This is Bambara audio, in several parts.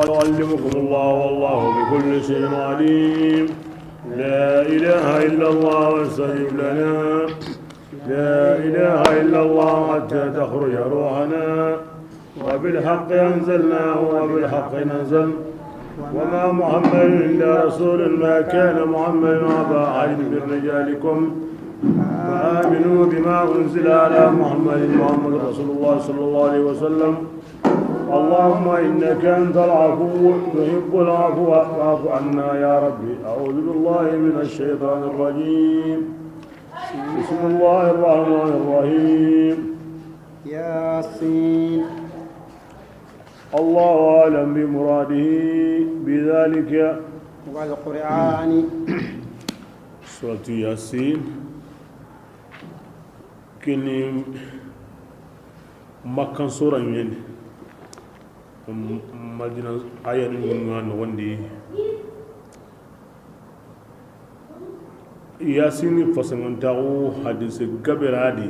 يعلمكم الله والله بكل شيء عليم. لا إله إلا الله واستجب لنا. لا إله إلا الله حتى تخرج روحنا. وبالحق أنزلناه وبالحق نزل. وما محمد إلا رسول، ما كان محمد أبا أحد من رجالكم، فآمنوا بما أنزل على محمد، محمد رسول الله صلى الله عليه وسلم. اللهم إنك أنت العفو تحب العفو فاعف عنا يا ربي. أعوذ بالله من الشيطان الرجيم. بسم الله الرحمن الرحيم. ياسين. الله أعلم بمراده بذلك. والقرآن. سورة ياسين kini Makkan sura ɲen Madina aya ni ŋa nogondi. Yasini fasangantaxu hadise gaberadi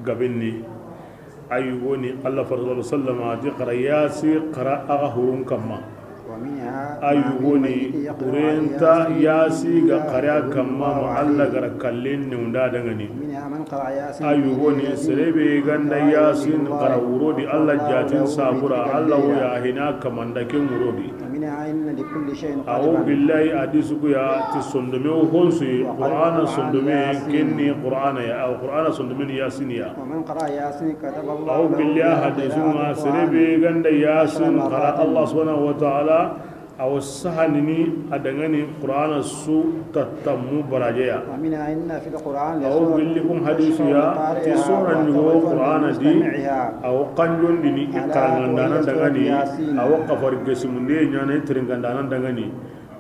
gabenni ayugoni Allah farasala sallama ati qara yasi qara aga hurun kamma. ومنها Ayugoni urenta yasi ga qara kamma ma Allah gara kallen nunda dangani. منها من قرأ ياسين Ayugoni serebe ganda yasin qara wurodi Allah jatin sabura Allah ya hina kamanda ken wurodi. ومنها إن لكل شيء Awo قلبا. Billahi hadisu ya ti sondome o honsu qur'ana sondome kenni qur'ana ya aw qur'ana sondome ni yasin ya. ومن قرأ ياسين كتب الله Awo له billahi بها hadisu قراءة ma القرآن serebe ganda yasin عشر qara مرات. Allah subhanahu wa ta'ala aw sahanini adangani qur'ana su tatammu barajeya. ومنها إن في القرآن Awo لسورة billi kum hadisu تشفع ya ti لقارئها sora ñugo وتغفر qur'ana di لمستمعها. Awo kanjondini i ألا karangandana وهي سورة dangani. ياسين. Awo kafar gesimunde ñana i tirinkandana dangani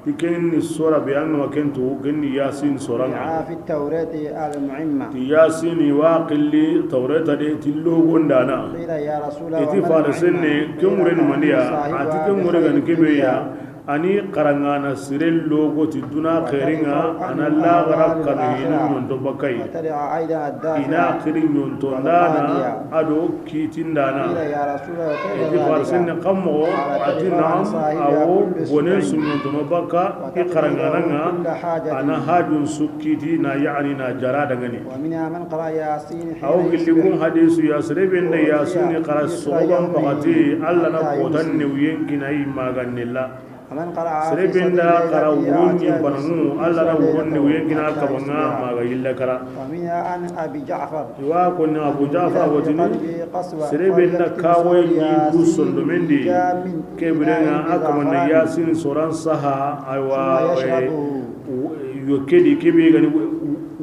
ti ken ni sora be an gama ken tugu ken ni yasin soranga. دعا في التوراة آل المعمة. Ti yasini waqilli tawreta de ti logondana. قيل يا رسول الله Iti وما farisenne المعمة؟ ke قيل mureni تحمل mandiya ati صاحبها ke mure بخير gani kebe ya الدنيا ani karangana sire logo ti duna khairinga وتدفع ana عنه lagara أهوال kanu hinu الآخرة ñonto bakay وتدع أيضا ina الدافع khiri ñonto ndana والقاضية. Ado kitindana. قيل يا رسول الله وكيف Iti farisenne ذلك؟ kammogo قال ati تدفع عن naam صاحبها awo كل bonen سوء suñontono bakka i وتقضي له karangananga كل حاجة. Ana hajun su kiti na yaani na jara dangani. ومنها من قرأ ياسين Awo حين gilli يصبح kun hadisu ya serebe nda yasini وأوتي qara نصف sogoban يومه pakati alla na حتى kotan يمسي. newyenkinayi magannilla. ومن قرأ في Serebe صدر nda qara ليلته wurun أتي ñimpanangu alla na نصف wurun ليلته newyenkina حتى kabanga يصبح. maga yilla kara. ومنها عن أبي جعفر Iwa konni Abu أنه Jafar إذا في wotini قلبه قسوة serebe nda فليكتب kawoye سورة ñigu ياسين sondomendi بلجام ke إناء birenga a kamanna بزعفران yasin soran saha aywa ثم يشربه. Yo kedi kebe gani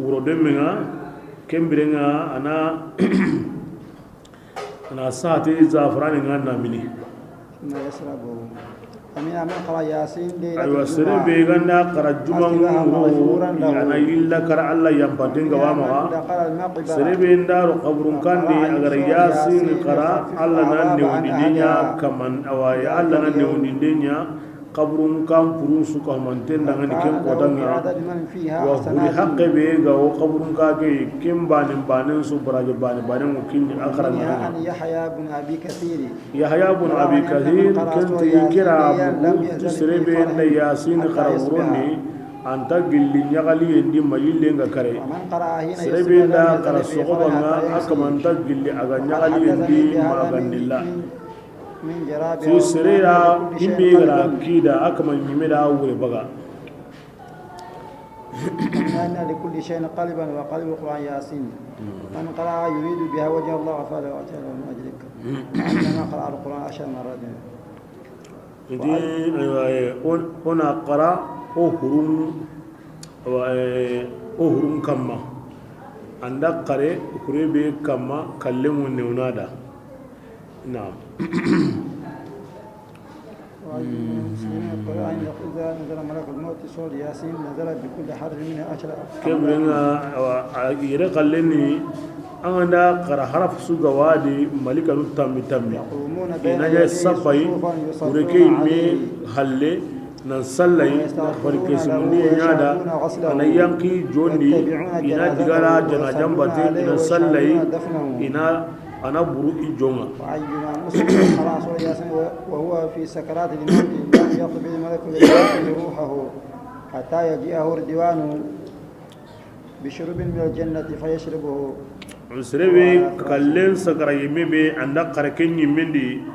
wuro demmenga ken birenga ana ana saha te zafrani nga namini. ثم يشربه. ومنها من قرأ ياسين ليلة Aywa الجمعة serebe ganda qara حسبها مغفورا jumangu له. Ana yilla kara alla yampatenga ومنها من wamaxa. دخل المقبرة Serebe ndaro kaburun kandi وقرأ agara سورة yasin ياسين qara يخفف alla na العذاب عن newndindenya أهلها kaman awa في alla ذلك na اليوم. Newndindenya kaburun kan purun su kamanten dangani ken وكان له kotanga بعدد من فيها wa huri حسنات. Hakke be ga wo kaburun ka ke ken banen banen su baraje bane banen ko kin ومنها akaranga. عن يحيى بن أبي كثير Yahya bun روى Abi أن من Kathir قرأ سورة kenti ياسين kira ليلا لم mugu ti يزل في serebe فرح nda yasin حتى qara يصبح. wuronni anta gilli ñagali yendi ma yillenga kare. ومن قرأ حين يصبح Serebe لم nda يزل qara في فرح sogobanga حتى يمسي. akamanta gilli aga وقد ñagali حدثني yendi بهذا من magandilla. من من جرابع Si وأن serera لكل شيء imbe gara قلبا. kida akama ñimeda wure baga. ومنها أن لكل شيء قلبا وقلب القرآن ياسين. من قرأ يريد بها وجه الله غفر له له من أجلك عندما قرأ القرآن 10 مرات. Inti aywa ona qara o hurun o hurun kamma anda qare kurebe kamma kallemu newnada naam. المسلمين القرآن إذا نزل ملك الموت سورة ياسين نزل بكل حرف منها 10 Kebirenga yere kalleni an ganda qara haraf su gawadi malika nu tammi tammi. يقومون بين Inaja يديه safai صفوفا ureke يصلون me عليه halle nan sallai na ويستغفرون له farkesimundi ñada ويشهدون غسله ana yanki jondi ويتبعون ina جنازته digara ويصلون janajambate عليه ina sallai ويشهدون دفنه. Ina Ana buru i jonga. وأيما مسلم قرأ سورة ياسين وهو في سكرات الموت لم يقبل ملك الموت روحه حتى يجيئه الديوان بشرب من الجنة فيشربه. Serebe kallen sakara yimme be anda kare ken yimmendi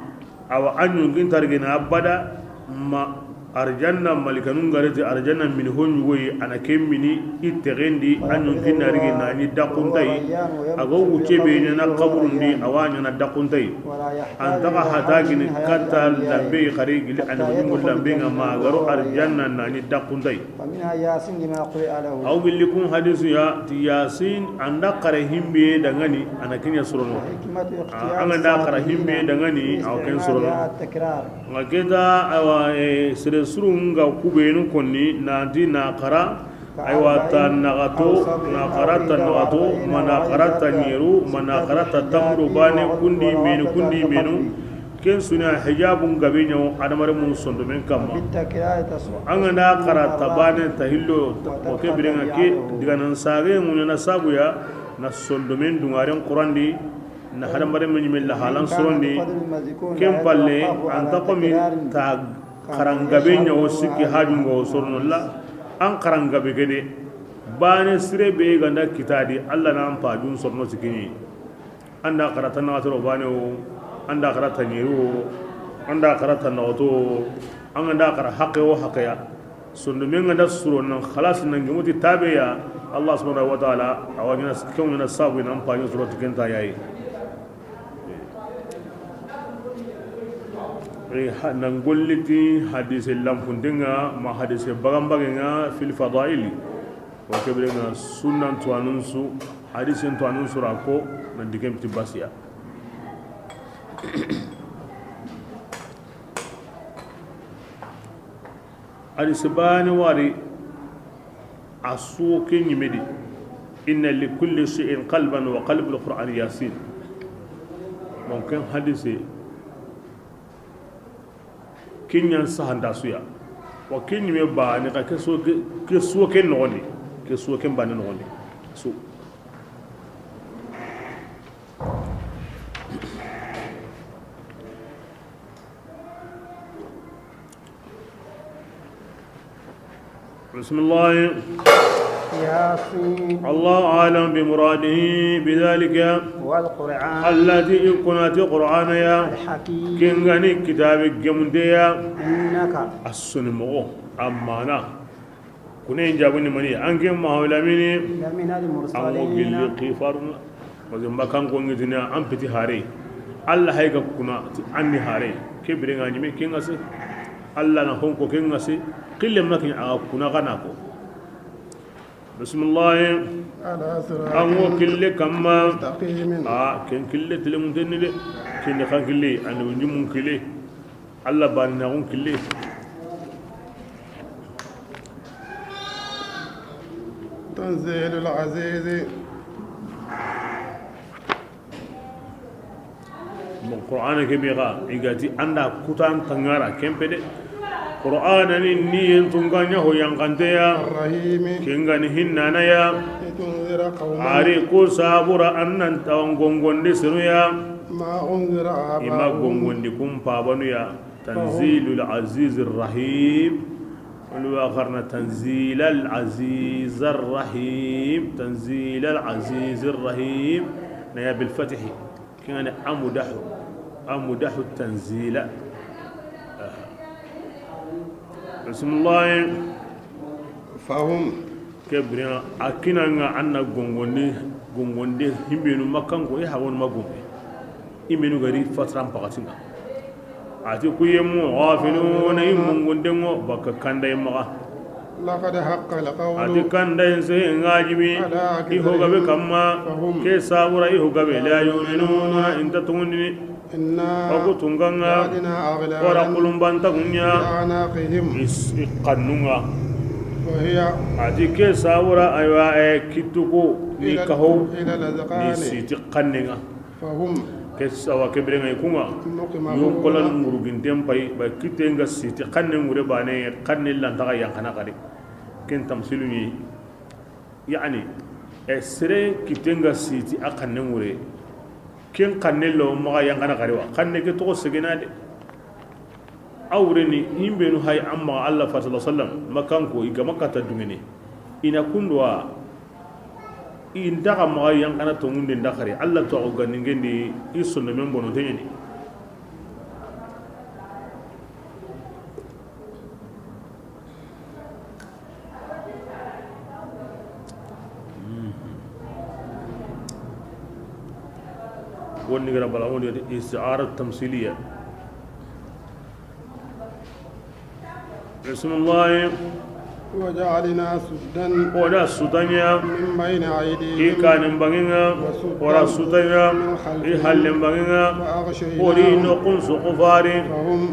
awa an yongin targena abada ma arjanna malikanun gareti arjanna min honyugoyi ana ken mini i texendi an yonkin narigi nani dakuntayi aga wuce be ñana kaburundi awa ñana dakuntayi ولا يحتاج an taxa إلى حول hatagini من حياة katta الأنبياء lambe xari gili حتى anabajungu يدخل lambenga الجنة magaro وهو ريان. arjanna nani dakuntayi. ومنها ياسين لما قرئ له. Aw gilli kun hadisu ya ti yasin anda kare himbe dangani ana kenya sorono. وحكمة اختيار an ganda kara himbe الصالحين dangani في aw ken sorono. استعمالها التكرار. Nka keta awa sere surun ga kubenu konni nanti na kara aywa ta كأربع nagato أو سبع na أو kara ta إحدى nagato وأربعين ma na وغير kara ta ذلك ɲeru ma na ستة kara ta tamuro حجاب bane kundi menu وروافد kundi menu القلب. Ken suna hijabun gabe ɲawo adamaren mun sondomen kamma. وبالتكرار تصح An gana تصح kara tabane الراقي tahillo o ke وتبقى birenga ke تبعته. diganan sage ŋuɲana sabuya na sondomen dungaren kurandi na hadamaren men ñimen وإن lahalan كان sorondi الفضل المذكور ken لا palle يتوقف على anta komi تكرار ta كما karangabe يشهد ɲawo له sikki هذا hajungo sorono la an karangabe gede bane sire be ganda kitadi alla na an pajun sorno sikiñi anda karata naxatoro bane o anda karata ñeri o anda karata naxoto o an ganda kara haqe o haqeya sondo men ganda suro nan khalas nan gemuti tabeya allah subhanahu wa ta'ala awagina kengena sabu nan pajun suro tikenta yayi nan golliti hadise lampuntenga ma hadise baganbagenga fil fadaili o keɓirenga sunnan tuwanun su hadise tuwanun sura ko nan digen piti basiya. Hadise bani wari a suwo ke ñimedi inna likulli shay'in qalban wa qalbu alquran yasin. Bon ken hadise kinyan sahanda suya wa kinyi me ba ni ka keso keso ken nogondi keso ken ba ni nogondi so. بسم الله. ياسين. الله أعلم بمراده بذلك. والقرآن الذي كنت قرآن يا الحكيم. كنغني كتاب الجمدية. إنك السنمو أمانة كنين جابني مني أنك ما هو لمني لمن أمو المرسلين. قل قفارنا وزم بكان كونغتنا أم بتي هاري الله هيك كنا أني هاري كبرين أني كنغسي الله نهون كنغسي قل ما كن كنا غناكو. بسم الله. على صراط أمو كل كما مستقيم. كن كل تلمتني لي كن خان كل أنا ونجم كل الله باننا كل. تنزيل العزيز. من قرآن كبيرة إيجاتي عند كتان تنغارا كم بدي قرآن ني تنغانيا هو ينغانتيا الرحيم. كنغاني هنانيا لتنذر قوما. ari ko sabura annan tawan gongondi sinuya ما أنذر ima آباؤهم. gongondi kum pabanuya tanzilul azizir rahim والآخرنا تنزيل العزيز الرحيم تنزيل العزيز الرحيم نيا بالفتح كان أمدح التنزيل. بسم الله. فهم كبرنا أكينا عنا غونغوندي همبينو مكان كو يحاول ما غونغي إمينو غري فترة بقتنا ati kuyemu غافلون imungundengo baka kanda imaga لقد حق القول ati kanda inse ngajibi على ihogabe أكثرهم kamma فهم ke sabura ihogabe la yu'minuna inta tungundini إنا oku tunganga جعلنا wara أغلالا kulumbanta kunya في أعناقهم ikannunga وهي ati ke sabura aywa kituko ni إلى kaho إلى ni الأذقان siti kannenga فهم ke sawa ke birenga ikunga مقمحون yonkola nguruginten pay ba kitenga siti kanne ngure bane kanne lantaga yankana kare ken tamsilu ni yani sere kitenga siti a kanne ngure Ken kanne lo maga yangana garewa kanne ke to segena de awreni himbenu hay amma Allah fa sallallahu alaihi wasallam makanko iga makata dungene ina kundwa indaga maga yangana to ngunde ndakari Allah to ganningendi isunno men bono tenyeni ونقرا بلاون استعارة تمثيلية. بسم الله. وجعلنا سدا ولا سدنيا من بين أيديهم إكان بغينا ولا سدنيا إحل بغينا ورين قنص قفار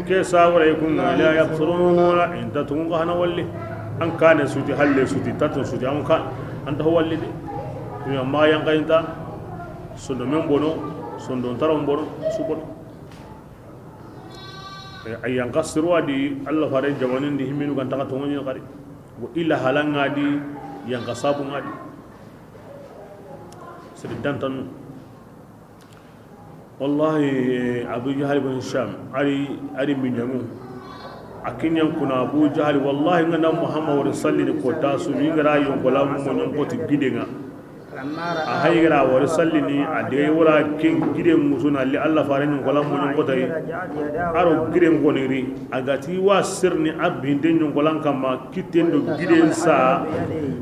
كيسا وريكم لا يبصرون إن تتون قهنا ولي أن كان سدي حل سدي تتون سدي أن كان أنت هو اللي ما ينقينتا sondo men bono sondo taron bono su bono ayan kasru adi Allah fare jawanin di himinu kan taka tongoni kari wa ila halanga di yang kasabu ngadi sedi dantan wallahi Abu Jahl ibn Hisham ari ari minyamu akinyan kuna Abu Jahl wallahi ngana Muhammad wa salli ko tasu mi ngara yon ko lamu mo nyon ko ti gidenga a haygara wari sallini a diga wala ken gide musuna li alla fare nyon ko lamu nyon ko tay aro gide ngoniri agati wa sirni abinde nyon ko lan kama kitendo giden sa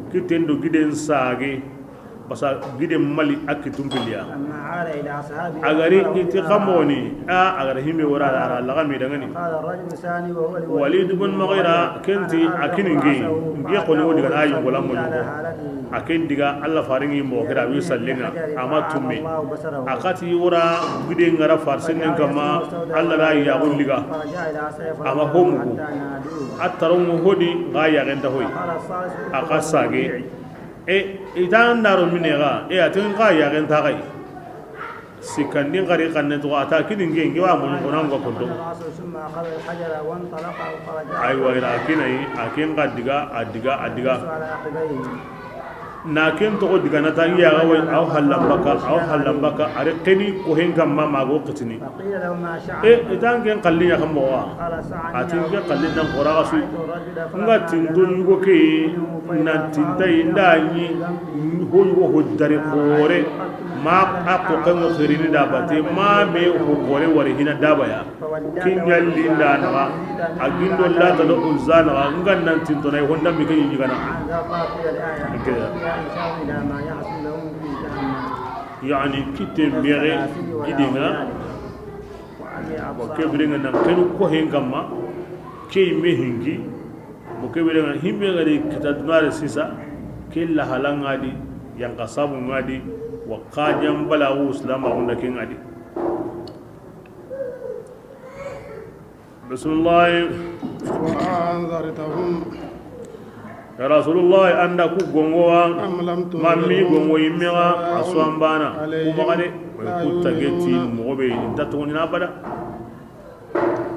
kitendo giden saage basa gide mali akitumbilia agari iti khamoni a agari himbe wara ara laga mi dangani Walid ibn Mughira kenti akiningi ngi ko ni diga ayi ko lamu ko akin diga alla faringi mo kira wi sallinga ama tummi akati wara gide ngara farsin kama alla ra ya gulliga ama homugo attaron hodi ga ya genda hoy akasage e idan naro minega e atin ga ya genda gai sikandin gari kanne to ata kidin ngi wa mun ko nan go kondo aywa ila akinai akin ga diga adiga adiga na ken to diga na tan ya ga aw halambaka aw halambaka are keni ko hen kam ma mago qitini e idan ken qalli ya kam wa atin ken qalli nan qora ga su nga tin do yugo ke na tin tay ndani ho yugo ho dare kore ma akko kan khirini da bate ma me ho kore wari hina dabaya kin yalli nda na agindo la ta do uzana nga nan tin to nay honda mi ken yigana يعني كتير ميري جدينا وكبرنا نكنو كوهين كما كي مهنجي وكبرنا هم غري كتدمار سيسا كل هلان غادي ينقصاب غادي وقاجم بلا وسلام غندا كين غادي. بسم الله. وأنذرتهم يا رسول الله عندك غونغوا مامي غونغو يميغا اسوامبانا ومغادي كوتاغيتي موبي تاتوني نابدا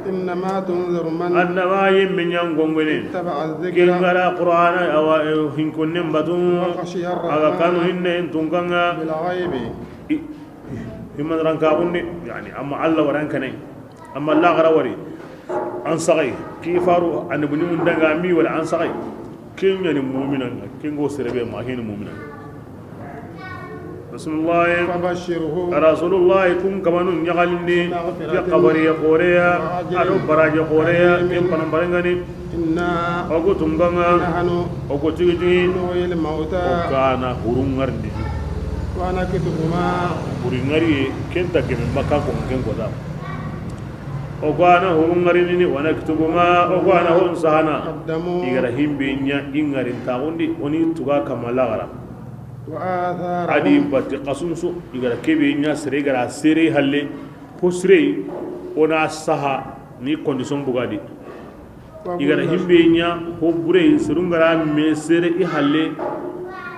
انما تنذر من انما يمنيان غونغني تبع الذكر كينغرا قران او هنكون نمبتون اغا كانوا هن تونغا بالغيب هما رانكاوني يعني اما الله ورانكني اما الله غروري ان صغي كيفارو ان بني من دغا مي ولا ان صغي كين يعني مؤمنا كين غو سربي ما هين مؤمنا. بسم الله. فبشره رسول الله كن كمان يغلني يا قبري قوريا ادو براج قوريا كين بنم برغني إنا ogo tunganga نحن ogo tigi نحيي الموتى kana hurungardi ونكتب ما hurungari kenta ke makka ko ken ko da ogwana hurungari ni wanaktubu ma ogwana hon sahana قدموا igara himbe nya ingari tawundi oni tuga kamala gara وآثارهم adi batti qasunsu igara kebe nya sere gara sere halle ko sere ona saha ni condition bugadi igara himbe nya ho bure serungara me sere i halle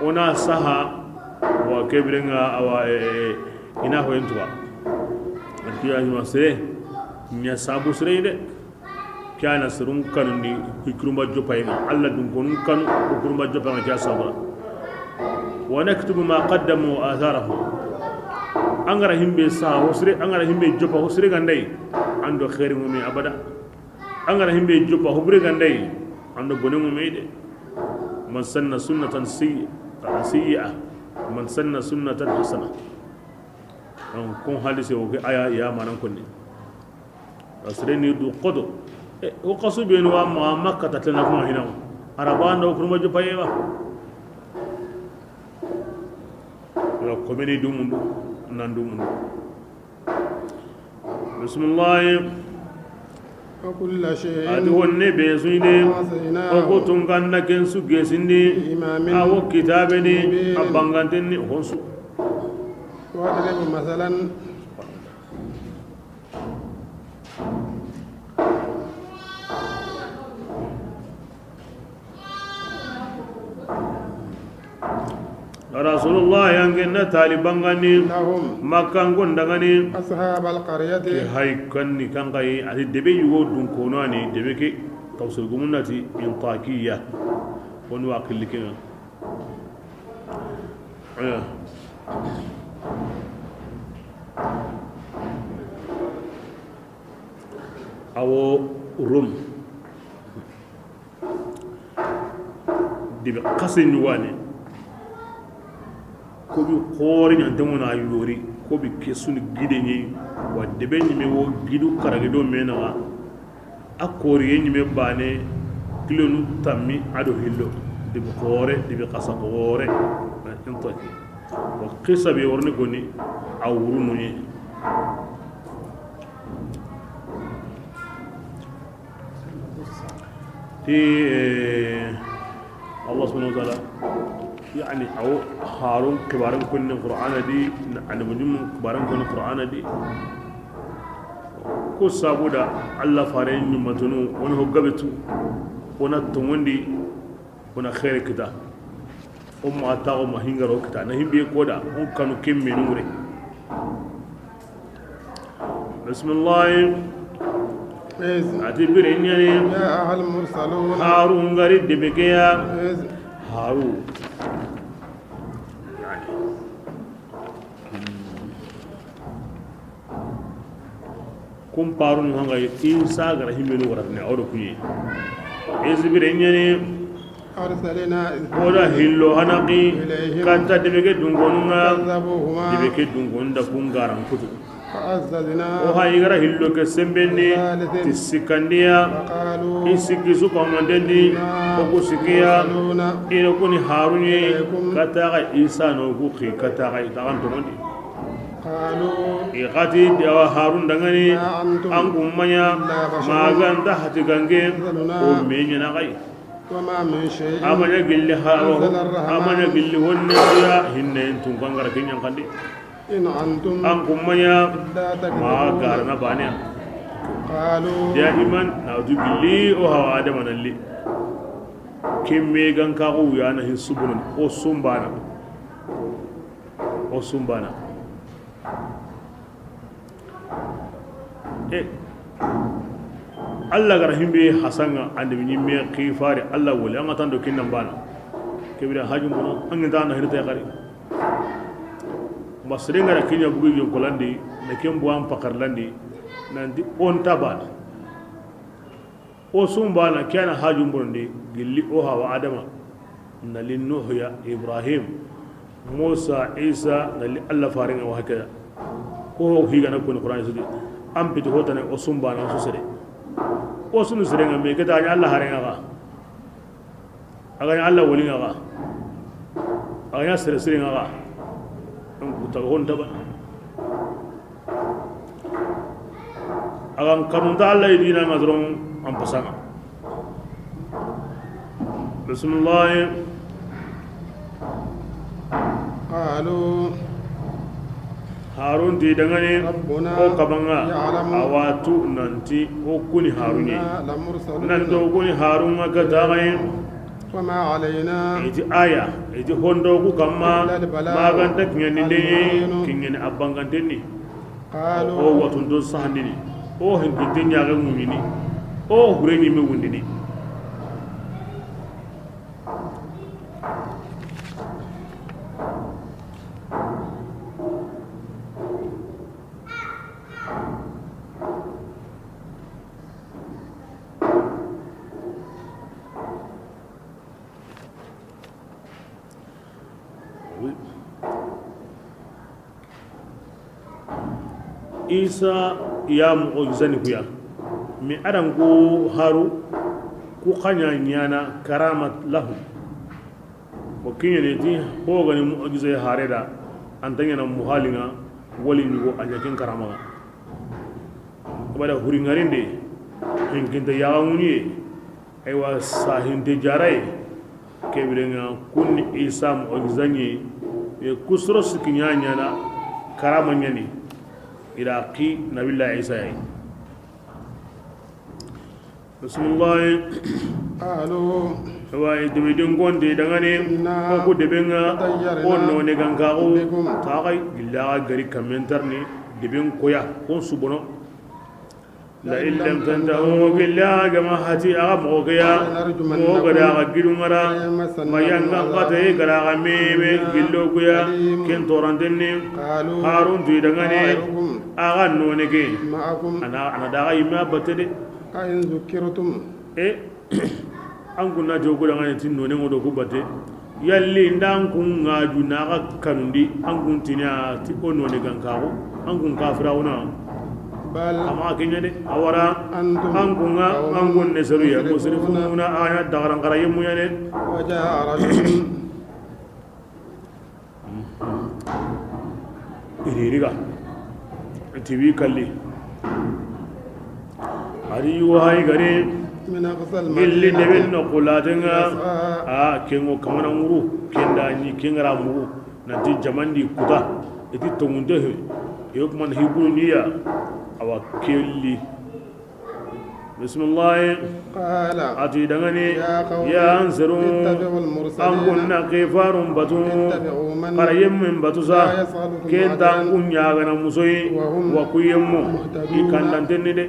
ona saha wa kebrenga awa ina ho entuwa kiya ma sere nya sabu sere de kana serun kanu ni hikrumba jopayna alla dun konun kanu hikrumba jopayna ja sabra wa naktubu ma qaddamu wa atharahum Angara himbe sa hosre, angara himbe jopa hosre gandai ando khairi ngumi abada. Angara himbe jopa hobre gandai ando bone ngumi de. Man sanna sunnatan sayyi'a, man sanna sunnatan hasana. An kon hadise o ke aya ya manan konni asre ni du qodo o qasu ben wa ma makka tatlana kuma hinaw araba ndo kurma jopa yewa yo komeni dumundu nan dumundu. Bismillah. وكل شيء adi wonne be suinde o ko tunganna ken su gesindi awo kitabeni abangantenni honsu. واضرب مثلا Rasulullah yangenna talibangani لهم makkan gondangani أصحاب القرية hay kanni kangai ati debe yugo dun kono ani debe ke tawsul gumunati intakiya won wa killikenga aya awo rum debe qasin wani ko bi khori ñantemona yori ko bi kesuni gide ñi wa debe ñime wo gidu karage do menaxa a koriye ñime bane kilonu tammi ado hillo debe khore debe xasa khore intaki wa qissa be worni goni a wuru nuñi ti Allah subhanahu wa ta'ala يعني أو هارون كبارن كن القرآن دي عند مجمع كبارن كن القرآن دي كو سابودا الله فارين نمتنو ونه قبتو ونه تموندي ونه خير كتا أم أتاو ما هنغرو كتا نهم بيكودا هم كانوا كم منوري. بسم الله. أتبر إني جاء المرسلون هارون غريب دبكيا هارون يعني كم بارون هنغا إنسا غرا همينو ورتني أورو كوني إزبر إني أرسلنا ولا هلو هنقي كانت دبكي دونغونغا دبكي دونغون دا كونغاران كتو فعززنا وهاي غرا هلو كسمبني تسكنديا إسكيسو كوماندني وكسكيا إلى كوني هاروني كتاغا إيسا نوكوخي كتاغا إتاغان تموندي قالوا إغاتي دوا هارون دغني أنكم مانيا ما غانتا هتغانجي ومين نغاي وما من شيء أمانيا قل هارون أمانيا قل هن يا هن أنتم كانغرا كينيان كاندي إن أنتم أنكم مانيا ما غارنا بانيا قالوا دائما نادو قلي أو هوا آدم نلي كم ميغان كاغو يانا هن سبنن أو سنبانا أو سنبانا إيه الله غرهم بي حسن عند من كيفاري الله ولي أنا تندو كنا بانا كبير هاجم بنا أنت أنا هرتي قري مسرين غرا كينيا بوجي يوم كلاندي لكن بوام فكرلاندي نندي أنت بانا أوسوم بانا كان هاجم بندي قلي أوها وآدم نلي نوح يا إبراهيم موسى عيسى نلي الله فارين وهكذا هو هي كان كون القرآن يسدي أم بتهوتنا أوسوم بانا أوسوسري أوسون سرين أمي كتا الله هرين أغا أغا الله ولين أغا أغا سر سرين أغا أم كتا هون تبا أغا كنون الله يدينا مدرون أم بسنا بسم الله. قالوا هارون دي دغني او كبانغا اواتو نانتي او كوني هاروني نانتو كوني هارون كداغي وما علينا ايتي آية ايتي هوندو كو كما ما غانتا كنيني دي كنيني ابانغانتني قالوا او واتون دو ساندني او هنكتي نياغا موميني او هوريني مي وندني Isa ya mu'jizani kuya mi adan ko haru ku khanya nyana karamat lahu o kinyene ti ho gani mu'jiza hareda antanya na muhalinga wali nyugo anya ken karama abada huringarinde henkinta yaawuni aywa sahinte jaray kebirenga kun Isa mu'jizani e kusro sikinya nyana karama nyani iraqi nabilla Isa yayi. Bismillah. Qalu wa debedin gonde dangane ko debenga ko none gangawo taay gilla gari kamentarni deben koya ko subono la illam tantahu billahi kama hati aga mo gara gidumara mayanga qate gara meme gillo koya ken torantenne Harun tu dangane aga none ke ana daga ima batede ayin zukirtum an kunna jogo dangane tin none ngodo ko bate yalli ndan kun ngaju naga kanundi an kun tinya ti onone gankawo an kun kafirauna bal ama kenya de awara an kun an kun nesaru ya musrifuna aya dagaran qaraymu yane waja rajulun iririga tibi kalli ari yuhai gare gilli deben no kulatenga a kengo kamana nguru kenda ni kengara mugu nanti jamandi kuta iti tongunde he yokman hiburu niya awa kelli. Bismillah. Qala ati dangane ya ansaru an kunna kifarun batu qarayim min batusa kenda kunya gana musoyi wa kuyemmo ikandantenne de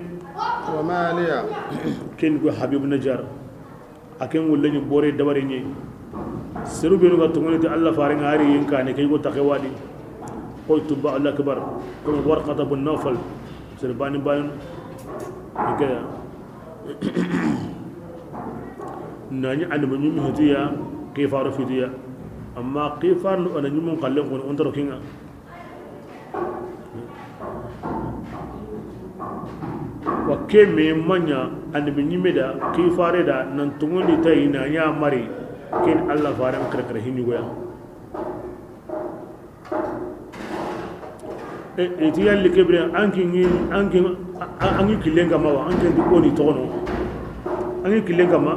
wa maliya ken ko Habib Najar aken wolle ni bore dabare ni seru benu ga tongoni ti Allah faringa hari yinkane kay go taxewadi koy tuba Allah akbar ko warqata bun Nawfal serbani bayon ikaya nani annabi nyum hitiya kayfa rafidiya amma kayfa no ana nyum qallen ko on taro kinga wa keme manya annabi nyimeda kayfa reda nan tungoni tay na nya mari ken Allah faram krekre hinni goya e tiya likebre anki anki angi kilenga mawa anki ndi oni tono angi kilenga ma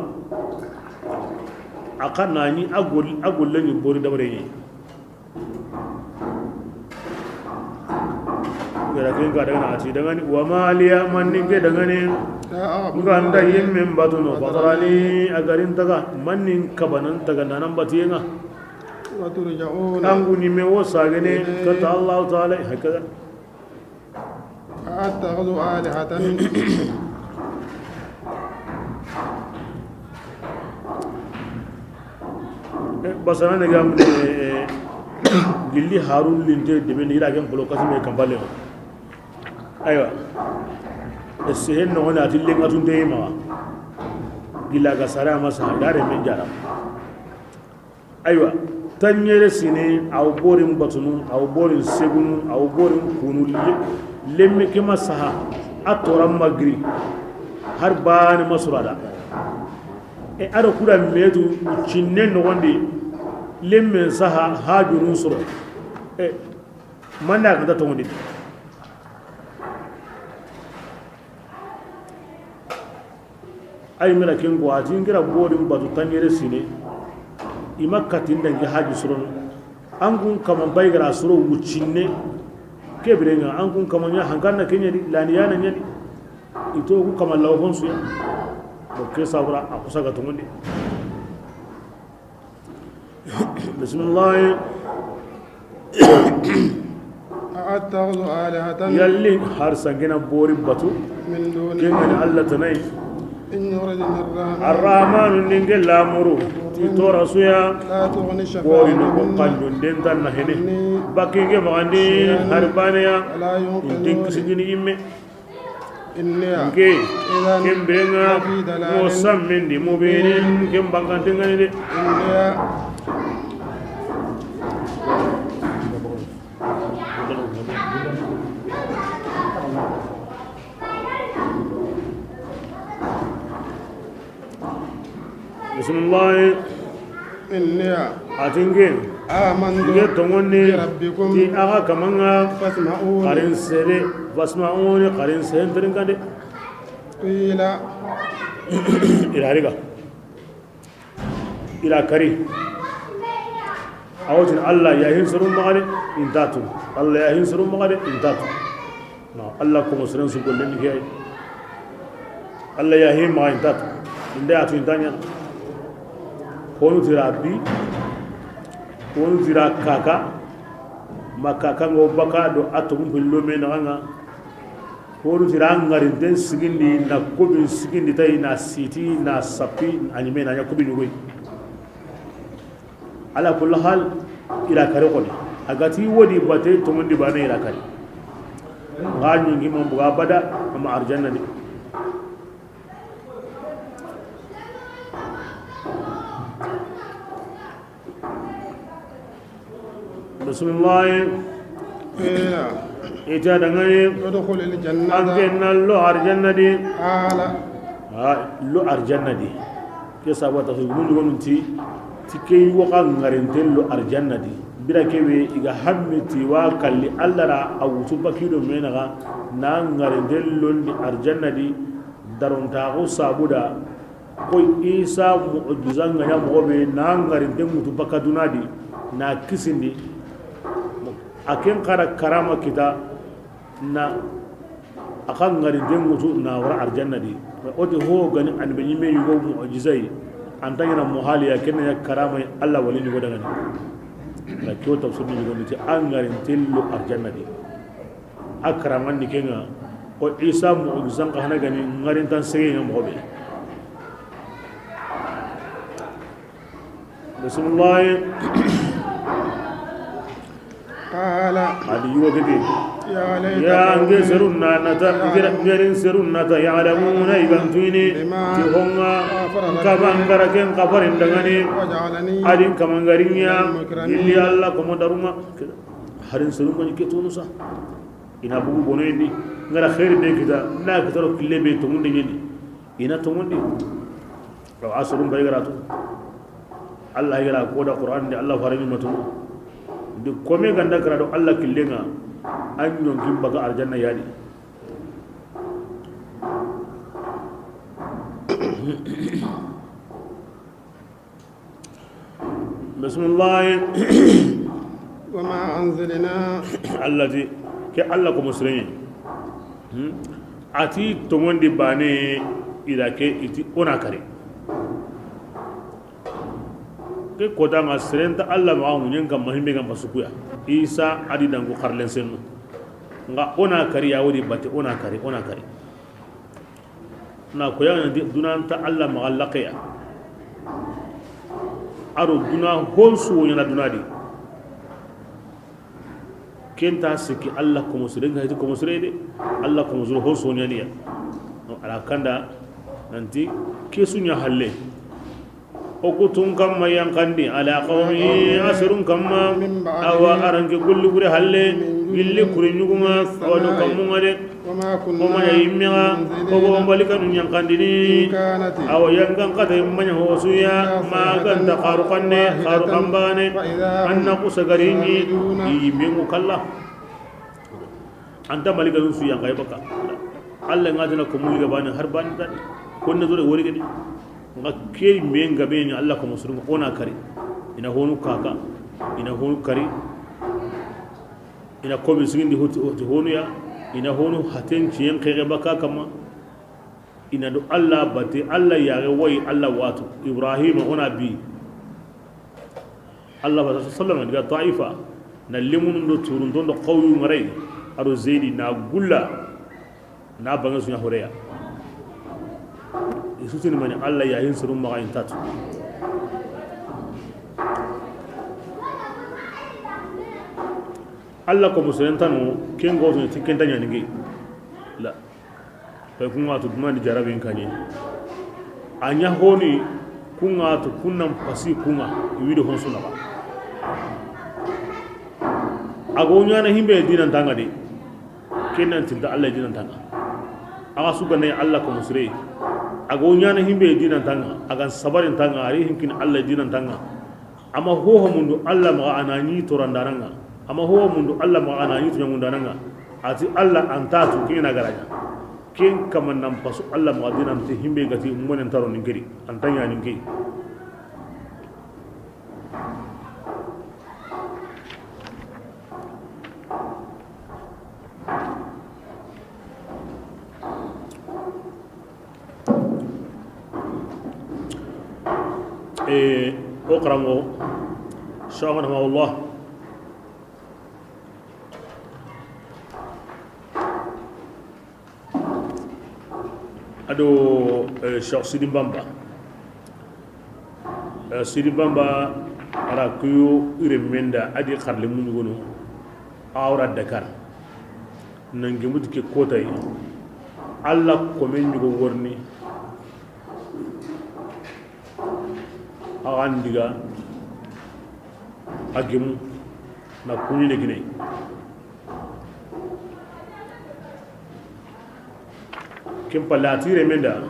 akana ni agol agol lani bori dabare ni gara ken ga daga ati daga ni wa maliya manninke daga ni nganda yimmen batuno fatarani agarin taga mannin kabanan taga nanan batiyenga وترجعون أنغني من وساغني كتا الله تعالى هكذا أتخذ آلهة بس أنا نجام قلي هارون لينتي دبن يراجع بلوكاسي من كمبالي أيوة السهل نقول أتلين أتون ما قلا كسرة ما سهدار من جرا أيوة tanyere sine aw borin batunu aw borin segunu aw borin kunu lemme kema saha atora magri har bani masurada e ado kura medu cinne nogondi lemme saha hajurun suro e manda ka tongondi ay mira kengo atingira borin batu tanyere sine ima katin dangi haji suron angun kaman baygara suro wucinne kebirenga angun kaman ya hanganna kenyadi laniyana nyadi ito ku kaman lawfon suya bo ke sabra akusa ga tungundi bismillah a'taghdu alihatan yalli har sangina bori batu min duni kengani alla tanai in yuridni arrahman ninge lamuru tora suya bori no ko kanjun den tan na hene bakinge magandi harbaniya intin kisigini imme inniya ke kembenga mo sammendi mubinin kem bangante ngani de inniya Bismillah. Inni atinge amantu nge tongonni bi rabbikum ti aga kamanga fasma'uni. Qarin sere fasma'uni qarin sere tirinkande. Qila ila riga ila kari awatin Allah ya hin surun magare intatu Allah ya hin surun magare intatu na Allah ko musren su gollen ni kiyai Allah ya hin ma intatu inda atu intanya honu tira bi honu tira kaka makaka ngo baka do atu mun me na nga honu tira ngarin den sigindi na kobi sigindi tay na siti na sapi anyime na kobi nyugoy ala kulli hal ila kare kodi agati wodi bate to mundi bane ila kare ngani ngi mom buga bada ama arjanna di. Bismillah. Qila ita dangane udkhul al-jannata anke nallo arjanna di qala ha lo arjanna di ke sabata fi mun gonun ti tike waka ngarinten lo arjanna di bira kebe iga hammiti wa kalli allara awutu bakido menaga na ngarinten lo di arjanna di daronta ko sabuda ko isa mu'jizan ga ya mobe na ngarinten mutu bakaduna di na kisindi aken kara karama kita na akan ngarinten mutu na wara arjanna di oti ho gani anbe nyime yugo mu'jizai anta yana muhali ya kenna ya karama Allah wali ni godaga ni la kyo tafsir ni gondi ti angarin tillu arjanna di akraman ni kenga ko isa mu'jizan ka hana gani ngarin tan sege ngam gobe. Bismillah. Qala ali yugo gidi ya layta ya ange qawmi serunna nata ngerin serunna ta ya'lamuna igantuni ti honga kabangara ken kafarin dangani waj'alani adin kamangarinya illi Allah ko daruma harin serun ko ke tunusa ina bugu bono ni ngara khair be kita na kita ro kille be to munde ni ina to munde raw asrun bay garatu Allah yara ko da Qur'an di Allah farini matu di kome ganda kara do Allah killenga an yonkin baga arjanna yadi. Bismillah. Wa ma anzalna allati ke Allah ko muslimin ati tomondi bane ila ke iti ona kare ke kota nga serenta Allah ma munyen kam mahimbe kam basukuya Isa adi dangu kharlen senno nga ona kari ya wodi bate ona kari na ko ya dunanta Allah ma laqiya aro duna honsu yana duna di kenta siki Allah ko musire nga ko musire de Allah ko musire honsu nyaniya no ala kanda nanti kesunya halle okutun kamma yankandi ala qawmi asrun kamma awa aranke kullu gure halle gilli kure nyugunga wado kamunga de وما كنا o maña yimmiga ogo balika nun yankandini awa yankan kata maña hosuya ma ganta xaru xanne xaru xambane anna kusagariñi i yimmengu kalla anta malika nun su yankay baka alla ngatina ko muliga bani har bani tani konna zore wori gedi nga ke men gabe ni alla ko musulmi ona kari ina honu kaka ina honu kari ina ko sigindi hoti honu ya ina honu haten ciyen kege baka kama ina do alla bate alla yaage way alla watu ibrahim ona bi alla ba sallallahu alaihi wasallam taifa na limun do turun do qawyu ngarai ado zaidi na gulla na banga sunya horeya isutini mani alla ya hin surun maga intatu alla ko musulun tanu ken go to tikken tanya ningi la pay kunga to dumandi jarabe kanye anya honi kunga to kunnan pasi kunga wido hon suna ba ago nyana himbe dinan tanga de kenan tinta alla dinan tanga aga su ganay alla ko musure Ago ñana himbe dinan tanga, aga sabarin tanga, ari hinkin Allah dinan tanga. Ama hoho mundu Allah ma anani torandaranga, ama hoho mundu Allah ma anani tunyangundaranga. Ati Allah antatu kina garaja. Ken kama nam pasu Allah ma dinan te himbe gati monen taro ningiri, antanya ningi. O karamɔgɔ Shaaban rahimahullah ado Cheikh Sidi Bamba, Sidi Bamba ara kuyo iremenda adi kharle mun gono awra Dakar nangi mutu ke kotay Allah ko men nyugo worni agan diga agemu na kuñine kine kem palati remenda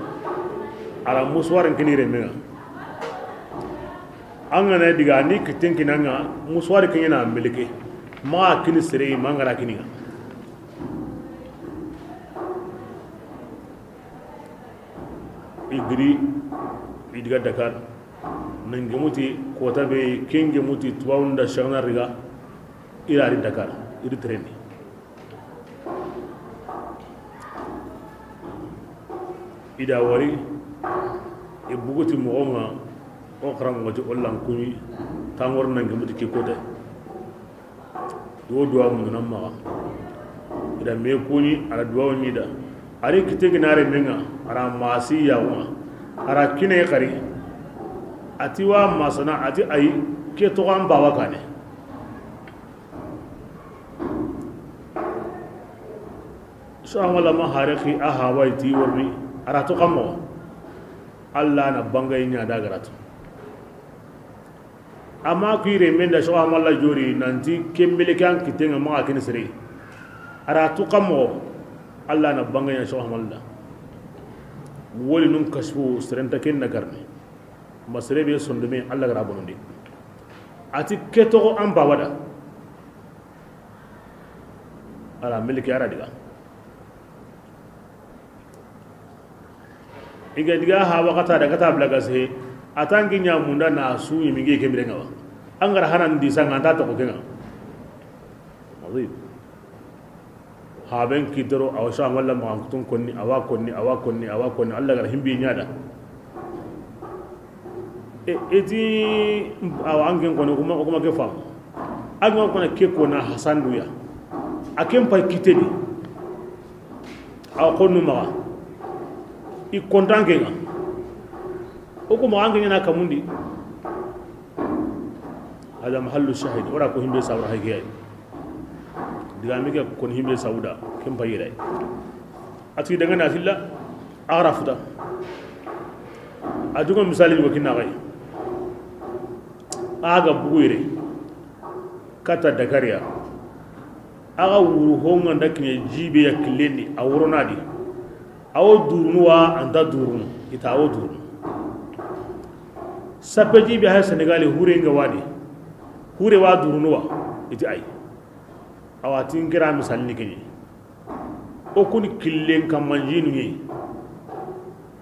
ara muswaran kini remenga angana diga ni kiten kinanga muswar kinya na meleke ma kini sere mangara kini igri idiga Dakar nangemuti kota be kengemuti tuwawunda shagna riga irari Dakar iri treni ida wari e buguti mogonga o karamɔgɔ o lankuni tangor nangemuti ke kota do duwa mun nan maga ida me kuni ala duwa ni da ari kitege nare menga ara masi yawa ara kine kari ati wa masana ati ayi ke to an bawa kane so wala ma hariki aha waiti warni ara to kamo alla na bangay nya dagaratu ama kuire menda so amalla jori nanti kembele kan kitenga ma kini sere ara to kamo alla na bangay nya so amalla woli nun kasfu serenta ken na garne masere be sondume alla gara bonundi ati ketogo an bawada ala miliki ara diga iga diga ha wakata da kata blaga se atangi nya munda na su yiminge kemire ngawa angara hanan di sanga ta to kenga azim haben kidro awsha walla ma tun konni awa konni awa konni awa konni alla gara himbi nyaada eti awa angen kono kuma ke fam angen kono ke ko na hasan duya akem pay kiteni aw konu ma i kontan ke nga o ko ma angen na kamundi hada mahallu shahid ora ko himbe sawra hay gey diga mi ke kon himbe sawda kem pay ray ati daga na silla arafuta ajugo misali ko kinna gay aga bugure kata Dakaria aga wuru honga ndakine jibe ya kileni a wuronadi awo durunu wa anta durunu ita awo durunu sape jibe ha Senegal hure nga wadi hure wa durunu wa iti ay awati ngira misali ni kenye o kuni kilen kamanjinu ni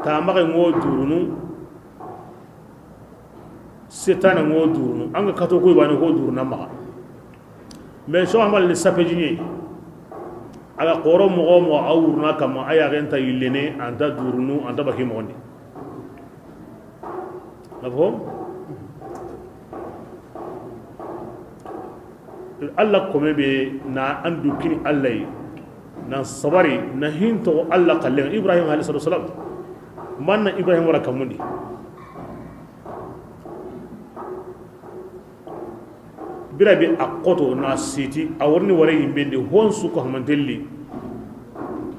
ta maka ngo durunu setana ngo durunu anga kato ko bani ko duruna maka mais so amal ni sape jinye aga qoro mo mo awurna kama aya genta yillene anta durunu anta baki mo ni mafhum Allah ko mebe na andu kini Allah na sabari na hinto Allah kallen Ibrahim alayhi salatu wasalam manna Ibrahim wara kamundi birabi akoto na siti aworni wara yimbende honsu ko hamantelli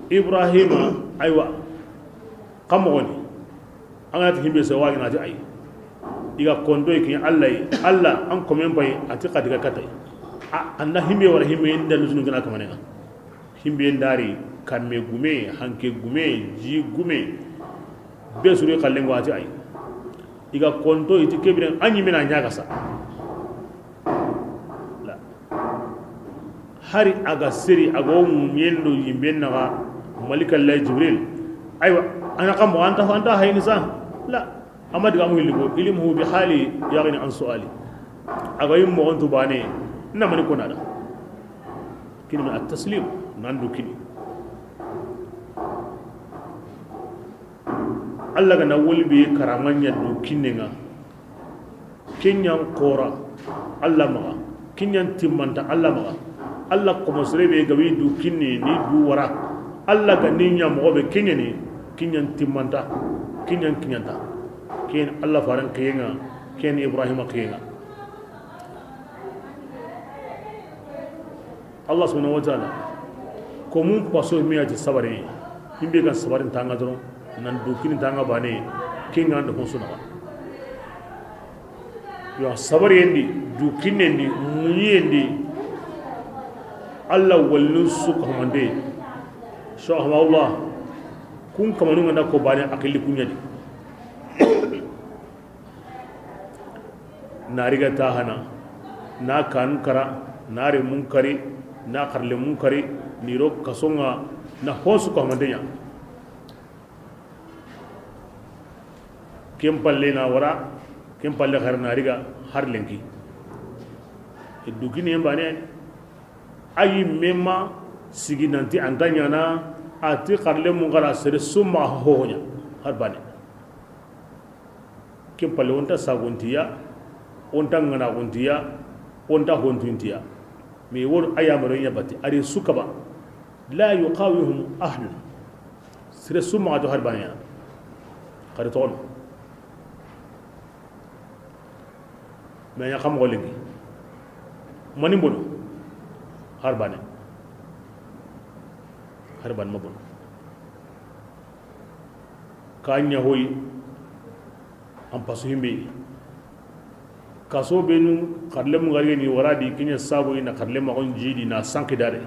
Ibrahim aywa kamoni anga ti himbe se wagi na ti ay iga kondo ki Allah Allah an komen bay ati kadiga katay anna himbe wara himbe ndal sunu gina kamanenga himbe ndari kamme gume hanke gume ji gume Be suru kallen ko ati ay iga konto iti kebiren anyi mina nyaga sa la hari aga siri aga o muyendo yimben naga malika Allah Jibril aywa ana kam anta anta hayni sa la amma diga mu hilgo ilmuhu bi hali yaghni an su'ali aga yim mo on tubane na mani konada kini min at-taslim nandu kini Allah ga na woli be karamanya du kinenga kenyan kora Allah maga kinyan timmanta Allah maga Allah komosere be gawi du kinne ni du wara Allah ga ninya mo be kinyani kinyan timmanta kinyan kinyanta ken Allah faran kiyenga ken Ibrahim kiyenga Allah subhanahu wa ta'ala ko mun paso mi aji sabare himbe kan sabarin tanga doron nan dukini tanga bane kenga ndo honso nawa yo sabari endi dukini endi munyi endi Allah wallun su kamande so Allah kun kamanu nganda ko bane akili kunya di nariga tahana na kan kara nare munkari na karle munkari niro kasonga na honsu kamande nya kem palle na wara kem palle har nariga har lenki dukini embane ayi mema sigi nanti antanya na ati karle mungara sere summa hohonya har bane kem palle onta sagontiya onta ngana gontiya onta hontuntiya me wor ayamaro nya bati ari sukaba la yuqawihum ahlun sere summa to har bane ya qari ton mais ya xam ngolengi mani mbono har bane har ban ma bono kanya hoy am pasu himbe kaso benu karlem ngari ni waradi kinya sabo ina karlem ma on jidi na sankidare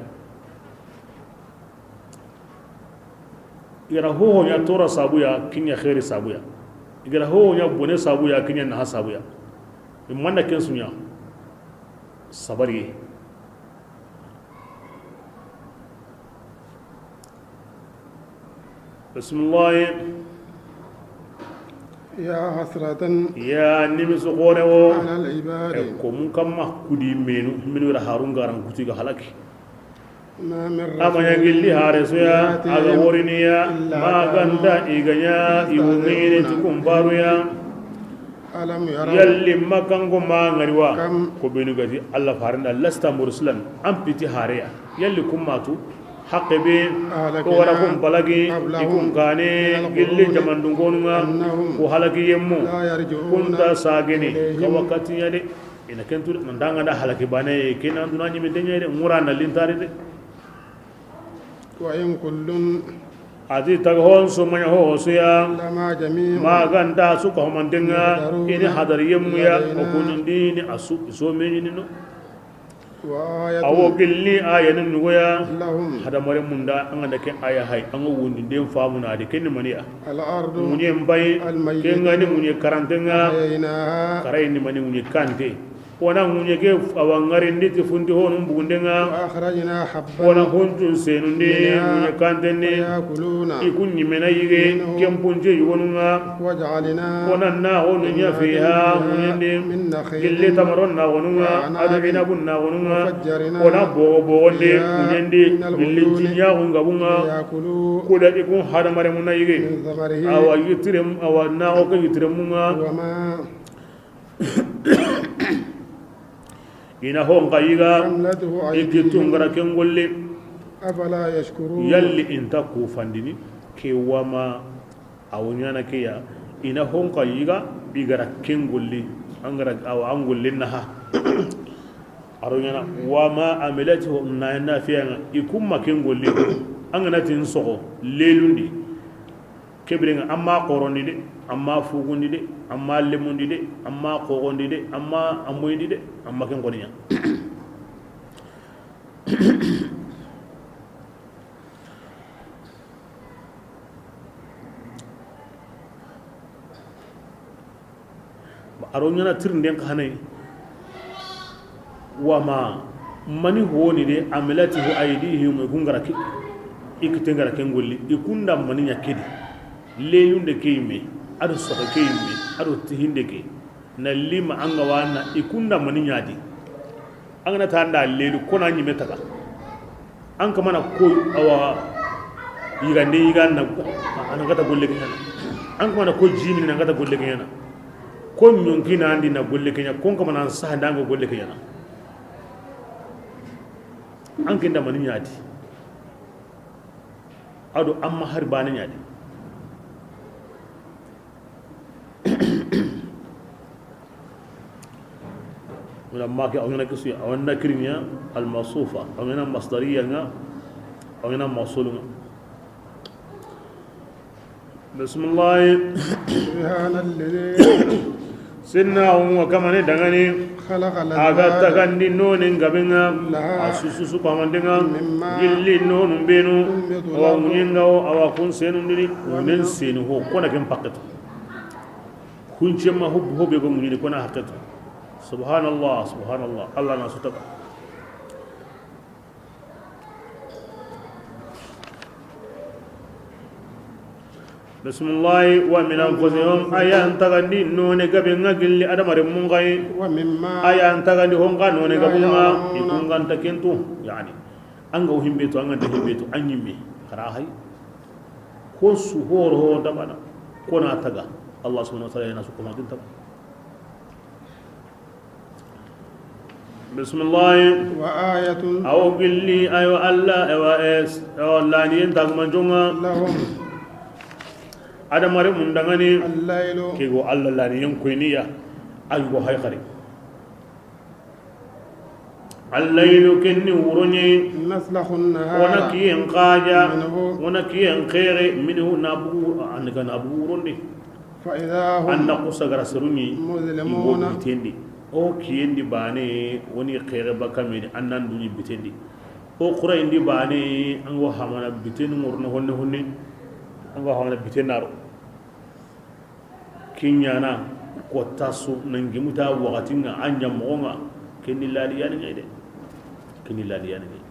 igara ho nya tora sabu ya kinya khairi sabu ya igara ho nya bone sabu ya kinya na sabu ya manna ken sunya sabari bismillah ya hasratan ya nimisu khore wo ala al-ibad ko mun kamma kudi menu menu ra harun garan kuti ga halaki ma min amanya gilli hare suya aga woriniya ma ganda iganya iwumene tukumbaru ya alam yara yalli makango ma ngariwa ko benu gati Allah farinda lasta mursalan am piti hareya yalli kummatu haqqe be ko wara kum balagi ikum gane gilli jamandungonunga ko halaki yemmu kunta sagene ka wakati yade ina kentu ndanga da halaki bane kenan duna nyimi denye de ngura na lintare de wa in kullun ati taghon so manya ho soya lama jami'u ma ganda su ko mandenga ini hadar yemmu ya ko kunindi ni asu so menini no wa ayatun awo gilli ayanin nugoya lahum hada mare munda an da ke aya hay an go wundi den famu na de kenni maniya al ardu munye mbay Almayyit. kenga ni munye karantenga ahyaynaha karay ni mani munye kante wona munye ke awangare ndi ti fundi honum bugundenga wa akhrajna habban wona hontun senundi Minha munye kante ni yakuluna ikun nyimena yige kempunje yugonunga waj'alna wona na honu nya fiha munyende min nakhilin gille tamaron na gonunga وأعناب ado inabun na gonunga وفجرنا wona bogo bogonde فيها munyende من gille العيون jinya ngabunga ليأكلوا kuda ikun hada mare munna yige من ثمره awa yitire awa na o ke yitire munga وما ina ho ngayiga حملته ikitu أيديهم ngara kengolle أفلا يشكرون yalli inta ko fandini ke wama awonyana ke ya ina ho ngayiga bigara kengolle angara awa angolle naha aronyana wama amilatu na na fianga ikumma kengolle angana tin sogo lelundi kebirenga amma korondi de amma fugundi de amma lemundi de amma kogondi de amma amoyndi de amma kengoniya Aro ñana tirnden xanay wama mani honi de amilatihu aydihim ikungara ikitengara ken golli ikunda mani nya kedi lelunde keyime ado soxe keyime ado tihinde ke na lima anga wana ikunda mani nyadi angana tanda lelu kona nyime taga an kamana ko awa yigande yiganna anagata golle kenyana an kamana ko jimini nangata golle kenyana ko nyonki na andi na golle kenya kon kamana an saha ndango golle kenyana an kenda mani nyadi ado amma har bana nyadi ولما كي أغنى كسي أغنى كريميا المصوفة أغنى مصدرية أغنى موصولة. بسم الله. سبحان الذي سنة وكما ندغني خلق aga الأزواج tagandi nonin gabinga لها asusu pamandinga مما gilli nonum benu تنبت awa الأرض muninga o awa kun senu ndiri ومن unen senu ho kona ken paketo kunche ma hub hobe go munini kona haketo. Subhanallah, subhanallah, Allah na sutaka. Bismillah. Wa min anfusihim aya antagandi none gabinga gilli adamare mungai ومما aya antagandi honga none لا gabunga يعلمون ikunga antakentu yani anga o himbeto anga de himbeto anyimmi kara hay ko su horo ho dabana ko na taga Allah subhanahu wa ta'ala yana su kuma dinta. Bismillah. وآية aw gilli ayo Allah awa es aw lani en tagmanjonga لهم adamare mun dangani الليل kego Allah lani en koyniya ayugo hay khari allaylu kenni wuroni نسلخ wona النهار kiyen qaja منه wona kiyen khere minhu nabu anga nabu wurondi فإذا هم anna kusagara serunyi igo مظلمون bitendi o kiyendi bane woni khere bakameni annan duni bitendi o qura indi bane ango hamana biten ngurno honne honne ango hamana biten naro kinyana ko tasu nangimuta wakati nga anya mogonga kenni laliyani ngaide kenni laliyani ngai.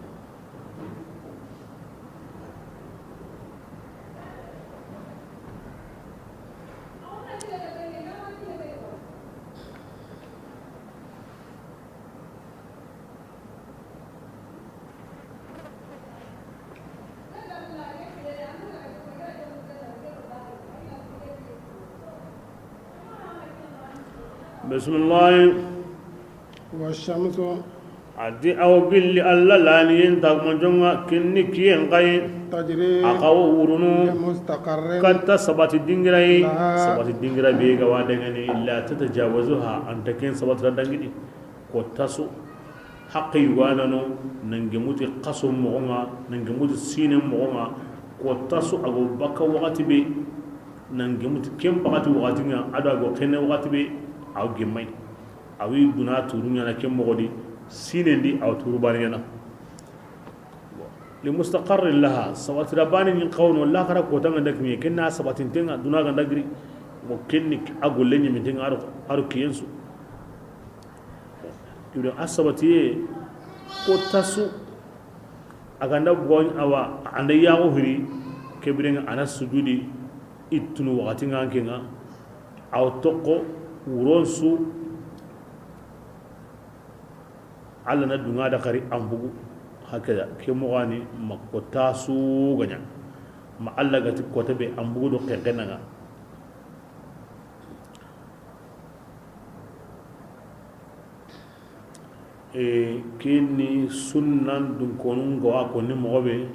Bismillah. والشمس adi aw gilli alla laniyen tagmanjonga kenni kiyen kai تجري akawo wurunu لمستقر katta sabati dingirai لها sabati dingira be ga wadangani la tatajawazuha anta ken sabati dangidi ko tasu haqqi yuganano nangemuti qaso mogonga nangemuti sine mogonga ko tasu ago bakka wakati be nangemuti kem pakati wakati nga ado ago kene wakati be aw gemmai awi duna turu nyana kem mogodi sine ndi aw turu bani nyana limustaqarrin laha sabati rabani ni qawno la kara ko tanga ndak mi kenna sabatin tenga duna ga ndagri mo kenni ago lenyi mi tenga aro aro kiyensu ibn asabati ko tasu aganda bon awa anda yago hiri kebirenga ana sujudi itunu wakati ngankenga aw tokko wuronsu alla na dunga da kari ambugu hakaza ke mogani makota su ganya ma alla gati kota be ambugu do kenkenanga. E kini sunnan dun konun go ko ni mogobe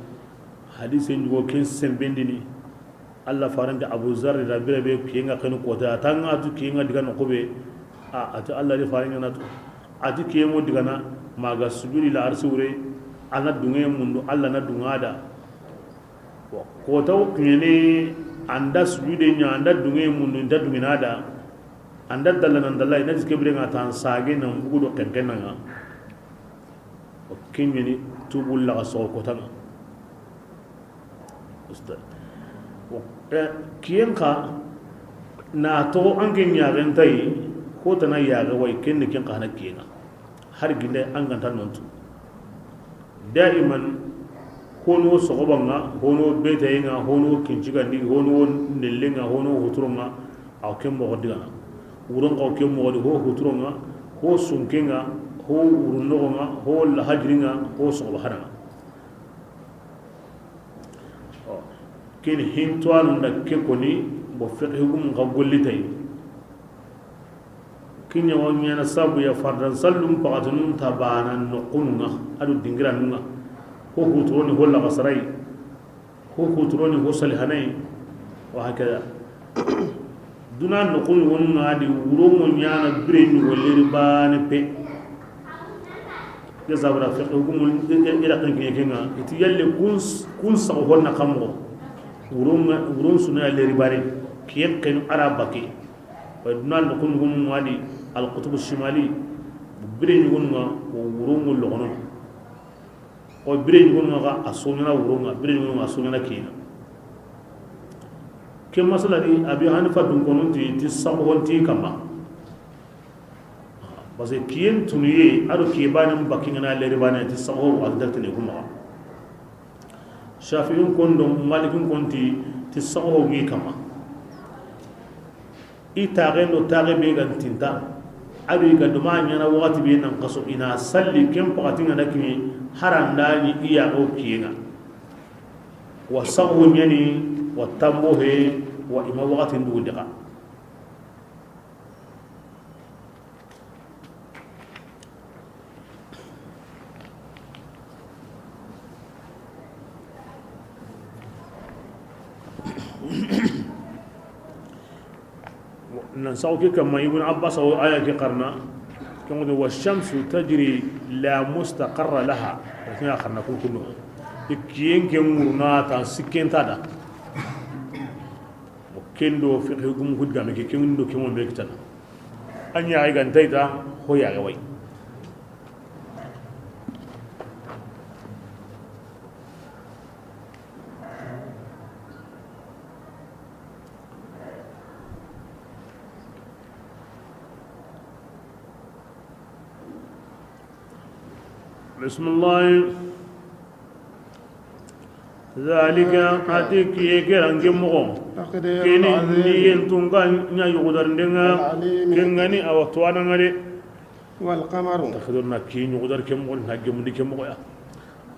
hadise njugo ken sembendini alla faranta Abu Zar rabira be kiyenga kanu kota atanga atu kiyenga diga no kobe a atu alla ri faringa natu atu kiyemo diga na maga sujudi la arsi wure ana dunge mundu alla na dungada kota kiyene anda sujude nya anda dunge mundu nda dunginada anda dalla nan dalla ina jike nga tan sage nan bugudo kenkenanga o kenyeni tubul la so kota na ustad kiyen ka na to anke nyagen tay Ko tana yaga way ken ken kana kiyenga har ginde an ganta nontu daiman hono sogobanga hono betayenga hono kincigandi hono nellenga hono huturonga aw ken mogo digana wuron aw ken mogo ho huturonga ho sunkenga ho wurunnogonga ho lahajringa ho sogoba haranga ken hintuwanu da ke koni bo fiqh gum ga gollitay kinya wa nyana sabu ya fardan sallum pagatunun tabana nuqunga adu dingira nunga ho huturoni ho lagasarai ho huturoni ho salihanai wa hakada duna nuqun wonunga adi wurongo nyana bire ni wolleri bane pe ya zabra fiqh gum ila kan kenga iti yalle kun kun sa honna kamgo wuron wuron suna leri bare kiyen ken arabake wa duna nuqun gum wadi al qutub shimali bire ni wonunga wurongo logono o bire ni wonunga asomena wuronga bire ni wonunga asomena kina ke masala di Abi Hanifa dun kono ti ti sago ti kama parce que kiyen tunuye ado kebane mbaki ngana leri bane ti sago wa daltene kuma Shafi'un kondo Malikun konti ti sago ngi kama i taxe no taxe be gan tinta ado ga duma nyana wakati be nan kaso ina salli kem pakati ngana kimi haranda ni iya o kiyenga wa sago nyani wa tambo he wa ima wakati ndugu ndika ننساو كما ابن عباس أو آية قرنا كما والشمس تجري لا مستقر لها لكن آخرنا كل كله كين كمورنا تنسكين تادا وكندو فقه قم قد قام كندو كمون بيكتنا أن يعيق أنتيتا هو يعيق بسم الله ذلك أتيك يكران كمغو كني نينتونغا نيا يغدر العليم كنغني أو توانا غري والقمر تخدرنا كي يغدر كمغو نجم دي كمغو يا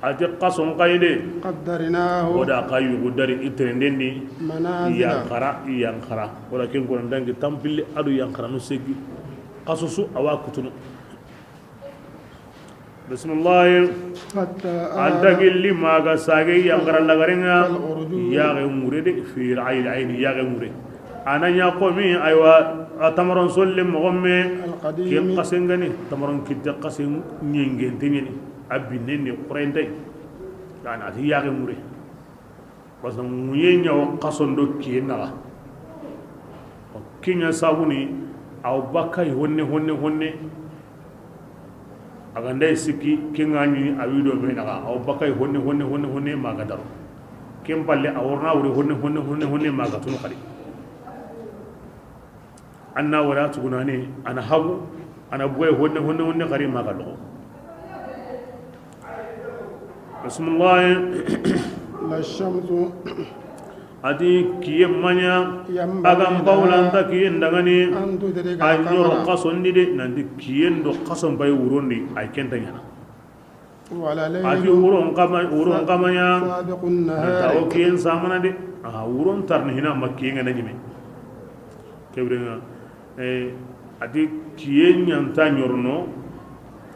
أتي قصم قيدي قدرناه ودا قاي يغدر إترندني منازل يانخرا يانخرا ولكن كون دانك تامبلي أدو يانخرا نسيجي قصصو أوا كتنو بسم الله حتى عندك اللي ما قساقي يانخرا لغرينغا الأرجون يا غموري في العين العين يا غموري أنا يا قومي أيوة تمرن سلم غمي كي القديم قسنغني تمرن كي قسن نينغنتيني أبينني قرنتي يعني أتي يا غموري بس مين يا قسن دو كي نلا كينيا سابوني أو بكاي هوني هوني هوني aganda siki kengani awido be naga aw bakay honne honne honne honne maga daro kem palle aworna wuri honne honne honne honne maga tunu khari anna wara tugunane ana habu ana buay honne honne honne khari maga lo bismillah لا الشمس adi kiye manya ينبغي agam لها bawlanta kiye ndangani أن تدرك anyor القمر qasondi de nanti kiyen do qason bay wurondi ay kenta nyana ولا ati ليل wuron kama wuron kamanya سابق nanta النهار o kiyen samana de a wuron tarni hina makkiye ngana nyime kebrenga e ati kiyen nyanta nyorno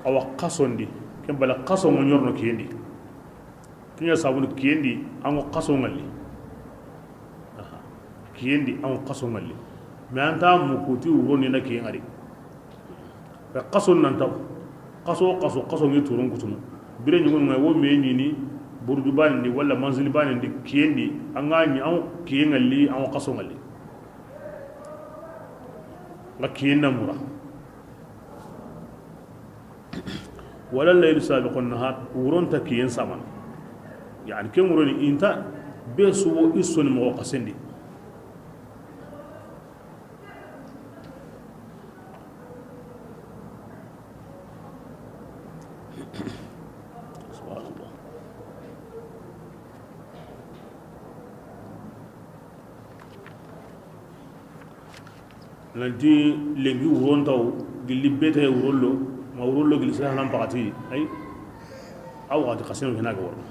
awa qasondi kem bala qaso mo nyorno kiyendi kinya sabunu kiyendi ango qaso ngalli kiyendi ango qaso ngalli me anta mukuti wuroni na kiyen ari ka qaso nanta qaso qaso qaso ngi turun kutunu bire nyugon ngai wo me nyini burdu bani ndi wala manzili bani ndi kiyendi anga nyi an kiyen ngalli an qaso ngalli nga kiyen namura wala laylu sabiqun nahar wuron ta kiyen saman yani ken wuroni inta be suwo isoni mo qasendi Subhanallah. Nanti lenki wurontaw gilli bete wurollo ma wurollo gilli sira hanan pakati ay aw wakati khasino hina ga worno.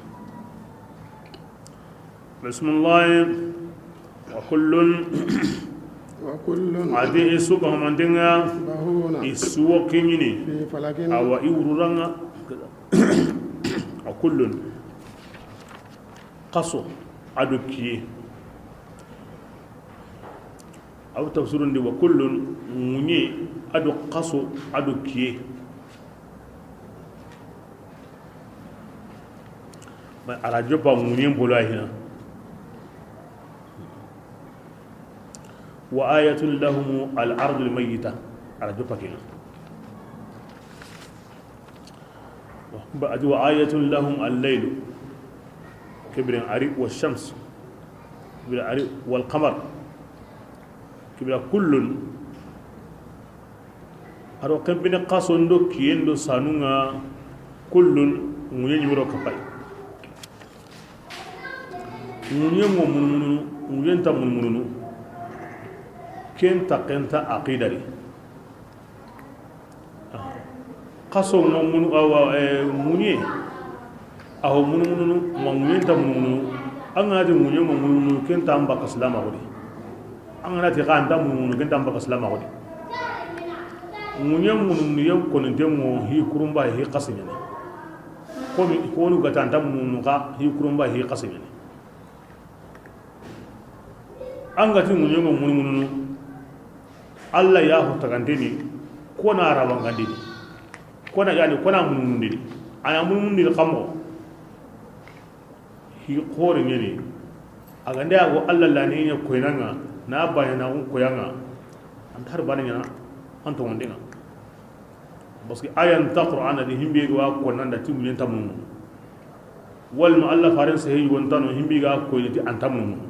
Bismillah. Wa kullun wa kullun adi isu ko mandenga bahuna isu wo kinyini fi falakin awa i wururanga. Wa kullun qaso ado kiye aw tafsirundi wa kullun munye ado qaso ado kiye ba arajo pa munye bolo ahina. Wa ayatun lahum al-ardu al-mayyita arajo pa kina ba adi wa ayatun lahum al-layl kibrin ari wa shams kibrin ari wal qamar kibra kullun aro kembine qasondo kiyendo sanunga kullun munye nyimiro kapay munye ngo mununu munye ta mununu kenta kenta aqidari qaso ngo munu awa munye aho mununu ma munye ta mununu anga di munye ngo mununu kenta amba kaslama godi anga ti ganda mununu kenta amba kaslama godi munye mununu yam konente mo hi kurumba hi qasinyane komi ko nu gata anta mununu ka hi kurumba hi qasinyane anga ti munye ngo mununu alla ya ho tagandini kona rawangandini kona yani kona mununu ni ana mununu ni kamo hi khore ngeni agande ago alla la ni ne koynanga na bayana on koyanga antar bananya anto wondenga parce que ayan ta qur'ana di himbe ga ko nanda ti mun tamu wal ma alla faran sahi wontano himbe ga ko ti antamu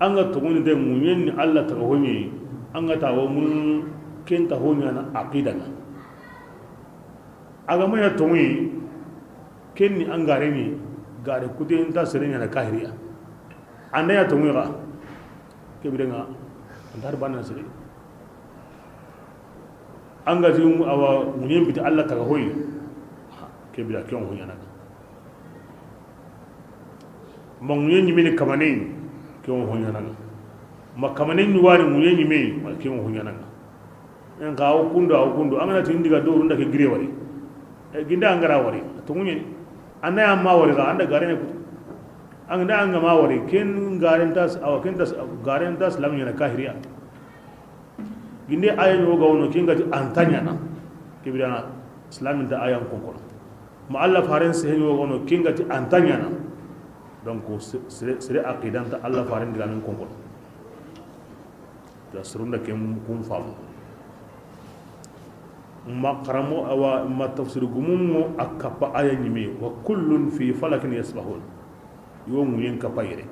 anga togoni de munyen ni alla ta honyi anga ta wo mun kenta honya na aqida na aga maya togoni kenni angare ni gare kute nta serenya na kahiriya anda ya togoni ga kebirenga antar banna sere anga ti awa munyen biti alla ta hoyi kebira kyon honya na munyen nyimini kamane kyon honya na ma kamane ni wari munyen nyime ma kyon honya na en ga o kundo o kundo anga ti ndiga do runda ke gire wari ginda angara wari to munyen anda ya ma wari ga anda gare ne kutu anga anga ma wari ken garen tas awa ken tas garen tas lam yana kahiriya ginde ayan yo ga wono ken gati antanya na kibirana islamin da ayan konkon ma alla faran se yo ga wono ken gati antanya na donc sere aqidan ta alla faran diga min konkon da surunda ken kun famu ma karamo awa ma tafsir gumum akapa ayan yime wa kullun fi falakin yasbahun yo muyen kapayre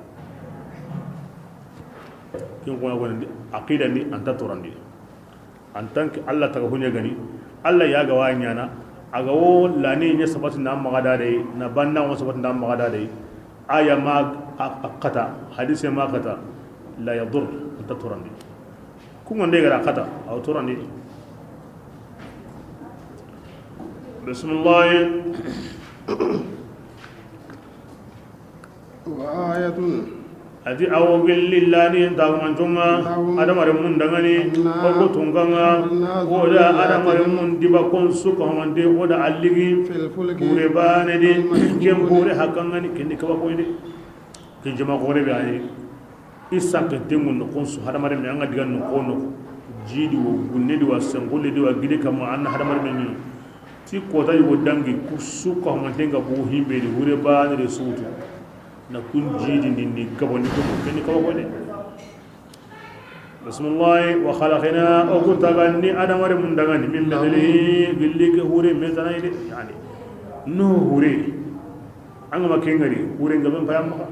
ken ko woni aqida ni anta torandi en tant que Allah taga hunya gani Allah ya ga wanya na aga wo lani nya sabati na magada dai na banna wo sabati na magada dai aya ma aqata hadisi ma qata la yadur anta torandi kun wonde gara qata aw torandi. Bismillah. Wa ayatun adi awo gillillani tagumantunga adamare mun dangani ko tunganga ko da adamare mun diba kon su ko mande ko da alligi bure bane di kem bure hakangani kendi kaba ko ide ken jama ko rebe ani isa ke tengun no kon su adamare me anga diga no ko no jidi wo gunne di wa sengole di wa gide kama anna adamare me ni ti ko tay wo dangi ku su ko mande nga bu himbe di bure bane de suutu na kun jidi ni gaboni ko ken ko ko de. Bismillah. Wa khalaqna o kunta ganni adamare mun dangani min mithlihi gilli ke hure me tanay de yani no hure anga ma kengari hure ngaben payam maka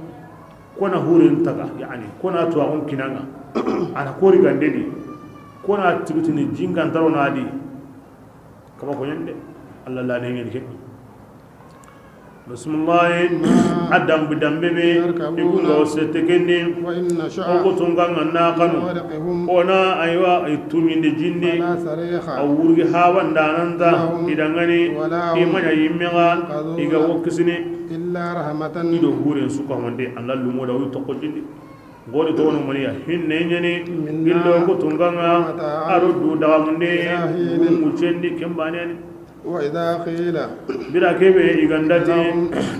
kona hure ntaga yani kona to akon kinanga ana kori gandeni Kona tigitini jinkantaro naadi kaba ko ñande Allah la ne ngel ke bismillah adam bidambe be ikunga sete kendi وإن نشأ o kutunga na kanu نغرقهم ona aywa tuminde jinde فلا صريخ a wurgi hawan dananta idangani imanya yimmenga iga wokkisini إلا رحمة ido huren suka wonde alla lumoda wi tokko jindi godi to wono moniya hinne nyani gillo ko tunganga aro du dawamunde mu cendi kembani ani وإذا قيل bira kebe igandati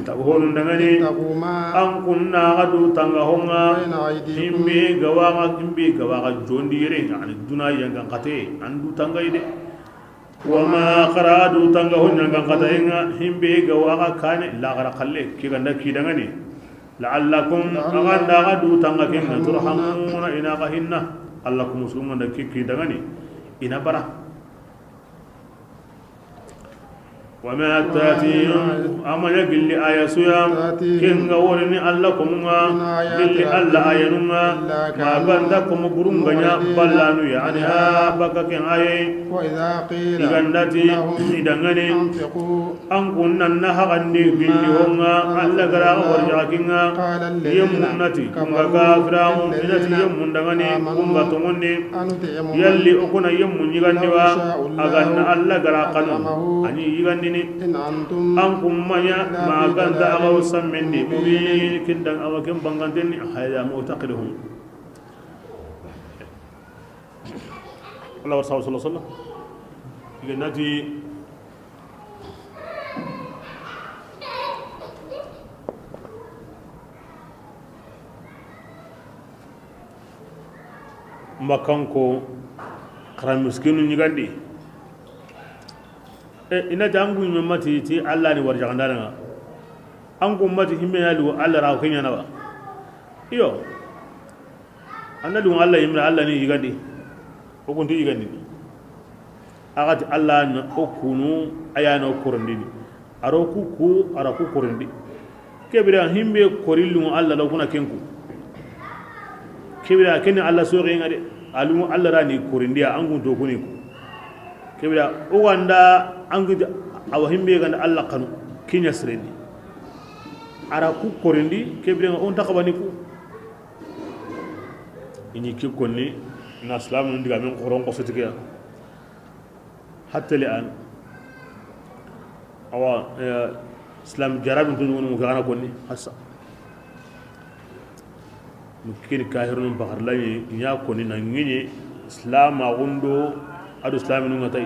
tagohonu dangani اتقوا ما an kunna gadu tanga honga بين أيديكم himbe gawaga himbe gawaga jondi yere ani duna yangan kate an du tanga ide wama khara du tanga hon yangan kate nga himbe gawaga kane la gara kalle ki ganda ki dangani la'allakum aganda gadu tanga ken turhamuna ina qahinna allakum muslimun da ki ki dangani ina bara وما تاتيهم أما يقل آية سيا كن غورني الله كمنا قل الله آية نما ما غندكم برونغنا بلانو يعني ها بكا كن آية وإذا قيل إغندتي لهم إدغني أنفقوا أن كنا نهغني قل هونغا الله غرا ورجاكينا قال الذين يمنتي كنغا كفروا كافراهم للذين إنتي يمندغني آمنوا كنغا تغني أنطعم yalli okuna yemmu ñigandiwa لو شاء الله aganna allah gara kanu أطعمه ani yigandini إن أنتم an kummanya إلا ma في ganta ضلال agaw sammendi مبين mubin kindan awa ken bangantenni hada mu'taqiduhum Allah sallallahu alaihi wasallam iganati makanko karan miskinu ñigandi e ina jangu ñi mati ti Allah ni warjagandana nga an ko mati himbe na lu Allah ra ko nyana ba iyo anda lu Allah yimra Allah ni yigandi o kunti yigandi agati Allah na o kunu ayano korondini aro ku ku ara ku korondi kebira himbe korillu Allah la kuna kenku kebira ken Allah so ngade alu Allah ra ni korindi an kun to kuni ku kebira o wanda an gidi awa himbe ganda Allah kanu kinya sireni ara ku korindi kebira on takabani ku ini ki konni na islam ndiga men qoron ko sutiya hatta li an awa islam jarab tun woni mo gana konni hassa mo kiri kahirun bakar lay nya konni na ngini islam agundo adu islam nu ngatay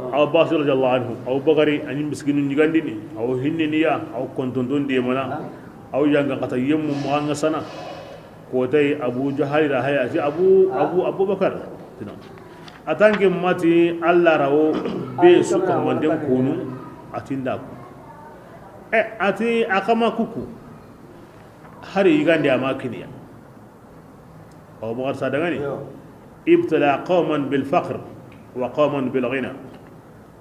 Abbas radiyallahu anhu aw bakari ani miskinu nyigandini aw hinniniya aw kontonton de mana aw yanga kata yemmu mo nga sana ko tay Abu Jahal ra haya ti Abu Abu Abubakar tina atanke mati Allah rawo be su ko manden kunu atinda ko e ati akama kuku hari yigande amakiniya Abu Bakar sadangani ibtala qauman bil faqr wa qauman bil ghina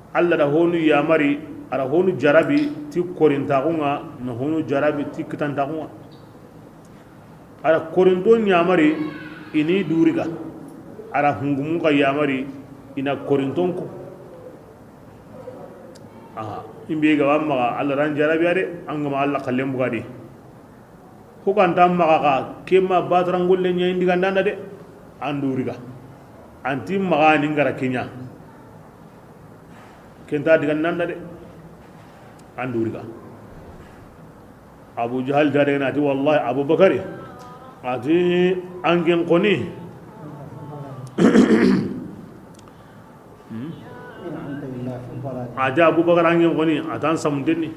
alla da honu yamari ara honu jarabi ti korintaxunga na honu jarabi ti kitantaxunga ara korinton yamari ini duriga ara hungumunga yamari ina korinton ku aha imbe ga maxa alla ran jarabi ade angama alla xallen bugadi hukanta maxa xa kema batarangolle ñayindigandanda de an duriga anti maxa ni ngara keña kenta digan nanda de anduriga Abu Jahal dare na ti wallahi Abu Bakari ati angen koni إن أنت إلا في ضلال ati Abu Bakar angen koni atan samudeni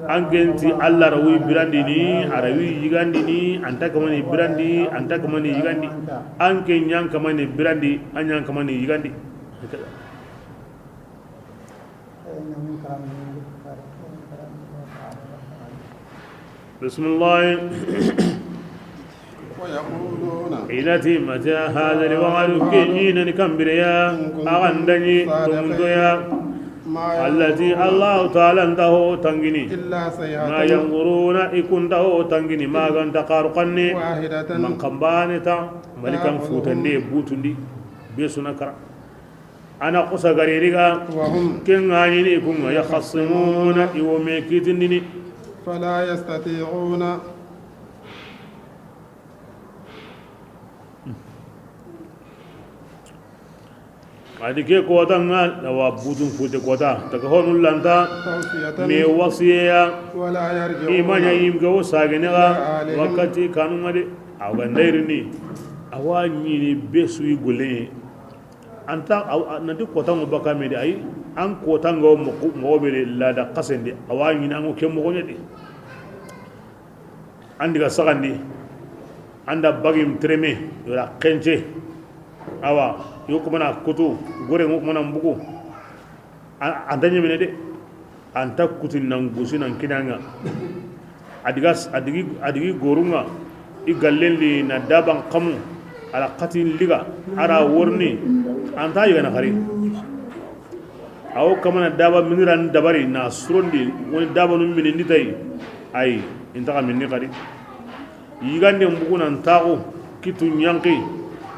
angen ti Allah rawi birandi ni arawi yigandi ni anta kamani birandi anta kamani yigandi anke nyang kamani birandi anyan kamani yigandi فإنه من كلام الكفار ومن كلام الله تعالى. بسم الله ويقولون إلتي متى هذا الوعد كينين كمبريا أغندني تمنتيا Allati Allah ta'ala ntaho tangini. Illa ma sayhatan yanzuruna ikuntaho tangini ma ganta qaruqanni wahidatan man kambane ta malikan futande butundi be suna kara ana kusa gareriga wa hum ken ngani ikunga yakhasimuna iwo me kitindini. Fala yastati'una. Adi ke kota nga lawa butun fute kota taka honul lanta tawsiyatan me wasiya wala yarji'una imanya yimga wo sagenega wakati kanunga de awa ndairini awa nyini besu yi golle anta nanti kota ngo baka me de ay an kota ngo mo be la da kasende awa nyini an ko ke mo de andi ga sagandi anda bagim treme yora kenche awa yokumana kutu gore ngokumana mbugu anta nyemene de anta kutu nan gusi nan kinanga adiga adigi adigi gorunga i gallendi na daban kamu ala katin liga ara worni anta yigana khari awo kamana daba miniran dabari na surondi woni daba num minindi tay ay inta ka minni khari yigande mbugu nan taxu kitu nyanki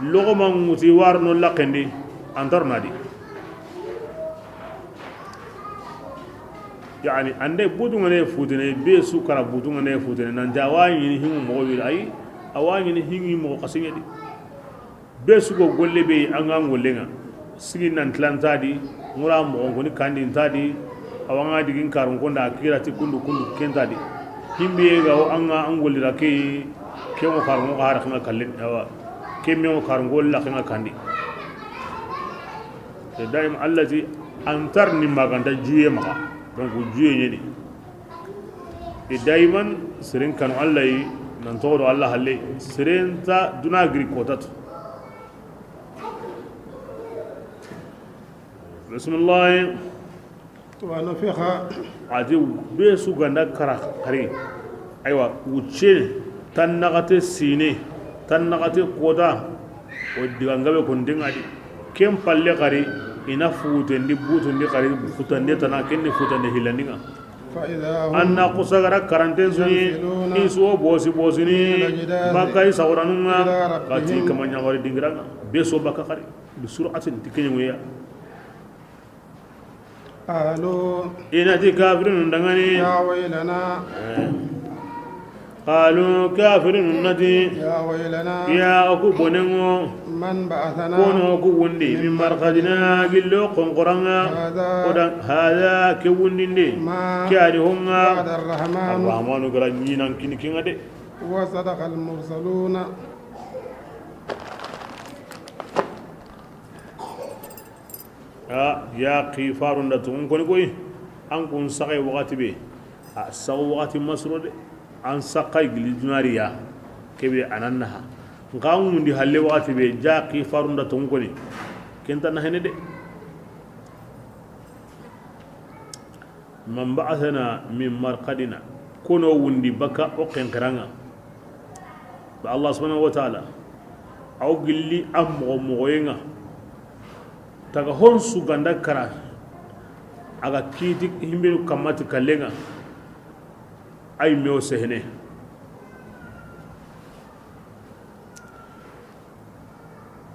logo man nguti warno lakendi antar nadi yani ande budu ngane futene be su kara budu ngane futene nan jawa ni hingu mo wi ay awani ni hingi mo kasinya di be su go golle be anga ngollenga sigi nan tlanta di ngura mo ngoni kandi ntadi awanga digin karun konda akira ti kundu kundu kenta di himbe ga o anga angolira ke ke mo karun ko har khanga kallen awa ke mo karun gol la khanga kandi te daim allati antar ni maganda juye maka donc juye ñeni e daiman seren kanu alla yi nan togodo alla halle seren ta duna giri kotatu bismillah wa nufikha adi be su ganda kara kare aywa wucce tan nagate sine tan nagate kota o digangabe kon dingadi kem palle kare ina fuutendi buutundi kare futande tana kenne futande hilandinga fa idha hum anna kusagara karanten suni isuwo bosi bosini bakka i sawranunga kati kama ñagori dingiranga be so bakka kare bi suratin ti keñengoya qalu inati kafirun dangani ya waylana qalu kafirun nati ya waylana ya aku bonengo man ba'athana kono ku wundi min marqadina gillo qonqoranga odan hada ke wundinde ma ke ani honga wa'ada ar-rahman arrahmanu gara ñinan kini kinga de wa sadaqa al-mursaluna ya qifarun da tun koni koy an kun sakai wakati be a saw wakati masro de an sakai gili dunariya kebe anannaha nka wundi halle wakati be ja qifarun da tun koni kenta na hene de man ba'athana min marqadina kono wundi baka o kenkranga ba Allah subhanahu wa ta'ala aw gilli am mo moyenga taga hon suganda kara aga kiti himberu kamati kallenga ay meo sehene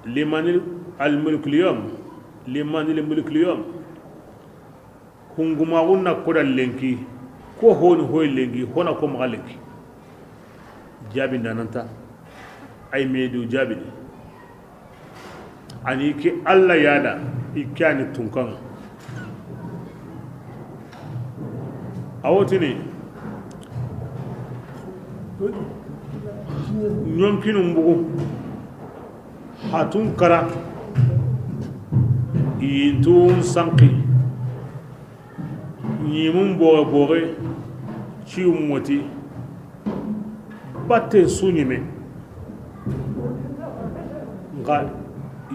liman al mulk al yawm liman al mulk al yawm hunguma wonna koda lenki ko honi hoy lenki hona ko maga lenki jabi nananta ay medu jabi ani ke alla yada ikani tunkan awotini ñonkinu mbugu hatun kara yintun sanki ñimun boxe boxe ciw moti batte suñime nka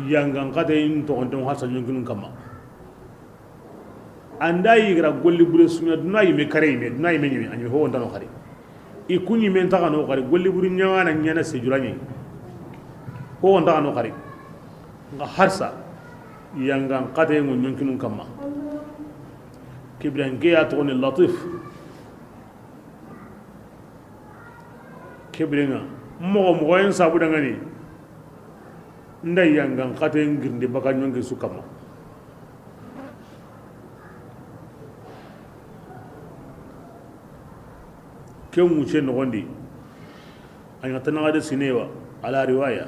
yangan kate in toxonten har sa ñonkinu kamma anda yigira golli bure suña duna yime kare yime duna yime ñime añime ho wontano xari i ku ñime ntaxano xari golli buru ñangana ñana sejura ñi ho wontaxano xari nga harsa yangan kate ngo ñonkinu kamma Kibran ke ya togoni latif kibrenga mogo mogo en sabu dangani nda yangan kate ngirndi baka nyongi su kama ke ŋuce nogondi anga tanagade sinewa ala riwaya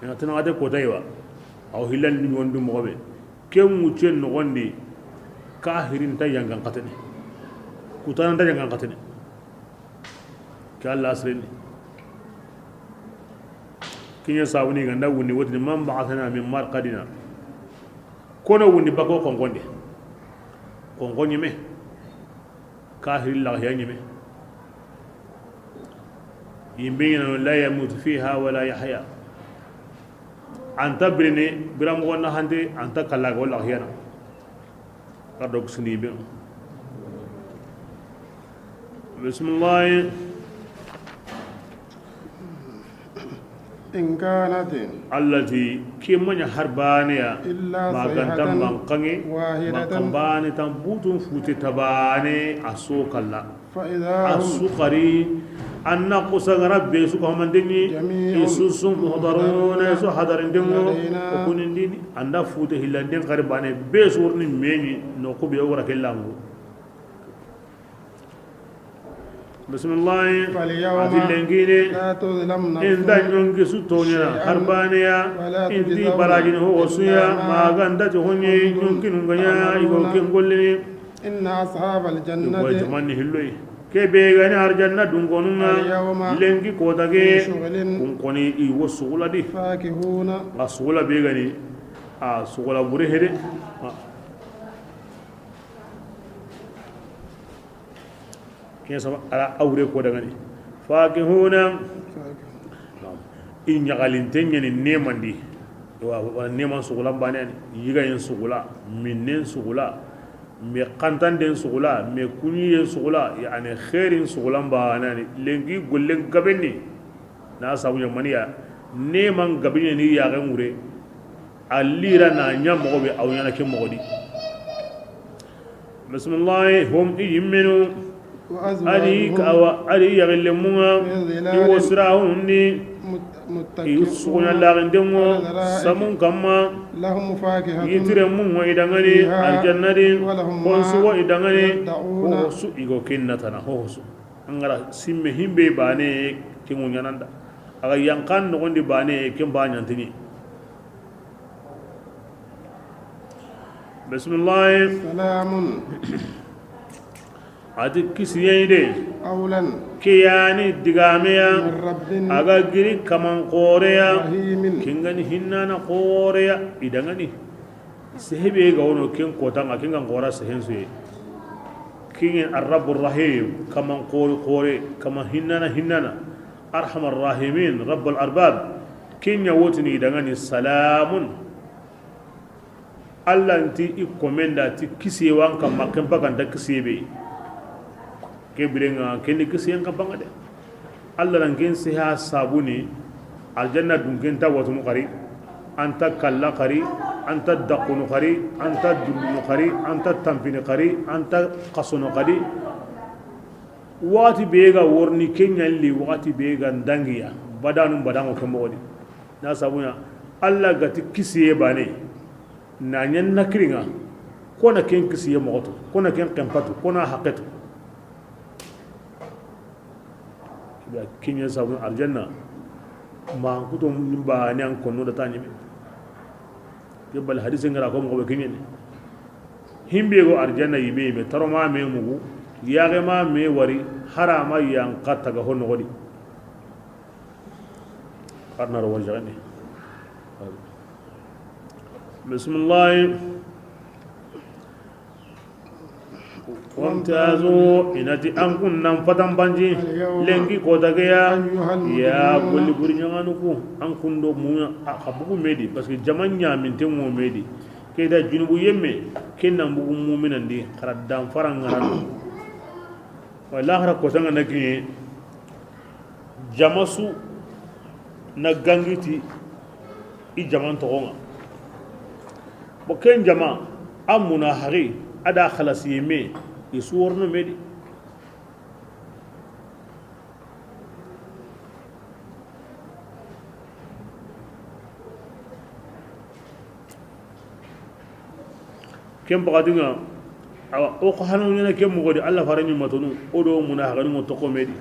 anga tanagade kotaiwa aw hilal ni wondu mogobe ke ŋuce nogondi kahirin ta yangan katene kutanan ta yangan katene ke alla asreni kinya sabuni ganda wundi wotini man ba'athana min marqadina kono wundi bako konkonde konko ñime kahiri lahiya ñime yimbe la yamutu fiha wala yahya anta birine biramgo na hante anta kala go lahiyana kadok sini be bismillah إن كانت allati kimanya harbaniya إلا magantan صيحة bankange واحدة bankanbane tan butun fute tabane aso kala فإذا هم asu qari anna qusagara be su ko mandini جميع isusu muhdaruna isu hadarindingo لدينا okunindini anda fute hillanden qari bane be surni meñi no ko be wora kellango bismillah فاليوم ati lengine لا تظلم نفس inda nyongi su toñana شيئا harbaneya ولا inti تجزون barajini hogo suya إلا ما maganda joxoñe كنتم ñonkinungaya igo تعملون ken gollini إن أصحاب igoy الجنة jamanni hilloyi ke begani arjanna dungonunga اليوم lenki في kotage شغل kun koni iwo sugula di فاكهون a sugula begani a sugula bure hede ke sama ala awre ko dagani fakihuna i ɲagalinte ɲani nemandi wa neman sugula bane ani yigayen sugula minnen sugula me kantanden sugula me kuɲiyen sugula yani khairin sugula bane ani lenki gollen gabenni na sabu ɲamaniya neman gabenni ni yagen wure a lira na ɲa mɔgɔ bɛ aw ɲɛna kɛ mɔgɔ di bisimilahi hum i yimmenu adi وأزواجهم awa adi yagille munga في i ظلال wo sirahunni i sugunya متكئون lagindenŋo على الأرائك samun kamma لهم فاكهة yitire munŋo idangani فيها aljannadi ولهم ما honsugo idangani يدعون hohosu igo kennatana hohosu angara simme himbe bane kenŋo ɲananda aga yankan nogondi bane ken ba ɲantini bisimilahi سلام ati kisiyeyi de قولا keyani digameya من رب aga giri kaman koreya رحيم kengani hinnana koreya idangani sehebe ga wono ken kotanga kengan kora sehen suye kingen arrabu rahim kaman kore kore kama hinnana hinnana arhamar rahimin rabbul arbab kenya wotini idangani salamun alla nti i komenda ti kisiyewan kamma ken paganta kisiyebe ke birenga kenni kisiyen kam panga de alla nan ken seha sabuni aljanna dun kenta watunu qari anta kalla qari anta daqunu qari anta dullunu qari anta tampini qari anta qasunu qari wati bega worni kenyalli wati bega ndangiya badanu badango ke mogodi na sabunya alla gati kisiye bane na nyen nakiringa kona ken kisiye mogoto kona ken kempatu kona haketu ya kenya sabu aljanna ma kuto nimba ni an konno da tanyime ke bal hadise ngara ko mo be kenya ne himbe go aljanna yibe be taroma me mugu yaage ma me wari harama yan qatta ga honno godi qarna ro wajani bismillah wamtazu inati an kunnan fatan banji اليوم lenki kotageya أيها ya golli المجرمون buri ñanganu ku an kundo mu a xa bugu medi parce que jama ñaminte ŋo medi ke da junubu yemme ke nan bugu muminandi xara danfara ŋarano wa lahara kotanga na kiñe jama su na gangiti i jaman toxonga bo ken jama a muna haxi Ada khalasi me isu worno medi. Kem bagadinga awa o ko hanu nyana kem mo godi alla faranyu matonu odo muna hagani ngo toko medi.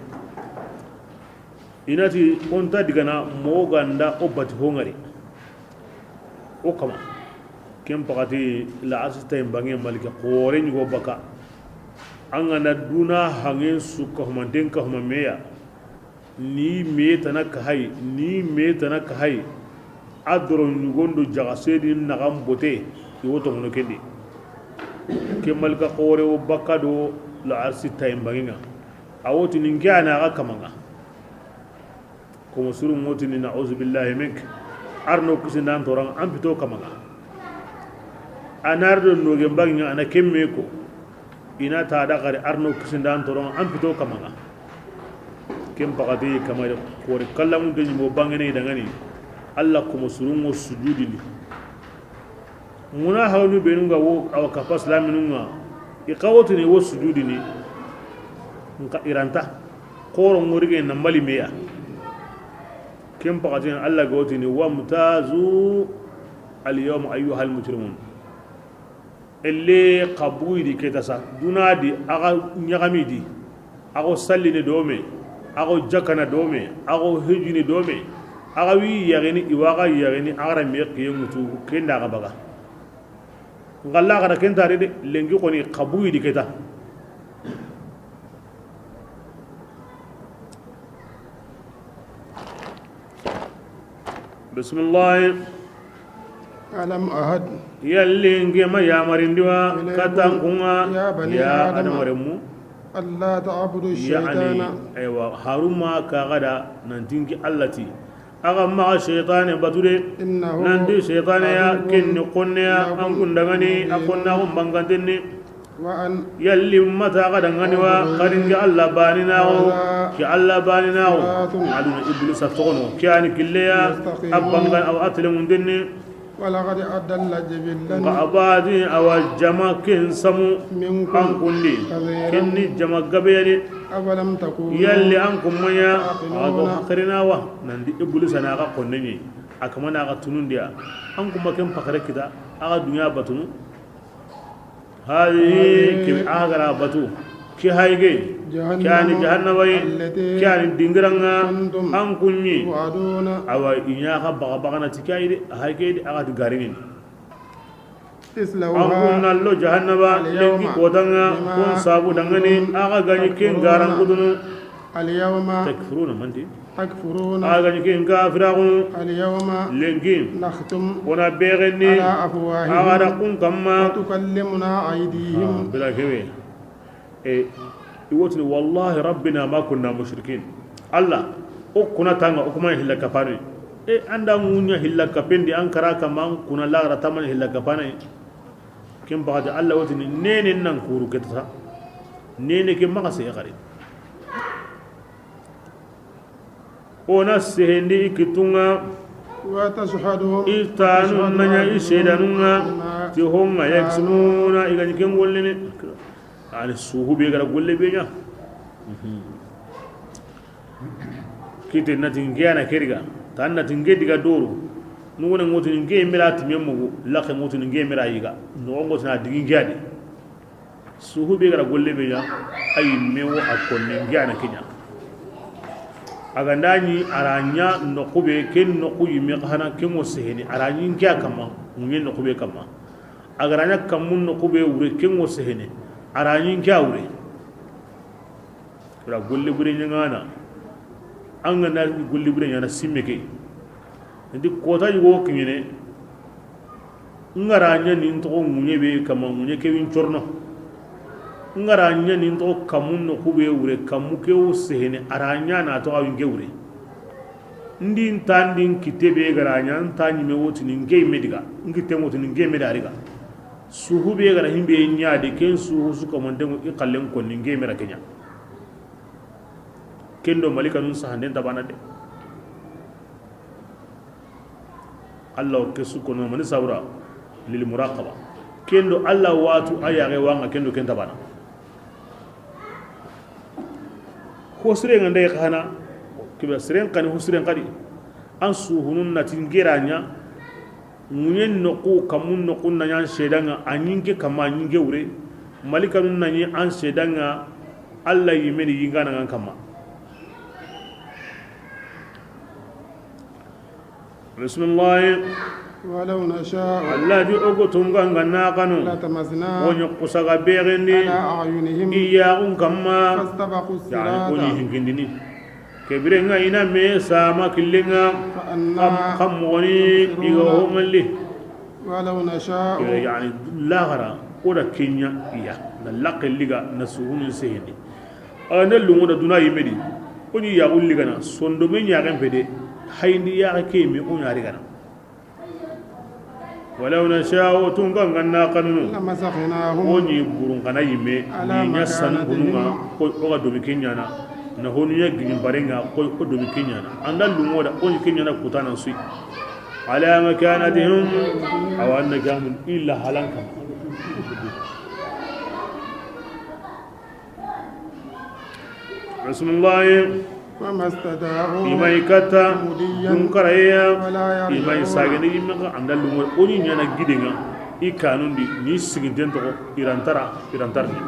Inati onta digana mo ganda o bati hongari o kama kem bagati la asista imbange malika qore nyugo baka angana duna hangen sukka humanden ka humameya ni metana kahay ni metana kahay adro nyugondo jagasedi nagam bote iwoto ngono kendi ke malika qore o baka do la asista imbange awoti ningiana ga kamanga komo suru ngoti ni na'uzu billahi mink arno kusindan toran an fito kamanga anardo noge bangi ana kemme ko ina ta da gari arno kusindan toran an fito kamanga kem bagati kamare kore kallamu de mo bangene dangani alla komo suru ngo sujudi ni muna hawnu benunga wo aw kapas laminunga iqawti ni wo sujudi ni nka iranta koro ngorige na mali meya كم بقتين الله قوتني وامتازوا اليوم أيها المجرمون اللي قبوي دي كتاسا دونا دي أغا نيغامي دي أغو سليني دومي أغو جاكنا دومي أغو هجيني دومي أغا وي يغيني إواغا يغيني أغرا ميق يموتو كين داغا بغا غلا غرا كين تاري دي لنجي قوني قبوي دي كتا بسم الله ألم أهد يلي نجما يا مرندوا كتانكوا يا آدم رمو ألا تعبدوا الشيطان يعني أيوة هارما كغدا ننتينك التي أغمى الشيطان بتوري نندي شيطان يا كن قنيا أنكن دغني أكون هم بانغتني وأن يلي متى غدا غنوا قرنج الله بانيناو كي الله بانيناو عدو إبليس تغنو كيان كليا أبانغان أو أتلم دني ولقد أضل جبلا وأبادي أو جما كن سمو أنكني كني جما قبيلي أولم تكونوا يلي أنكم ميا أو خرنا وا نندي إبليس أنا أقولني أكمل أقتلون ديا أنكم ما كن فكرة كده أقعد دنيا بتونو هذه كم أغرى بتو كي هايجي كان جهنم كان دينغرنا أنكني أو إنياها بغبغنا تكايد هايجي أقعد غارين أنكم نالو جهنم لكي كودنا كون سابو دعني أغا غني كين غاران كودنو اليوم تكفرون مندي تكفرون أغا كين كافرون اليوم لنكين نختم ونا بيغني على أفواههم أغا كون كما وتكلمنا أيديهم بلا كوي إيه يوتني والله ربنا ما كنا مشركين الله أكنا تانغ أكما هلا كفاري إيه عند مونيا هلا كفين دي أنكرا كمان كنا لا رتمن هلا كفاني كم بعد الله وتني نين ننكورو كتسا نين كم ما سيغري ona sehende ikitunga وتشهدهم itanu nanya isedanunga ti honga yaksumuna igani ken gollene ani suhu be gara golle be nya kite nati ngiana keriga tan nati ngediga doru nugone ngoti nge mira timemmugu laqe ngoti nge mira yiga no ngoti na digi ngiadi suhu be gara golle be nya ay mewo akonne ngiana kenya agandani aranya nokube ken noku yime hana ken wo seheni aranyi ngia kama munye nokube kama agaranya kamun nokube wure ken wo seheni aranyi ngia wure ra golle bure nyangana anga na golle bure nyana simmeke ndi kota yugo kinyene ngaranya nin to munye be kama munye kewin chorno ngaranya nin to kamun no kube wure kamu ke wo sehene aranya na to awin gewure ndi ntandi kitebe garanya ntanyi me woti ni ngey mediga ngite woti ni ngey medariga suhu be gara himbe nyaade ken suhu su kamondengo iqallen ko ni ngey mera kenya kendo malika nun sahanden tabana de Allah ke su kono mani sabra lil muraqaba Kendo alla watu ayaxe wanga kendo ken tabana ho sirenga ndey xana kiba siren kani ho siren kadi an suhunun nati ngeranya ŋuɲe noku kamun noku nañan sedanga a ñinke kama a ñinke wure malika nun nañi an sedanga alla yimeni yinganangan kama bismillah. ولو نشاء alla di ogo tunganga naxanu لطمسنا woño kusaga bexindi على أعينهم iyaxun kamma فاستبقوا yani oni الصراط hinkindini kebirenga ina me sama killenga فأنا kam moxoni iga homalli ولو نشاء yani laxara oda kenya iya na laqelliga na suhunun sehindi aga ne lungoda duna yimedi oni yaxulligana sondome ñaxen pede hayindi yaxe kemi o ñarigana walaw nashau tunganga naxanunu لمسخناهم o ñi burunkana yimme Ala ni ña sanu makanatihim. hununga ko o ga domi ke ñana na honuya giñinparenga ko o domi ke ñana anda lungoda o ñi ke ñana kutana sui ala makanatihim awa anna gamun illa halan kama bismillah. فما استطاعوا Imay kata مضيا dunkaraya ولا imay يرجعون sagene yimme ka anda lungoda o ñi ñana gidenga i kanundi ni siginten togo irantara irantarni.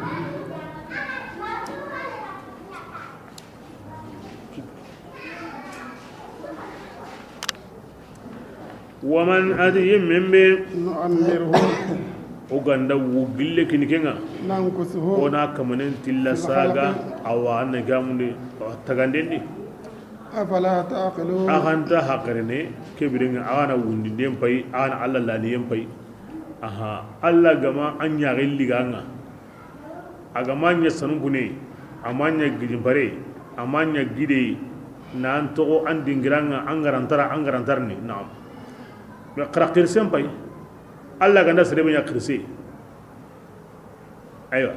Waman ati yimmen be نعمره o ganda wo gille kini kenga ننكسه ona kamanen tilla saga awa anna gamunde awa tagandendi. أفلا تعقلون Axanta hakarene kebirenga axana wundinden payi axana alla laniyen payi aha alla gama an ɲaxi liganga agama ɲa sanumpune ama ɲa gijinpare ama ɲa gide na an toxo an dingiranga an garantara an garantarni naam mais xara xirsen payi alla ganda serebe ɲa xirse aywa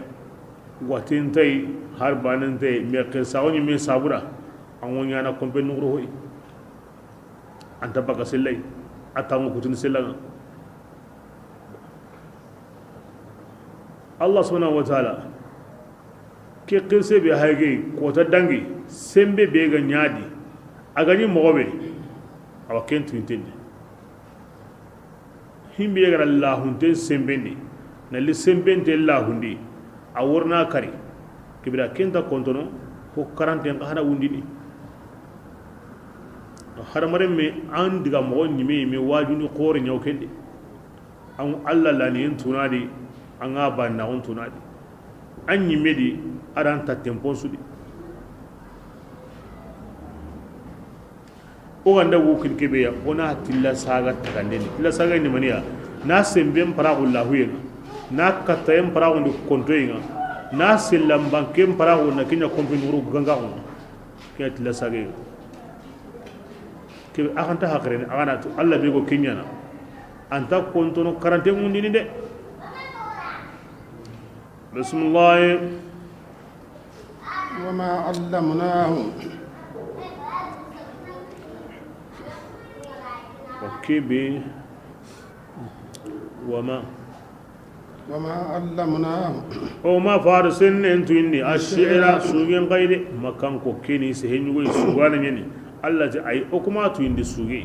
watin tay har banen tay mais xirsaxo ɲime sabura an wo ɲana kompe nuxuro hoy anta baka sellay a tango kutuni sellanga Allah subhanahu wa ta'ala ke xirse be hayge kota dangi sembe be ga ñaadi agani moxo be awa ken tuyintendi himbe gara lahunten sembendi nalli sembente lahundi a worna kari kibira kenta kontono ko karanten xa hana wundini hadamaren me an diga moxo ñime yime wajuni xoore ñaw kende an alla laniyen tunadi an ga bannaxun tunadi an ñimme di adan tatten ponsudi o ganda wo kin kebeya ona tilla saga tagandeni tilla saga ni maniya na semben paraxu lahuyenga na kattayen paraxundi kontoyenga na sellambanken paraxu na kenya kompinuru gangaxunga kenya tilla saga kebe axanta xaxirene axana tu alla be go keñana anta kontono karante ngundini de bismillah. وما علمناه o kebe wama وما علمناه o ma faru sennen tuyindi ashira sugen kayde makan ko keni seheñugoy sugana ñani alla ti ay o kuma tuyindi suge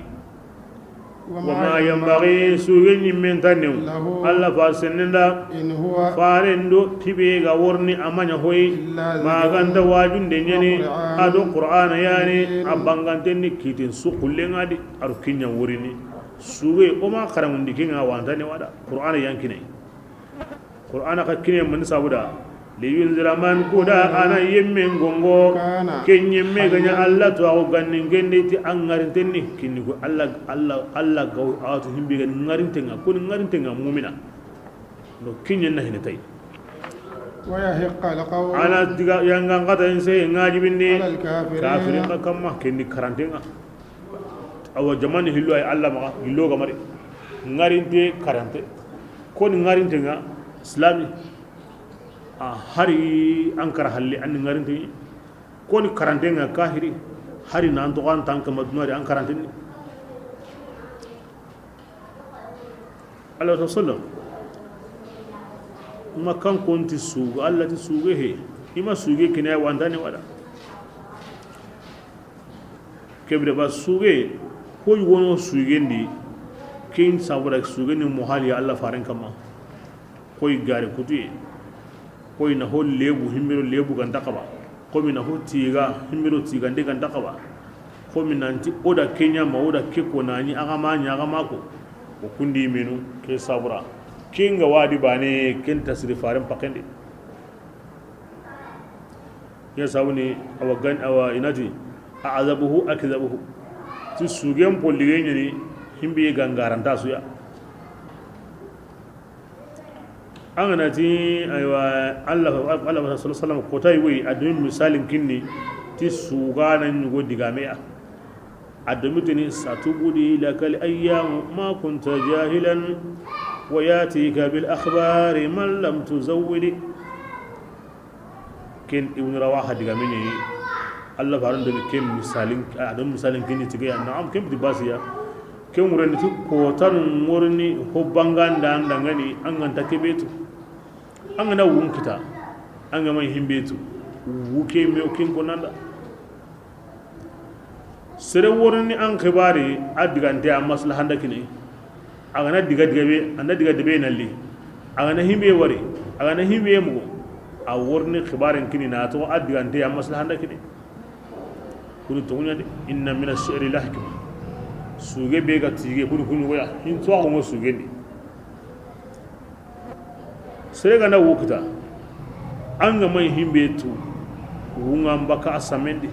wama yambagi suge ñimmen tannew له alla faru sennenda إن هو faren do tibe ga worni amaña hoy إلا ذكر maganta wajunde ñani وقرآن ado qur'ana yani مبين. A bangantenni kiten suqullenga di aro kiña worini suge o ma xaramundi kenga wantane wada qur'ana yankinayi qur'ana ka kine man sabuda liyunzira man kuda ana yemmen gongo كان ken yemme ganya alla to ago gannin gende ti an ngarintenni kinni ko alla alla alla gaw atu himbe gan ngarintenga ko ngarintenga mumina no kinyen na hinatay ويحق القول ala diga yanga ngata inse ngajibindi على الكافرين kafirin ka kamma kenni karantenga awa jamani hillo ay alla maga hillo gamare ngarinte karante ko ni ngarintenga islami a hari ankara halli an ngarinte ko ni karantenga kahiri hari nan to an tanka madunari an karanteni Allah sallam Makan konti suuga alla ti suuge he ima suuge kinaya wantani wada kebre ba suuge ko yugono suugendi ken sabura suuge ni muhali alla faren kama koy gare kutuye koy na ho lebu himmiro lebu ganta kaba komi na ho tiga himmiro tiga nde ganta kaba komi nanti oda kenya ma oda keko nani aga ma nya aga mako o kundi menu ke sabura kinga wadi bane ken tasri faren pakende ya sawni awa gan awa inati a'azabuhu akzabuhu ti sugem pollige ni himbe gangaranta suya an ganati aywa Allah Allah sallallahu alaihi wasallam kotay wi adumi misalin kinni ti sugana nyugo digamea adumitini satubudi lakal ayyam ma kunta jahilan wa yatika bil akhbari man lam tuzawwidi ken ibn rawaha digamini Allah faran do ken misalin adum misalin kinni tiga na'am ken basiya ken wurani ti kotan ngorni ho banganda andangani an ganta kebetu an gana wunkita an gama himbetu wuke me ken konanda sere worni an khibari adigante a maslahanda kine agana diga diga be anda diga debe nalli agana himbe wari agana himbe mugo a worni khibarin kini na to adigante a maslahanda kine kuni tunya de inna min ash-shi'ri la hikma suge be ga tige kuni kuni waya hin to ngo suge ni sere gana wukita an ga mai himbe tu wunga mbaka asamendi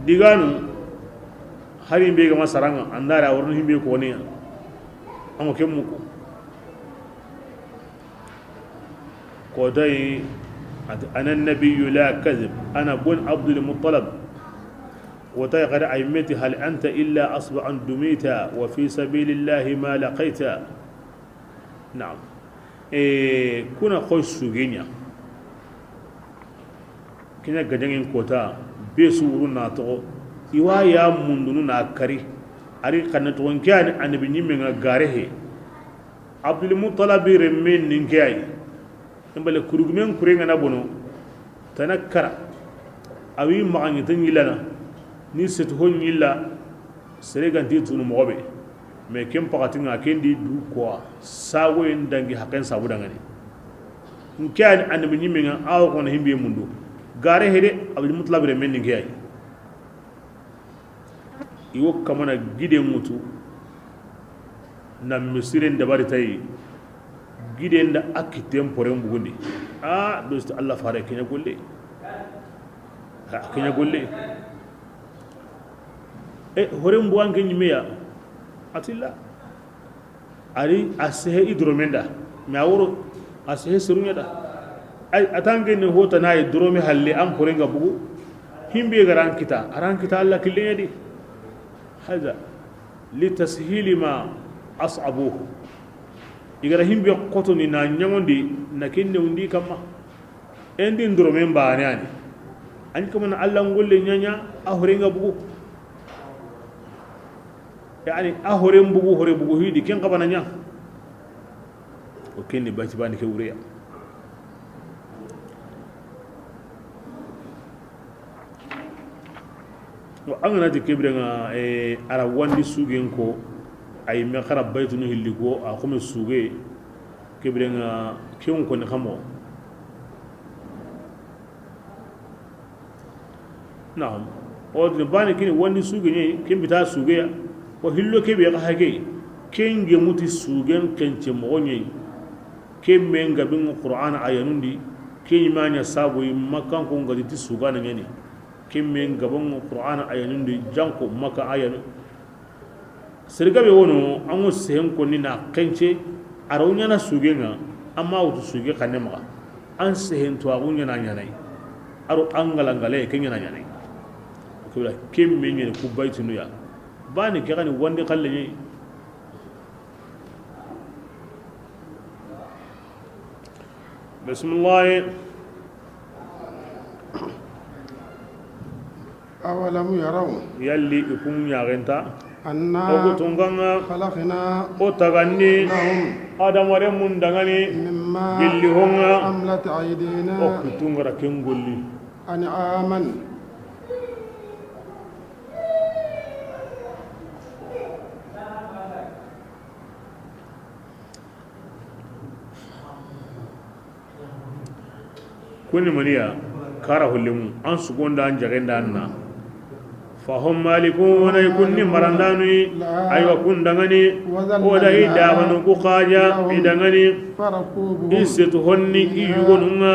diganu hari himbe ga masaranga andara worno himbe ko ne amo kemmuko ko dai ana nabiyyu la kadhib ana bun abdul muttalib wa tay qad aymati hal anta illa asba'an dumita wa fi sabilillahi ma laqaita na'am kuna khoy sugenya kina gadangen kota besu wuru na to iwa ya mundunu na kari ari kana to nkiani annabi nyimme nga garehe abdul muttalib remmen ninkiai mbale kurugumen kurenga na bono tanakkara awi magangi tangilana ni setu ho nyilla serega ndi tunu mobe me kem pakati nga kendi du ko sawo en dangi haken sabu dangani nkiani annabi nyimme nga aw ko na himbe mundu gare hede abdul muttalib remmen ninkiai iwo kamana gide mutu na misiren dabari tay gide nda akitem porem bugundi a dosti Allah fare kenya golle ha kenya golle e horem buwan kenyi meya atilla ari asehe idromenda me awro asehe serunya da ay atange ne hota nay drome halle am porenga bugu himbe garan kita aran kita Allah killenya di هذا لتسهيل ما أصعبوه igara himbe qotoni na nyamondi na kenne undi kama endi ndoro men baane ani an kama na Allah ngolle nyanya a horenga bugu yani a horen bugu hore bugu hidi ken qabana nya o kenne baci bani ke wuriya wa an gana kebrenga ara wandi sugen ko ay me khara baytunu hilliko a ko suge kebrenga ken ko ni khamo naam o de bani kini wandi suge ni kembita suge ya o hillo kebe ga hage kenge muti sugen kence mo nyi kemme ngabin qur'an ayanundi kenyimanya sabo makkan ko ngadi ti sugana ngeni kemme ngabon qur'an ayanundi janko makka ayanu sirgabe wono ango sen ko ni na kence arawnya na sugenga amma wutu suge kanema an sehen to agunya na nyanai aro angala ngale kenya na nyanai ko la kemme ngene ku baytunu ya bani ke gani wande kalle ni bismillah awalam yaraw yalli ikum ya genta anna ogo tonganga khalaqna o taganni lahum Adamaren mun dangani مما gilli honga حملت o أيدينا kutungara ken golli. أنعاما. Kuni maniya kara hollemu an sugonda an jagenda an na fahum malikuna ikunni marandanu aywa kun dangani oda i dabanu ku kaja i dangani فركوبهم i setu honni i yugonunga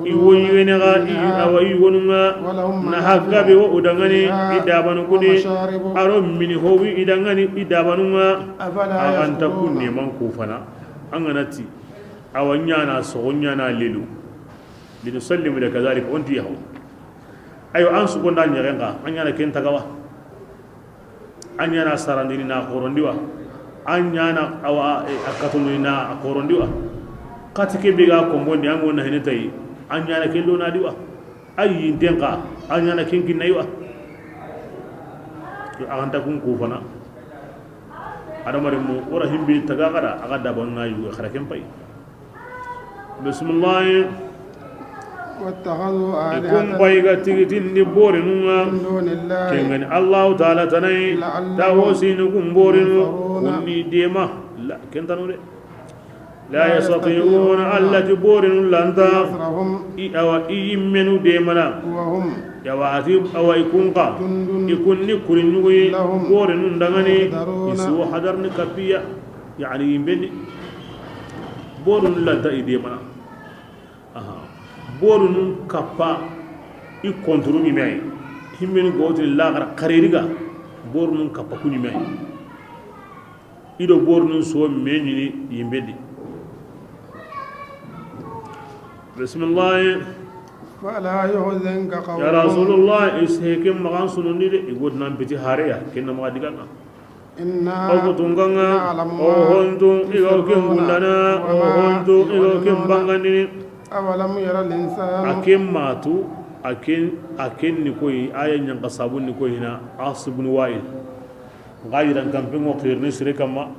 i woyuwenaga i awa i yugonunga ولهم na hakkabe wo udangani i dabanu kuni ومشارب aro mini howi i dangani i dabanunga أفلا aganta kun يشكرون neman ko fana an gana ti awa ɲana sogo ɲana lelu linusallimu laka zalika onti yahu ayo an sugonda ɲɛgɛn kan an ɲana ken tagawa an ɲana sarandini na korondi wa an ɲana awa a katondini na a korondi wa kati ke be ga kombondi an gonna hene tayi an ɲana ken lonadi wa ay yinten ka an ɲana ken kinnayi wa aganta kun ko fana adamaren mu wora himbe taga gada aga dabanu na yugo khara ken pay bismillah. واتخذوا Ikun آلهة pay ga tigitindi borinunga من دون الله kengani Allahu taala tanai لعلهم ta hosinu kun borinu ينصرون. Kunni dema la kentanu de la yastati'una allati borinu lanta نصرهم i awa i yimmenu demana وهم yawati awa ikunka جند ikunni kuriñuguyi لهم borinu ndangani محضرون. isuwo hadarni kappiya yani yimbendi borinu lanta i demana aha borinu kappa i konturu ñime ay himmenu gowotini lagara kareriga borinu kappa ku ñime ay ido borinu so me ñini yimbendi bismillah. فلا يحزنك Ya قولهم rasulullah ishekin magan sunundi de igodnan piti hareya kenna maga diganga إنا o kutunganga نعلم o ما hontu igo ken يسرون gundana o وما hontu igo ken يعلنون. bangandini. أولم يرى الإنسان Aken matu aken ni koy aya nyanga sabun ni koy hina As ibn Wa'il ngayiran kampengo khirni sire kama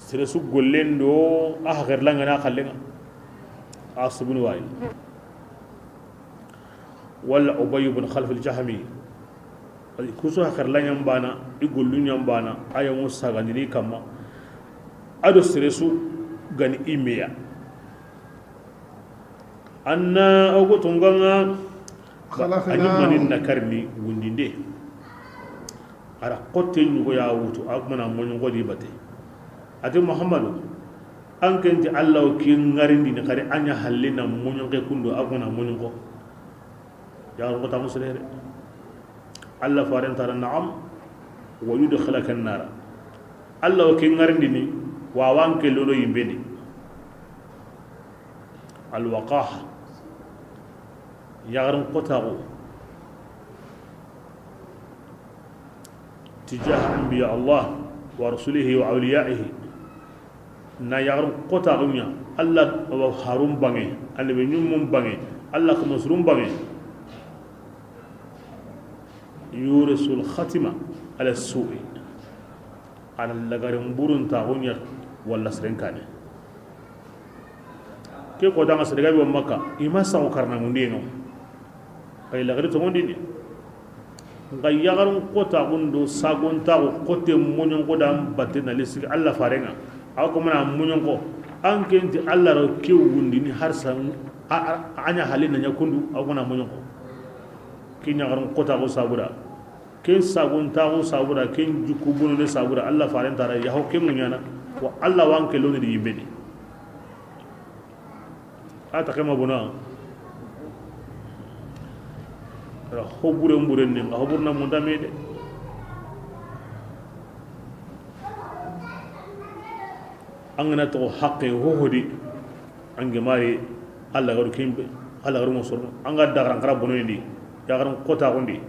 sire su gollendo a hagerlanga na khallenga As ibn Wa'il wala Ubay ibn Khalf al-Jahmi kuso hagerlanga mbana i gollu nyambana aya ngo sagandini kama ado sire su gani imeya anna ogo tunganga ani manin خلقناهم na karni wundinde ara kotte ñugo ya wutu agmana moñongo di bate ate Muhammadu an kenti Allah o ke ŋarindini xari a ɲa halle na moñonke kundo agmana moñongo yaxarongo taxu serere Allah faren tara naam wa yudkhilaka annara Allah o ke ŋarindini wawan ke lono yimbedi alwaqaha yaxaron kotaxu تجاه أنبياء الله ورسله وأوليائه na yaxaron kotaxuña Allah awa harum bange annabi ñummum bange Allah kama surum bange yurisul khatima ala su'i ala lagarin burun taxuña walla seren kane ke kotanga seregabi wa Makka ima sango karnangundiyenga ay lagari tongondini nga yaxarun kotaxun do sagontaxu kote moñonko dan batte na lesigi Allah farenga awa komana moñonko an kenti Allah ro ke wundini har san aña hali naña kundu awa komana moñonko ke ñaxarun kotaxu sabura ken sagontaxu sabura ken jukku bunone sabura Allah faren tara yaxo ke muñana wa Allah wan ke loni di yimbedi ata kema bona ra hobure mbure ne nga hoburna munda mede an gana to haqqe hohodi an gemari Allah garu kimbe Allah garu mo an ga dagaran kara bono ndi yagaran kota gondi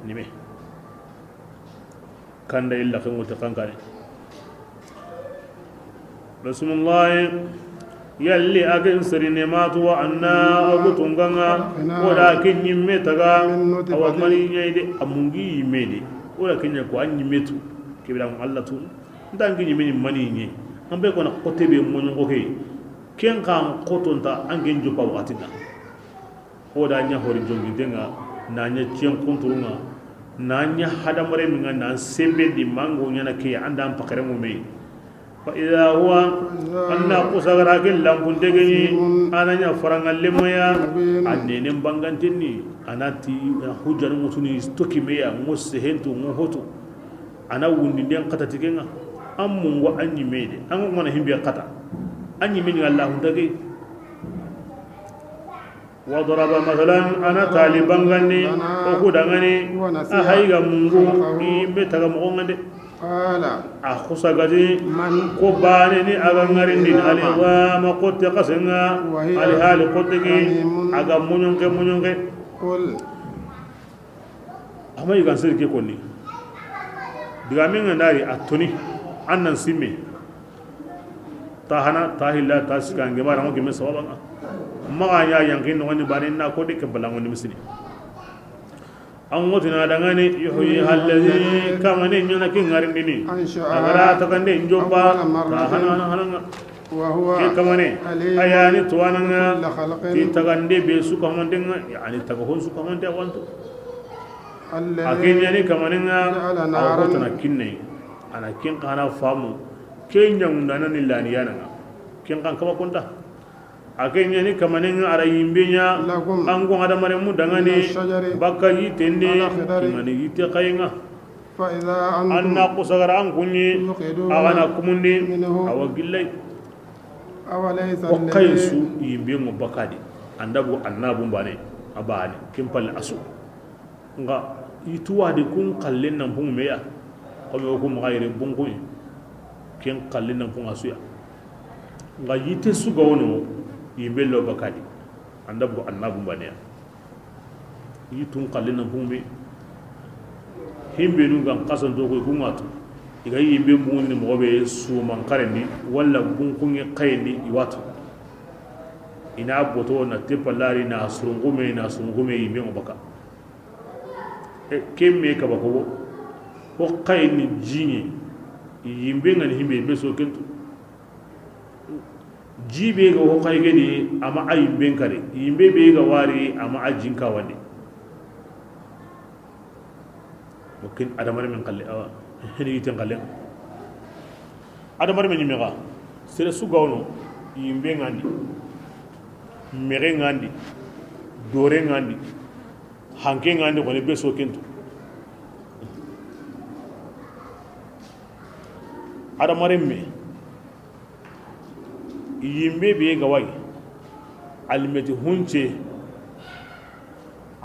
nime kanda illa kan wata kankane bismillah yalli agen sirine matu wa anna agutunganga wala kin yimme taga awa mani nyaide amungi yimme de wala kinya ko an yimme tu kibira Allah tu ndangi yimme ni mani nye An be kona kote be moñongo ke ken kan kotonta an gen jopa wakati na o da nya hori jongintenga na nya cien kunturunga na nya hadamare minga na sembe di mango nyana ke anda an pakare mu me fa idha huwa anna kusagara ke lampunte gani ana nya faranga lemaya anene bangantenni anati hujja mutuni stoki meya ngo sehentu ngo hoto ana wundi den kata tigenga an mungo an nyime de an ngona himbe kata an nyime ni Allah hundage wa daraba mathalan ana taliban ganni o kudangani a hayga mungu imbe taga mo ngande qala a khusagadi man ko bane ni aga ngarindi alidama kotte kasenga ali hali kottegi aga munyonke munyonke qul ama yigan sirke konni diga min ngandari atoni annan simme tahana tahilla tasika ngemara ngo gime sawabanga maga ya yankin no woni bane na ko de ke balango ni misini an wotina dangane yuhyi allazi kama ne nyona ke ngarindi ni agara takande njomba tahana hana wa huwa ke kamane alim ayani tuwananga kulla khalqin ti tagandi be su kamandenga yani tagahon su kamande wanto alladhi akenya ni kamanenga ja'ala naran awotana kinne ana kin kana famu kenya ngundana ni laniyana kin kan kaba kunta akenya ni kamanenga ara yimbenya lakum ango adamare mu min dangane ash-shajari bakka yitende al-akhdari ngani yite kayinga fa idha antum anna kusagara an kunyi tuqiduna agana kumundi minhu awa gillai awalaysa o alladhi kaysu yimbe ngo bakadi andabu annabu bane abane kimpal asu nga ituwa de kun kallen nan pun meya ko me ko magayre bunku ken kallen nan pun asuya nga yite suga wono yimbe lo bakadi andabu annabu bane yitun kallen nan pun me himbe nu gan kasan to ko kungatu iga yimbe mun ni mo be suman karendi walla bunkun kayndi iwatu ina boto na tepalari na surungume yimbe mo baka e kemme ka bako ko kayni jinye yimbe ngani himbe be so kentu jibe ga ko kay gedi ama ayimbe kare yimbe be ga wari ama ajinka wande mungkin adamar min qalle awa heni yiten qalle adamar min nyimega sere su gawno yimbe ngandi mere ngandi dore ngandi hanke ngandi ko ne be so kentu adamar me yimbe be ga way almeti hunce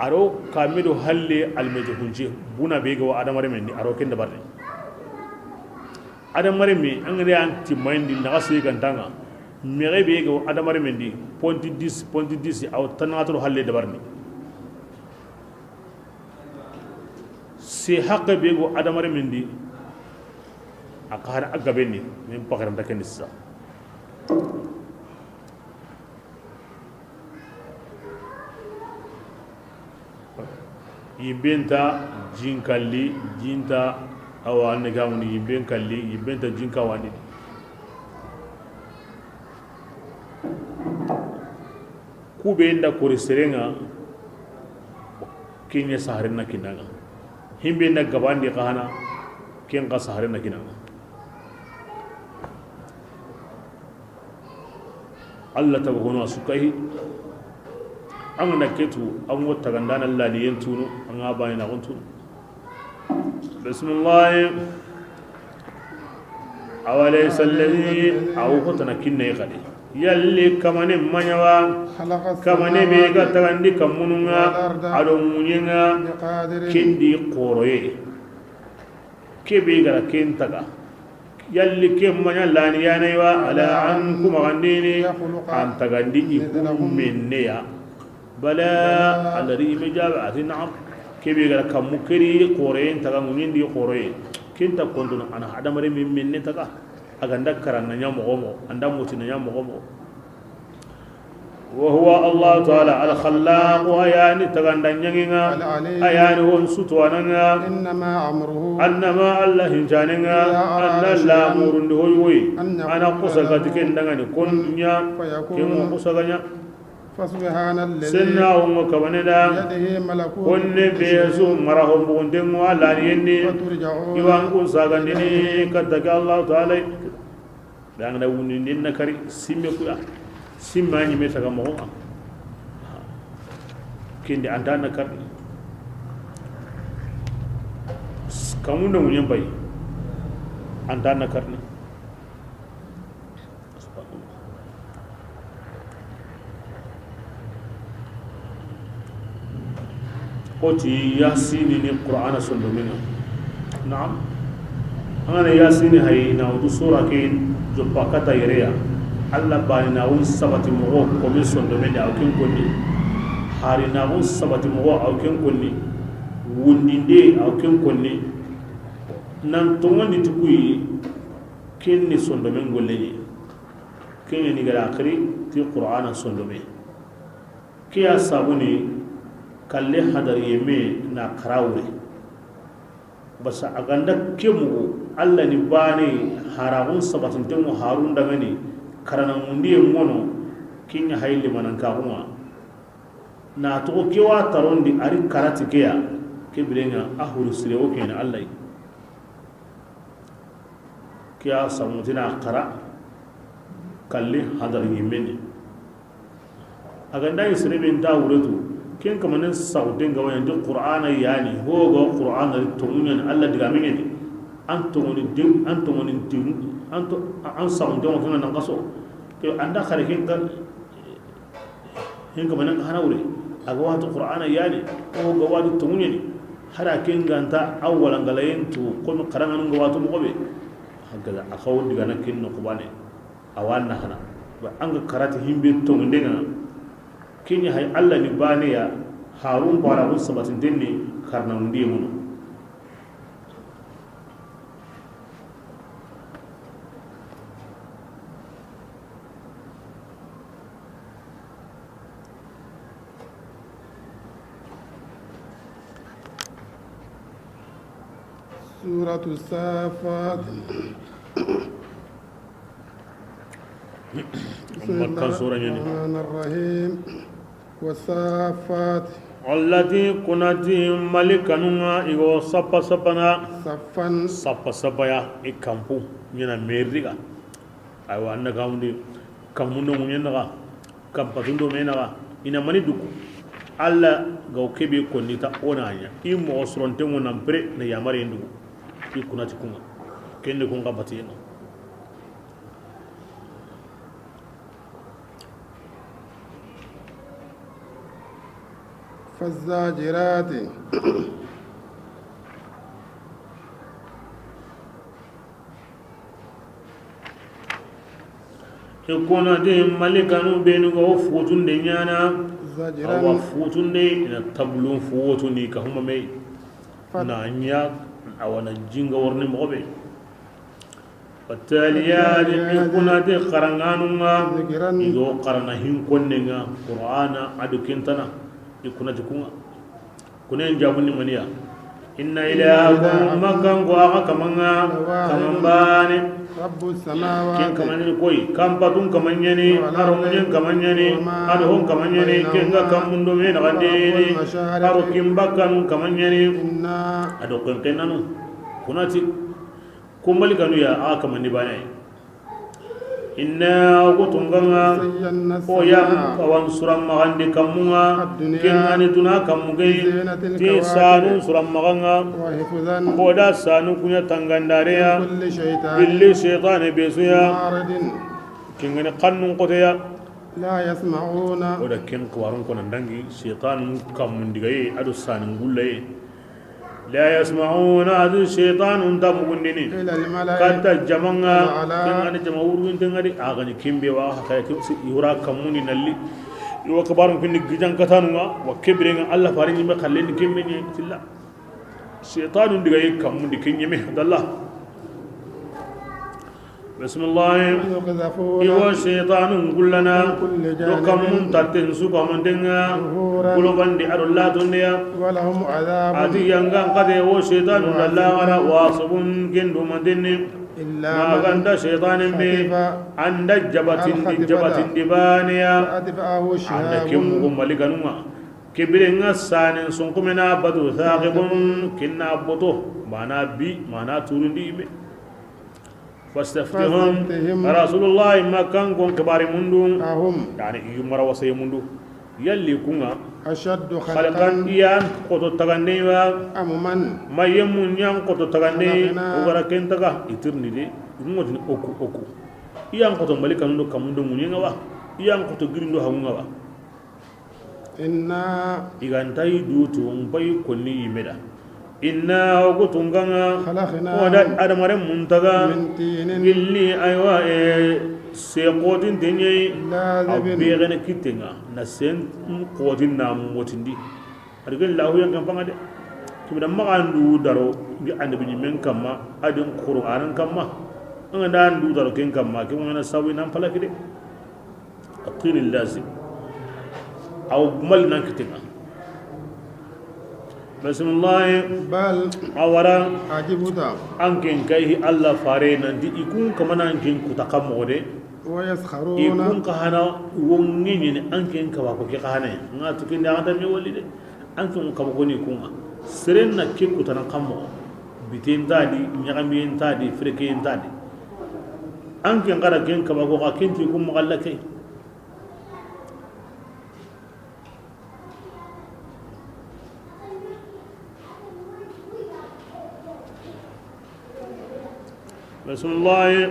aro kamido halle almeti hunce buna be ga adamar men ni aro ken dabarne adamar me angre an timayndi naga se gantanga mere be ga adamar men di ponti 10 ponti 10 aw tanatro halle dabarne se hakka be go adamar men di akara agabenni min pakaram ta ken sa yimbenta jinkalli jinta awa anne gamuni yimben kalli yimbenta jinka wandi kube nda kori serenga kenya saharena kinanga himbe nda gabandi kahana kenga saharena kinanga Allah tabagono asukai an na ketu an wata gandana Allah ne yin tunu an ga bani na kuntunu bismillah awalaysa alladhi aw hutana kinna yaqadi yalli kamane manyawa khalaqa kamane be ga tagandi kamununga ado munyenga biqadirin kendi qoroye kebe gara kentaga yalli ke manya lani yanaywa ala an kuma gandini yakhluqa an tagandi ikummenneya bala alladhi majaba ati na'am kebe gara kamukiri qoroye taga munyindi qoroye kenta kontona ana hadamare min menne taga aganda karanna nya mogo mo anda mutina nya mogo mo وهو الله تعالى الخلاق أياني تغندن العليم. أياني هون ستواننا إنما أمره annama alla hincanenga إذا أراد anna شيئا lamurundi hoy woy أن يقول ana kusagati له ken dangani kon nya فيكون. ken kusaganya فسبحان الذي senna wongo kabaneda بيده ملكوت konne كل besu شيء mara hombuguntengo alla ni yenni وترجعون iwan kun sagandini kattake allah taala dangana wundi na kari simme kuya simma ñime taga moxonga kende anta na kari kamunda ŋuñen bayi anta na karni. Oti yasini ni qur'ana sondomenga naam angana yasini hay na wutu sura ke joppa kata yereya alla bani na won sabati mogo komi sondomende aw ken konni hari na won sabati mogo aw ken konni wundinde aw ken konni nan togondi tukuyi ken ni sondomen golleñi kenge ni gara akhiri ti qur'ana sondome kiya sabuni kalle hadar yeme na karawure basa aganda kemugu alla ni bane haragun sabatintengo harun dangani karanangundiye ngono kinya hayli manankaxunga na togo kewa tarondi ari karati keya ke birenga a huru sirewo kene alla yi keya samutina kara kalle hadar yemeni aganda yi sirebe nta wuretu ken kamanen sawden ga wani di qur'ana yani ho ga qur'ana tongunen alla diga mengeni an tongoni dim an tongoni dim an to an sawden ko kan nan kaso ke anda khare ken ka hen kamanen hana wure aga watu qur'ana yani ho ga wadu tongunen hara ken ganta awwalan galayen tu ko mi qarangan ga watu mo be hagaza akaw diga na ken no ko bane awanna hana ba an ga karati himbe tongundenga kenya hay alla ni bane ya harun bara hun sabatin denni karna ndi muno. سورة الصافات. بسم مكة الله سورة يعني. الرحمن الرحيم والصافات allati kunati malikanunga igo sappa sappana صفا sappa sappa ya i kampu ñana merdiga aywa anna kamundi kamundo ŋuñe naxa kampatundo me naxa ina mani duku alla gaw kebe konnita wo naña i moxo sorontenŋo nanpere na yamaren dugu i kunati kunga kende kunga batiyena. فالزاجرات I kunati malikanu benu gawo futunde ñana awa زجرا futunde ina tablun fuwotuni ka huma mey na ña awa na jinga worni moxo ɓe fattaliyati i kunati xaranganunga ذكرا igo xarana hinkonnenga qur'ana ado kentana i kunati kunga kunen jabuni maniya inna ilahakum makanko axa kamanga kaman bane رب ken السماوات kamanini koy kampatun kamanyani aroŋuñen kamanyani ado hon kamanyani kenga kammundo me naxandini aro kimbakkanun kamanyani إنا ado kenkennanu kunati kumbali kanu ya axa kamandi bane inna kutunganga زينا o yam السماء awan suran maxandi kammunga الدنيا kengani duna kammugei بزينة ti الكواكب sanu suran maxanga وحفظا oda sanu kuña tangandareya من كل شيطان billi shaitane besuya مارد kengani xannun xoteya لا يسمعون oda ken kibarun kono dangi shaitan kammundigaye ado sanin gullaye la yasma'una adu shaitanun tamugundini إلى الملأ kanta jamanga الأعلى kengani jama wurwintengadi agani kimbe wa hakaya yura kammuni nalli iwa kibarun kinni gijan katanunga wa kebirenga alla fari ñimme xallendi kembe ñe tilla shaitanun digaye kammundi ke ñeme dalla. بسم الله يقذفون iwo shaytanun kullana من كل do kam mun جانب tatten su ko mun denga ظهورا kulobandi ado latondeya ولهم عذاب ati yangan kade wo shaytanun lallagara wasubun gendu mandinni إلا من maganda shaytanin be خطف anda jabatindi الخطفة jabatindi baniya فأتبعه anda شهاب kemugo malikanunga kebirenga sanen sunkumena batu thaqibun kinna boto mana bi mana turundi ibe fastaftihum فاستفتهم rasulullah makan kon kibari mundu أهم yani yumara wasay mundu yalli kunga أشد khalqan خلقا iyan koto tagandi wa أم من mayemu nyan koto tagandi خلقنا ogara kentaga itirni de ngotini oku oku iyan koto malika ndo kamundo munyenga wa iyan koto girindo hamunga wa إنا igantai dutu mbai konni yimeda inna ogutunganga خلقناهم wada adamaren muntaga من طين gilli aywa e seqotin tenyei aw لازب begene kittenga na sen qotin na motindi adigen lahu yang kan fanga de kibida magandu daro bi annabi men kamma adin qur'anan kamma anga dan du daro ken kamma ke ngana sawi nan falaki de atin lazim aw mal nan kittenga bismillah بل awara عجبت anken kai alla fare nan di ikun kamana anken kuta kamode ويسخرون ikun ka hana wongi ni anken ka ba ko ke ka hana nga to kin da ta mi wali de anken ka ko ni kunga seren na ke kuta nan kammo biten ta di nyagami ta di freke ta di anken gara ken ka ba ko ka ken ti kun magalla kai bismillah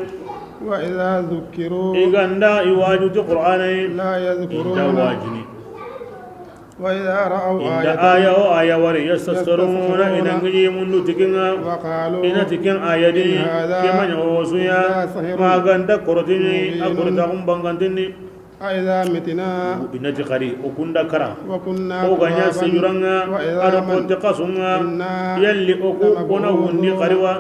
وإذا ذكروا iganda iwaju ti qur'anai لا inda يذكرون wajini وإذا رأوا inda آية aya o aya wari yastaskaruna ina ngiji mundu tikinga وقالوا ina tikin ayadi إن هذا kemanya wosuya إلا سحر maganda korotini مبين. a korota kum bangantini أإذا متنا ina ti kari o kunda kara وكنا o ganya ترابا sejuranga ado وعظاما kote kasunga إنا yalli oku ona wundi kariwa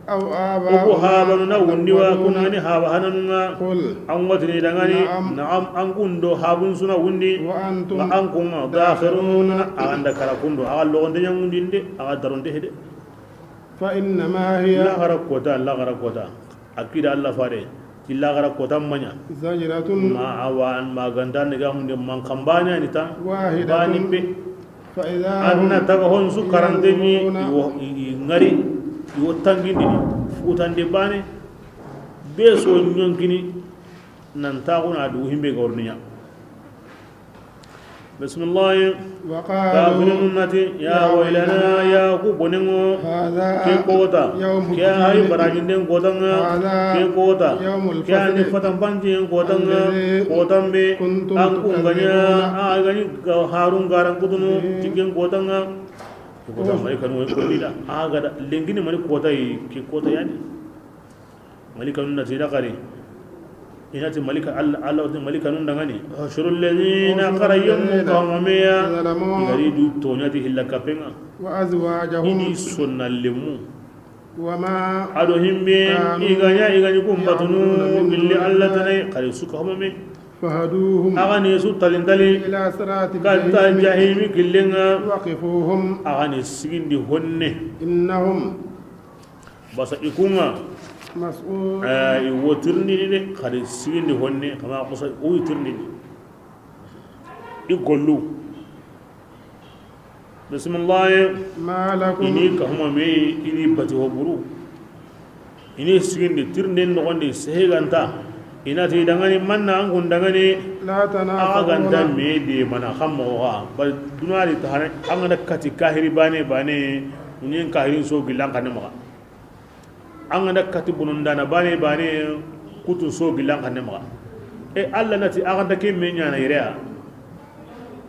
أو oku آباؤنا habanu na wundiwa الأولون. kunani haba hananunga قل an watini dangani Na'am. na'am an kundo habun suna wundi وأنتم nga an kunga dakhiruna aganda kara kundo aga logonde nyangundinde aga daronde hede فإنما هي lagara kota lagara kota akida alla fare ti lagara kota manya زجرة ma awan ma ganda ne ga hunde man kambani ani tan واحدة bani be فإذا anna هم taga honsu karante ni ينظرون. iwo ngari iwo tangindi ni futande bane be so nyonkini nan taxuna du himbe gorniya bismillah وقالوا kafirun nati ya wailana ya ku bonengo هذا ke kota يوم ke hay الدين barajin kotanga هذا ke kota يوم ke ani الفصل fatan panji kotanga الذي kotambe كنتم an kunganya تكذبون. a gani harun garan kutunu cikin kotanga ke kota mali kanu ko lida a ga lengini mali kota yi ke kota yani mali kanu na tira kare inati malika alla alla wa malika nun dangani hashurul ladina qarayyum qawmiya ظلموا igari du tonyati hilla kapenga وأزواجهم ini sonna lemu وما ado himbe كانوا iganya iganyi kumbatunu يعبدون من gilli دون alla الله. tanai kare suka homame فهدوهم aga ne su talintali إلى صراط kanta الجحيم jahimi gillenga وقفوهم aga ne sigindi honne إنهم basa ikunga مسؤول i wotirni de kare sigindi honne kama kusa o yitirni i gollu bismillah ما لكم ini ka huma me ini bati hoburu ini sigindi tirne nogondi seheganta inati dangani manna an kun dangani لا aga ganta تناصرون me de mana xam moxa xa ba dunari tahane an gana kati kahiri bane bane unin kahirin so gilan xane maxa an gana kati bonondana bane bane kutun so gilan xane maxa e alla nati a ganta ke me ñana yereya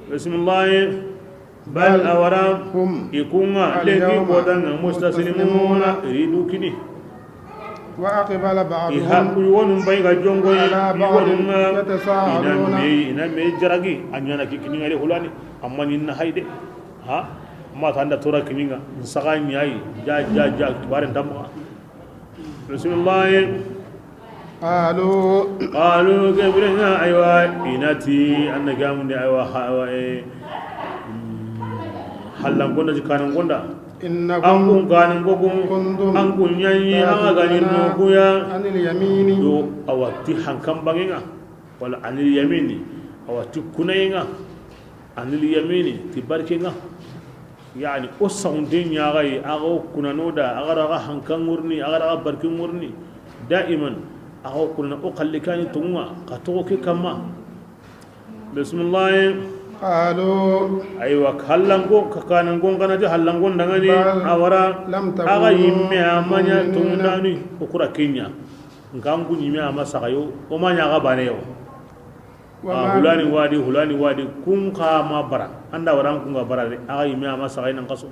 bismillah bal awara هم ikunga lenki اليوم kotanga mustaslimuna ridu kini وأقبل iha بعضهم wonum bay ga jongoy على بعض wonum ina يتساءلون me ina me jaragi anyana ki kininga de hulani amma ninna hayde ha ma tanda tora kininga nsaga nyai ja ja ja kibaren tamma bismillah قالوا قالوا كبرنا أيوا إنتي أنك من أيوا حلن كنا كان كنا إنكم an kun kanin kokun كنتم an kun yanyi an gani nukuya عن اليمين do awati hankan bangenga wala anil yamini awati kunayenga anil yamini ti barkenga yani o sawnden ñaxayi axa wo kunanoda axara xa hankan ŋurni axara xa barkin ŋurni daiman axa wo kunana o xalle kani tongunga xa toxo ke kamma bisimillahi قالوا aywa hallanko kanangon kanati hallangon dangani Bal awara lam aga takunu yimme amanya mu'minina. tongundani okura kenya nkangu yimme ama sagayo o ma ñaxa baneyo وما hulani wadi hulani wadi kun ka ma bara anda waran kun ga bara de aga yimme ama sagay nan kaso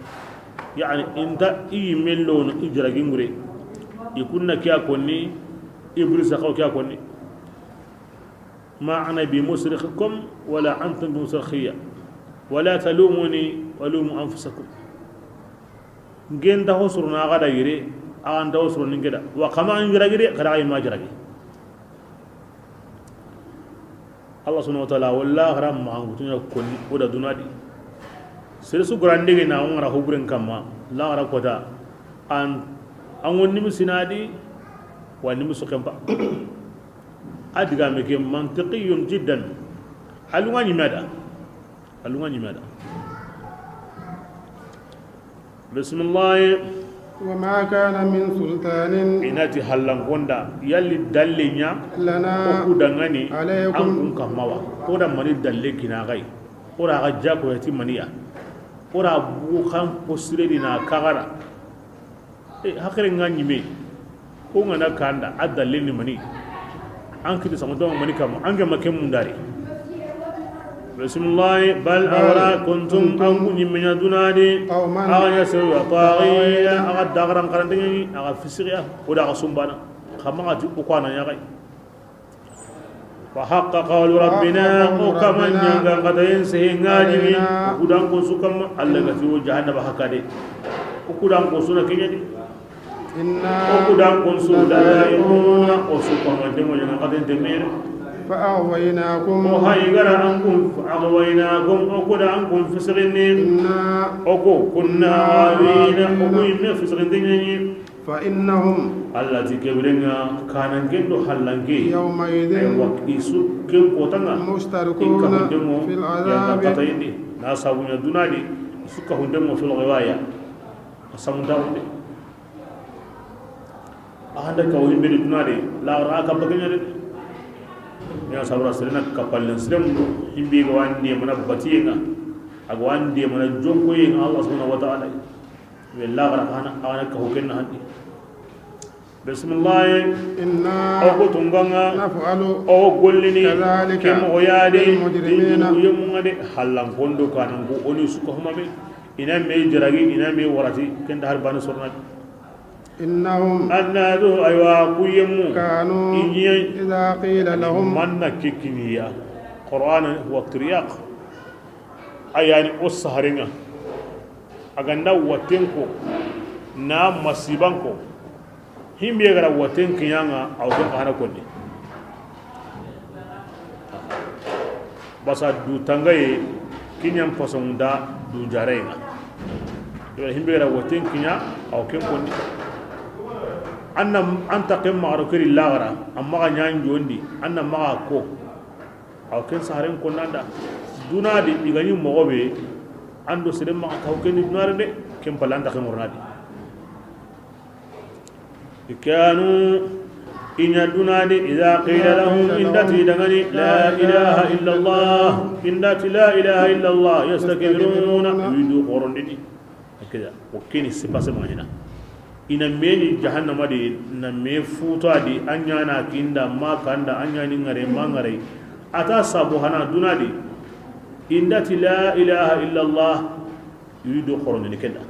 yani inta i yimme lono i jaragi ngure i kunna kiya konni ibrisa xaw kiya konni ما أنا بمصرخكم ولا أنتم بمصرخية ولا تلوموني ولوموا أنفسكم ngen da hosuru na gada yire an da hosuru ningeda wa kama an jiragire kada ay ma jiragi Allah subhanahu wa ta'ala wallahi ram ma ngutunya konni oda dunadi sere su grande na ngara hubren kamma la ngara kota an an wonni misinadi wa nimi su kempa adiga meke mantiqiyun jiddan alunga nyimada alunga nyimada bismillah وما كان من سلطان inati hallangonda yalli dalle nya لنا o kudangani عليكم. an kun kamawa ora mani dalle kinagai ora ga jako yati maniya ora bu kan posire dina kagara e hakere nga nyime ko ngana kanda a dalle ni mani an kiti samuto mani kam an ga make mundari bismillah bal awra kuntum an kun nyime nya dunadi قوما aga nya sewa tagiya aga dagaran karandingi aga fisiya oda aga sumbana kama ga ti ukwana nya kai wa haqqa qawlu rabbina o kama nya ga qadayin sai ngajini kudan ko su kam Allah ga ti jahannama hakade kudan ko suna kinya di o إنا kudan ko su da yuna o su kama dingo nya qadayin temere فأغويناكم o hay gara an kun aghwaynakum o kudan an kun fisirinni إنا oko kunna gawina oko yimme fisirindinñañi فإنهم allah ti keɓirenga kananken ɗo hallanke يومئذ aywa isu ken kotanga in مشتركون kahundengo في yanga العذاب katayindi na sabuña dunadi isu kahundengo fil giwaya a samuntaxunde axanda kawo himbedi dunadi laxara a kambakeña de ña sabura serena kapallen sirem himbi ga wandi mana batiyenga aga wandi mana jonkoyenga allah subhanahu wa ta'ala we laxara xana axana kawo kenna handi bismillah إنا o ko tunganga نفعل o gollini كذلك ke mogo yaade بالمجرمين. yemunga de hallankondo kananko oni suka humame ina me jaragi ina me warati kenda har bana sorna إنهم annadu aywa kuyemu كانوا inyi إذا قيل لهم manna kikiniya qur'an huwa triyaq ayani o saharenga aganda watenko na masibanko himbe gara waten kinyanga aw ken hana konde basa du tangaye kinyam fasonda du jarenga yo himbe gara waten kinya aw ken konde anna anta kem magaro kiri lagara amma ga nyan jondi anna maga ko aw ken saharen konnanda dunadi igani mogobe ando sere maga kaw ken dunare de ken palanta ken murnadi kanu inya dunadi idha qila lahum indati dangani la ilaha illa allah indati la ilaha illa allah yastakbiruna yudu qorondini hakeda wakini sipase manina ina meni jahannama di na me futa di anyana kinda makanda anyani ngare mangare ata sabu hana dunadi indati la ilaha illa allah yudu qorondini kenda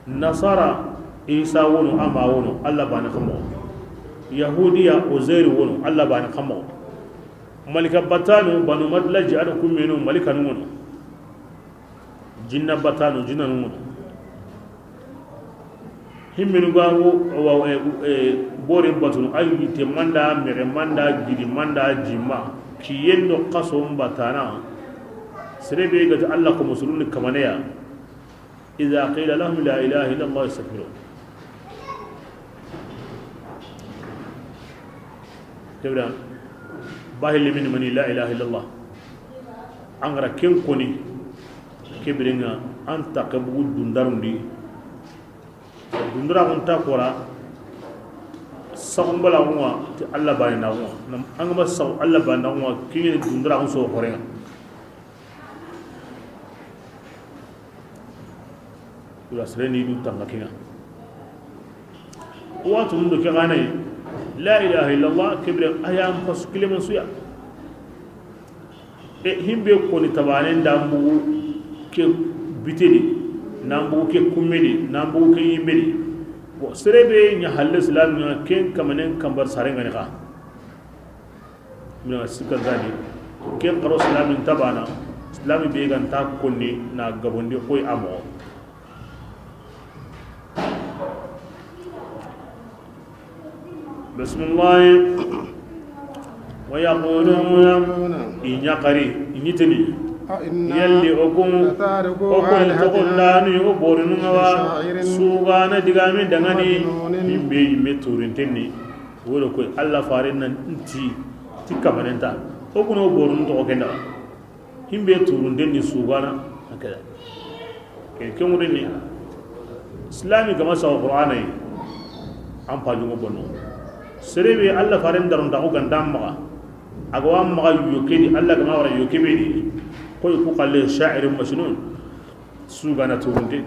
nasara isa wono ama wono allah bana kamo yahudiya uzair wono allah bana kamo malika batanu banu madlaji ada kumeno malika nuno jinna batanu jinna nuno himminu gawo wa Borin batunu ay yite manda mere manda gidi manda jimma kiyendo qaso mbatana serebe gati Allah ko musulun kamanaya idha qila lahum la ilaha illa Allah yastakbirun kebra bahil min mani la ilaha illa Allah angara ken koni kebrenga anta kabu dundarundi dundura kun ta kora sagumbala wa ti Allah bani na wa an ga sagu Allah bani na wa kini dundura kun so korenga ula sreni du tanga kinga wa tun do kagane la ilaha illa Allah kibre ayam faskile man suya e himbe ko ni tabane ndambu ke bitedi nambu ke kummedi nambu ke yimbedi bo serebe nya halle islam nya ken kamanen kambar sarenga ni ka mina sikka zani ken qaro islam tabana islam be gan ta konni na gabondi koy amo bismillah wa yaquluna inya qari inyitini yalli okun okun togondani o borinungawa sugana digami dangani himbe yimme turintenni wolo koy alla farenna nti tikkamanenta okun o borinu togo kenda himbe turuntenni sugana akada ke kengurini islami gama sawa qur'ana yi an pajungo bonno serebe alla faren darunta ko gandam maga agawa maga yokedi alla gama wara yokebedi koy ku qalle sha'ir majnun sugana turunte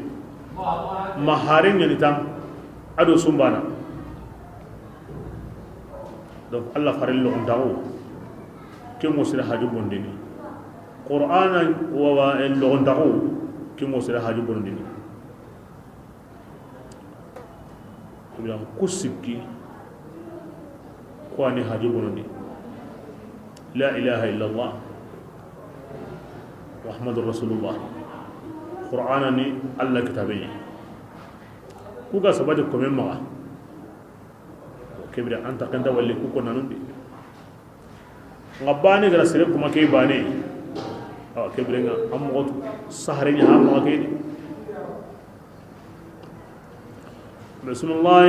maharin yani tam ado sumbana donc alla faril lo ndawo ke mo sira haju bondini qur'ana wa lo ndawo ke mo sira haju bondini bilam kusikki ko ani haju bondini la ilaha illa allah محمد رسول الله قرآنني الله كتابي كوكا سبادي كومين مغا كبير أنت كنت ولي كوكو نانوندي غباني غرا سيرب كما كي باني كبير أم غوت سهرين ها مغا كي بسم الله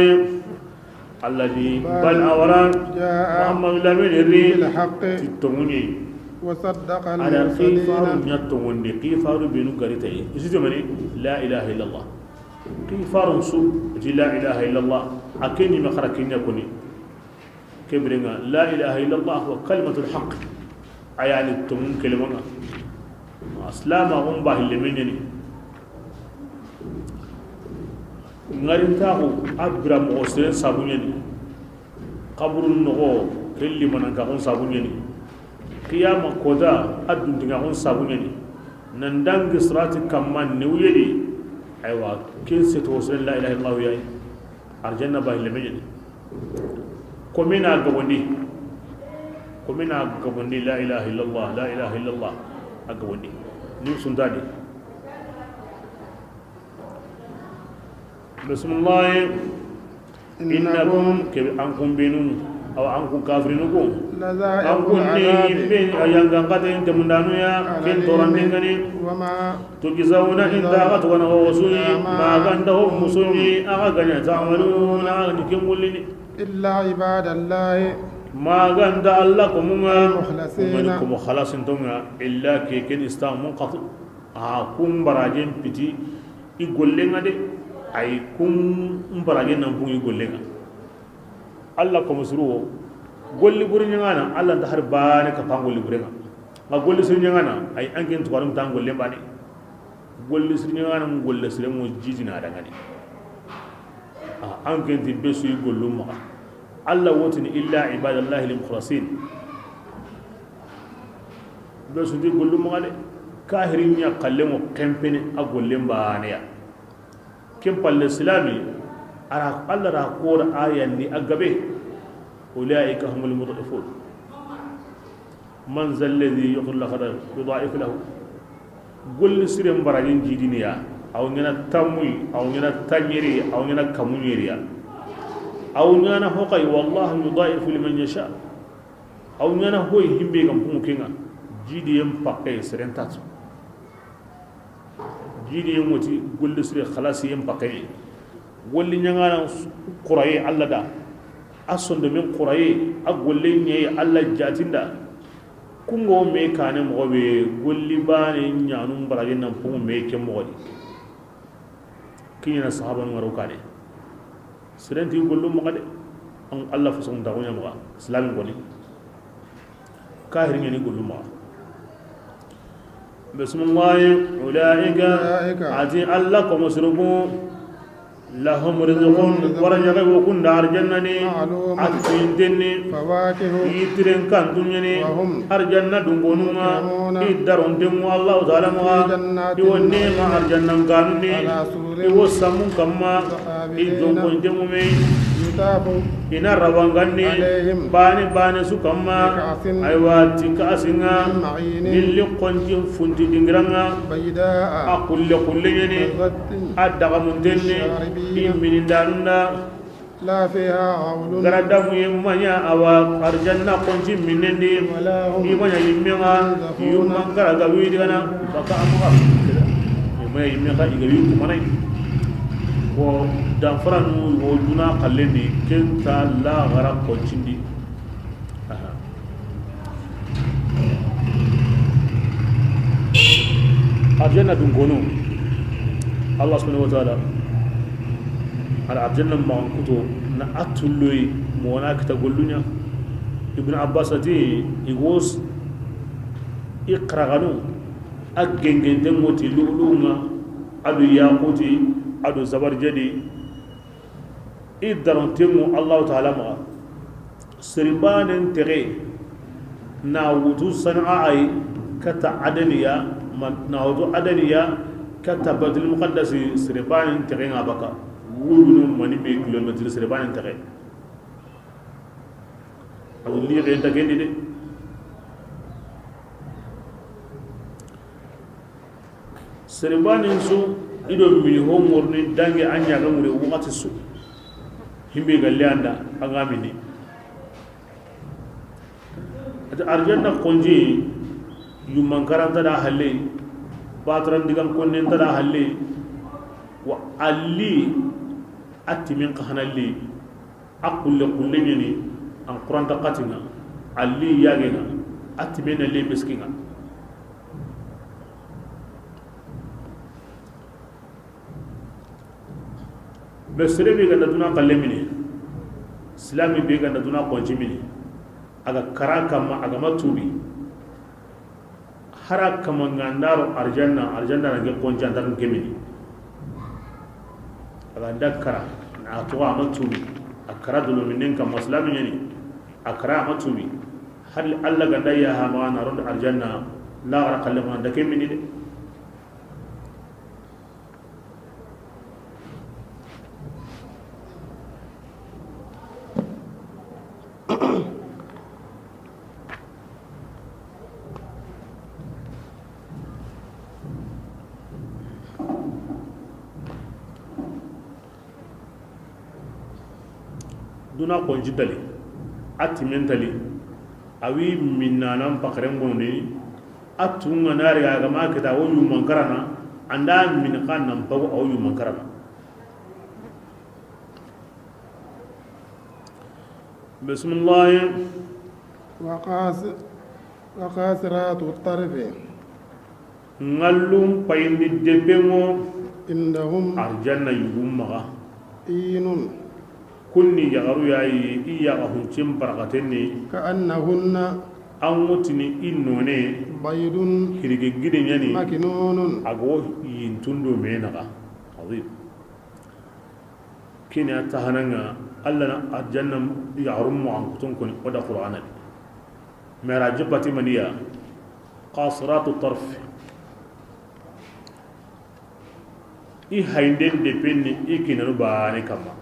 الذي بل أوران محمد لمن الري تتمني وصدق على قيفار نيتون قيفار بينو غريتاي يسيتمني لا اله الا الله قيفار سو لا اله الا الله اكني مخركني كوني كبرنا لا اله الا الله هو كلمه الحق ايان تمون كلمه اسلام هم باهل منني ngarintaxu a bira moxo seren sabu ñani xaburun noxo ke limanankaxun sabu ñani qiyama koda a duntingaxun sabu ñani nandangi sirati kamma newuyedi aywa ken setoxo seren la ilaha illallahu yayi arjanna bahilleme ñani komina gabondi komina gabondi la ilaha illallah la ilaha illallah a gabondi nim suntadi بسم الله إنكم أنكم بينون أو أنكم كافرينكم أنكم نيمين أيانغان قتين تمندانويا كن تورندينغني تجزون إن داغت ونغوصوني ما غندهم مسوني أغنى تعملون أغنى كم إلا عباد الله ما غند الله كمونا المخلصين كم خلاص انتم إلا كي كن استام منقطع أكم براجين بتي يقول لنا ay kum mbarage nan bungi gollenga alla ko musuru golli buri nyangana alla nda har baane ka pangolli burenga ma golli sir nyangana ay anken to warum tan golle bane golli sir nyangana golle sir mo jijina dangani a anken ti besu gollu ma alla wotini illa ibadallahi lil mukhlasin besu di gollu ma de kahirin ya kallemo kempene a golle baane ya كم بالإسلامي أرى الله راكور آية ني أجابه أولئك هم المضعفون من ذا الذي يقول لك يضاعف له قل سيرم براجين جدينيا أو نينا تاموي أو نينا تانيري أو نينا كامونيريا Aw ñana hokay, wallahu yudaifu liman yasha. Aw ñana hoy himbe gam pumu kenga jidi yem pakke seren tatu jidi yem woti golle sire khalas yem pakke golli ñangana quraye alla da a sondo min quraye a golle ñeye alla jatinda kungo me kane mogo be golli bane ñanum baraje nan pumu me ke mogo di kiñana sahaba ngaro kane serenti gollu mogo de an alla façon da gonya mogo islamin goni kahir ngeni gollu mogo. Bismillah. Ulaika ati alla ko musrubu lahum rizqun warajaga wo kunda arjannani atinteni فواكه yitiren kan dunyani arjanna dungonunga i darontengu allahu taala maga جنات iwo nema arjannan kanuni على سرر iwo samun kamma i jonkontengu me يطاف ina rabanganni عليهم bani bani su kamma بكأس aywa ti kaasinga من معين nilli kontin funti dingiranga بيداء a kulle kulle ñeni لذة a dagamuntenni i minindanunda لا فيها غول garadamu ye maña awa arjanna konci minnendi ولا هم i maña yimmenga yumman kara ga wiidigana baka amaga i maña yimmen ka iga wi kumanay ko danfara nu wo duna kallendi kenta lagara koncindi. Aha. Arjanna dun kono Allah subhanahu wa ta'ala ala arjanna magan kuto na atulloy mo wana kita gollunya. Ibn Abbas ati igos iqraganu a gengenten ngoti lu'lu'nga adu yaquti adu zabarjadi i darontengu Allah ta'ala maga siribanen tere na wutu sana'a ay kata adaniya na wutu adaniya kata Baitul Muqaddas siribanen tere nga baka wulunu mani be kilometre siribanen tere adu li renta kendi de siribanen su ido mini ho ngorni dange anya ga ngure wakati su himbe galle anda anga mini ata arjanna konji yumman karanta da halle batran digan konnen da halle wa alli atimin qahanalli aqulle kulle ni an qur'an ta qatinga alli yagenga atimin le miskinga be sere be ganda duna kalle mini silami be ganda duna konji mini aga kara kama aga matubi hara kama ngandaro arjanna arjanna na ge konji andar gemini aga dakara na to amatubi akara dulu minen kam maslami yani akara amatubi hal alla ganda ya ha ma na rond arjanna la gara kalle ma da kemini de. Duna konji tali atimen tali awi minnanan pakaren gondi atunga nari aga ma kita wo yumman karana anda min kan nan bago aw yumman karana. Bismillah. وقاصرات الطرف ngallum payindi debengo عندهم arjanna yugum maga عين kunni yagaru yayi i yaga huncin barakatenni كأنهن an wutini i none بيض hirige gide ñani مكنون ago yintundo me naga azim kini a tahananga alla na arjanna yagarum mo an kutun koni oda qur'ana di mera jibati maniya qasiratu tarf i haynden de penni i kinanu baane kamma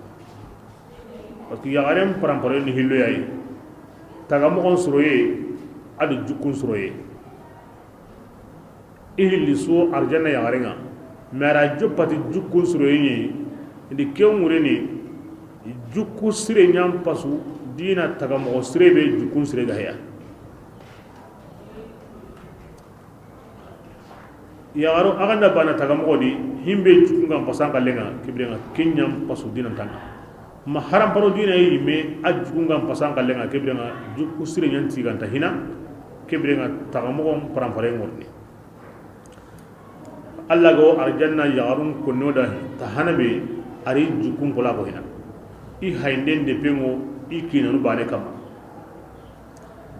parce que yagaren parampare ni hillo yayi taga mogon soroye adu jukun soroye i hilli so arjanna yagarenga mera jopati jukun soroye ni ndi kewngure ni Jukku sire ñan pasu dina taga moxo sire be jukkun sire ga heya. Yaxaro axanda bana taga moxo di himbe jukkun gan pasan xallenga kebirenga ken ñan pasu dina tanga ma harampano dina ye yimme a jukkun gan pasan xallenga kebirenga jukku sire ñan tiganta hina kebirenga taga moxon paranpare ngorni. Alla go arjanna yaxarun konno da tahana be ari jukkun kola ko hina i haynden de pengo i kinanu bane kama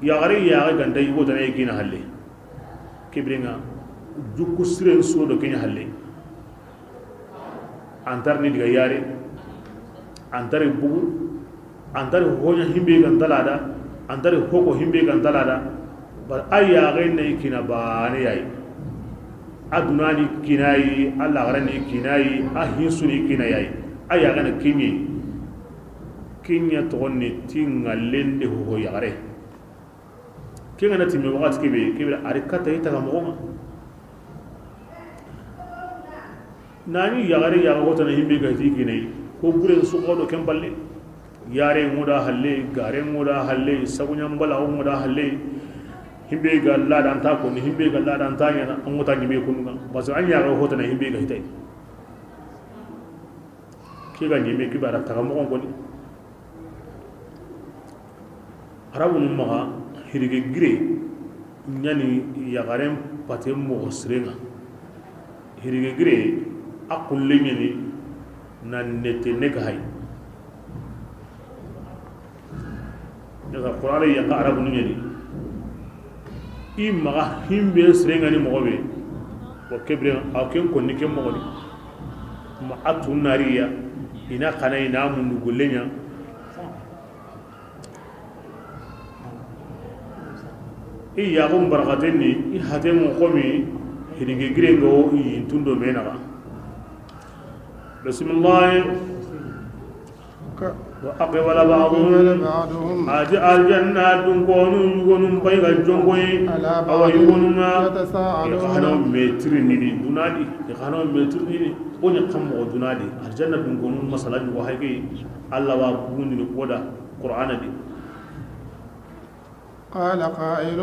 yaxari yaxe ganta yigo tana i kina halle kebirenga jukku siren sodo kenya halle antar ni diga yare antari bugu antari honya himbe gantalada antari hoko himbe gantalada bar a yaxe na i kina bane yayi a dunani kinayi a lagarani kinayi a hinsuni kinayayi a yaxe na kinye kenya toxonni ti ŋallen de hoho yaxare ke ngana timme waxati kebe kebe ari kata i taga moxonga nani yaxare yaxa xotana himbe gati kinayi ko buren suxodo ken palle yare ŋoda halle gare ŋoda halle saguɲanbalaxu ŋoda halle himbe ga ladanta konni himbe ga ladanta ñana an ŋota ñime kununga parce que an yaxa xotana himbe ga hitay ke ga ñime kebe ara taga moxon koni arabu nu maxa hirige gire ñani yaxaren pate moxo sirenga hirige gire a kunle ñani na nete ne ga hay ñaga qur'ana yanga arabu nu ñani i maxa himbe sirenga ni moxo be wa kebre a ken konni ken moxoni ma a tun nariya ina xana ina mundu golleña i yaxum barakaten ni i hatengo xomi hiringe girengo i yintundo me naxa. Bisimillahi wa aqbala ba'duhum aji aljanna dun konu yugonum payga jongoyi awa yugonunga i xano metri nini dunadi i xano metri nini o ña xam moxo dunadi aljanna dun konu masala ñugo hayke alla wa bugundini oda qur'ana di. قال قائل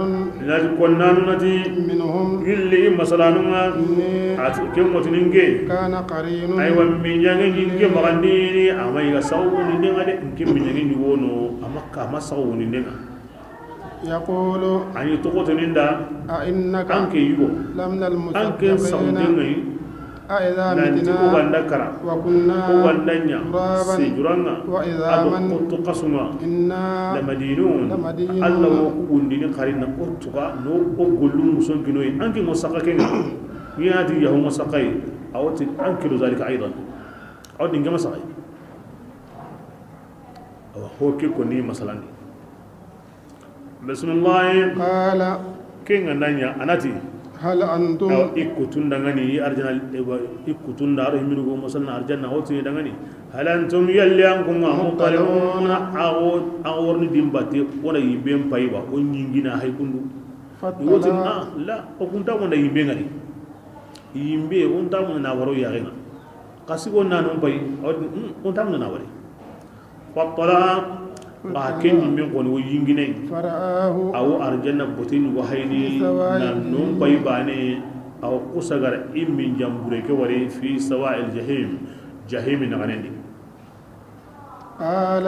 ناتي كنانو ناتي منهم يلي مسلانو ات كم وتنينجي كان قرين ايوا من يانغي نينجي مغنديني اما يغا ساو نينغا دي نكي من يانغي نيغونو اما كا ما ساو نينغا يقول اني توكو تنيندا أئنك انكي يغو لمن انكي ساو المصدقين نينغي أئذا nanti متنا ko ganda kara ko وكنا ganda nya ترابا sejuranga ado وعظاما kotto kasunga إنا lamadinun لمدينون alla wo kugundini xarina o tuga no o gollu muson kinoyi anke ngo saka kenga ñaati yahu ngo sakayi awoti ankiru zalika aidan awoti ngema sakayi awa ho ke koni masalandi bismillah قال kenga nanya anati هل أنتم awa ikkutunda ngani arjana ikkutunda aro himirugo masalna arjana hoti dangani hal antum yalli ankum muqaluna awo aworni dimbate wona yimbe payba o nyingina hay kundu woti فاطلع ah la o kunta wona yimbe ngani yimbe on tamu na waro yarenga kasigo na non pay on tamu na wari fattala ba ken yimbe ko ni yingine فرآه awo arjanna botin wahayni na non pay bane aw kusagara immin jambure ke wari fi sawa'il jahim jahim na ganendi قال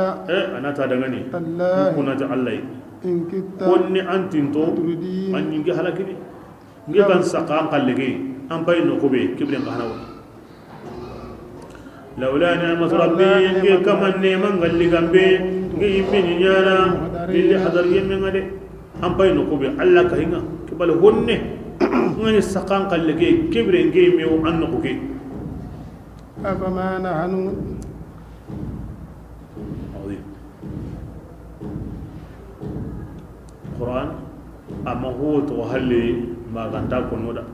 anata dangani تالله kuna ta Allah إن كدت konni antinto لتردين an yinge halakini nge ban saka an kallege an bay no ko be kibren ka hanawo lawla ni'mat rabbi nge kama neman galli gambe nge yimbe ni nyana lilli hadar yemme ngade an bay no ko be Allah ka hinga kibal honne ngani saka an kallege kibre nge me o an no ko ke أفما نحن عظيم القرآن أما هو توهلي ما غنتا كنودا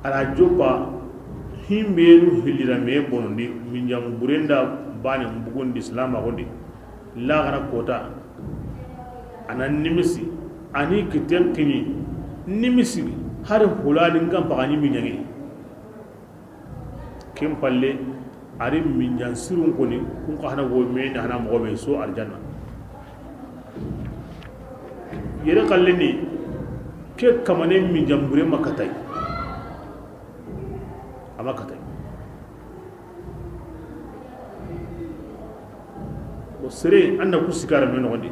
ala jopa himbenu hilira me bonondi min jam burenda bane bugundi islam agondi la gara kota anan nimisi ani kiten kini nimisi har hulani ngam pagani min yangi kem palle Ari minjan sirun koni kun ka hana go me hana mo be so arjanna yere kalleni ke kamane minjan bure makatay amakatay o sere anna ku sikara men nogondi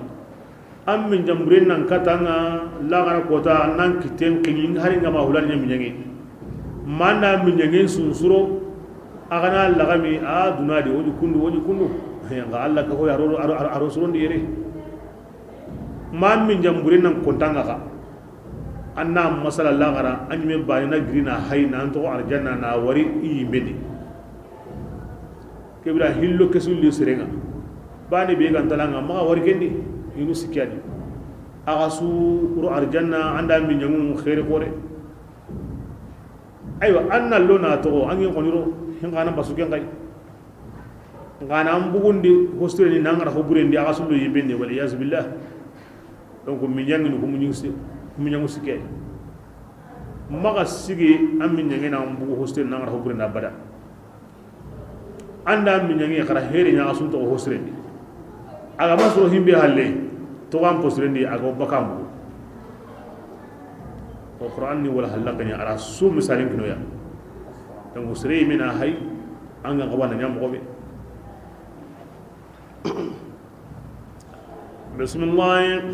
an min jambure nan katanga lagara kota nan kiten kini hari ngama hulan nyami nyangi mana min nyangi sunsuro agana lagami a dunadi woni kundu woni kundu nga alla ka hoya aro aro aro surondi yere man min jambure nan kontanga ka anna masala lagara anyime bani na grina hay nan to arjanna na wari yimbedi kebira hillo kesulli serenga bani be gantalanga ma wari kendi inu sikyadi aga su uru arjanna anda min nyangu khairi kore aywa anna lona to angi koniro hingana basuke ngai ngana ambugundi hostere ni nangara hoburendi aga su yimbende wal iyaz billah donc min nyangi ko munyangu sikyadi maga sigi am min nyangi na ambugu hostere nangara hoburenda bada anda min nyangi kara heri nya asu to hostere ni aga masoro himbe halle to am posrendi aga bakambu o qur'an ni wala halakani ara su misalin kino ya donc sere mina hay anga gawana nyam gobe bismillah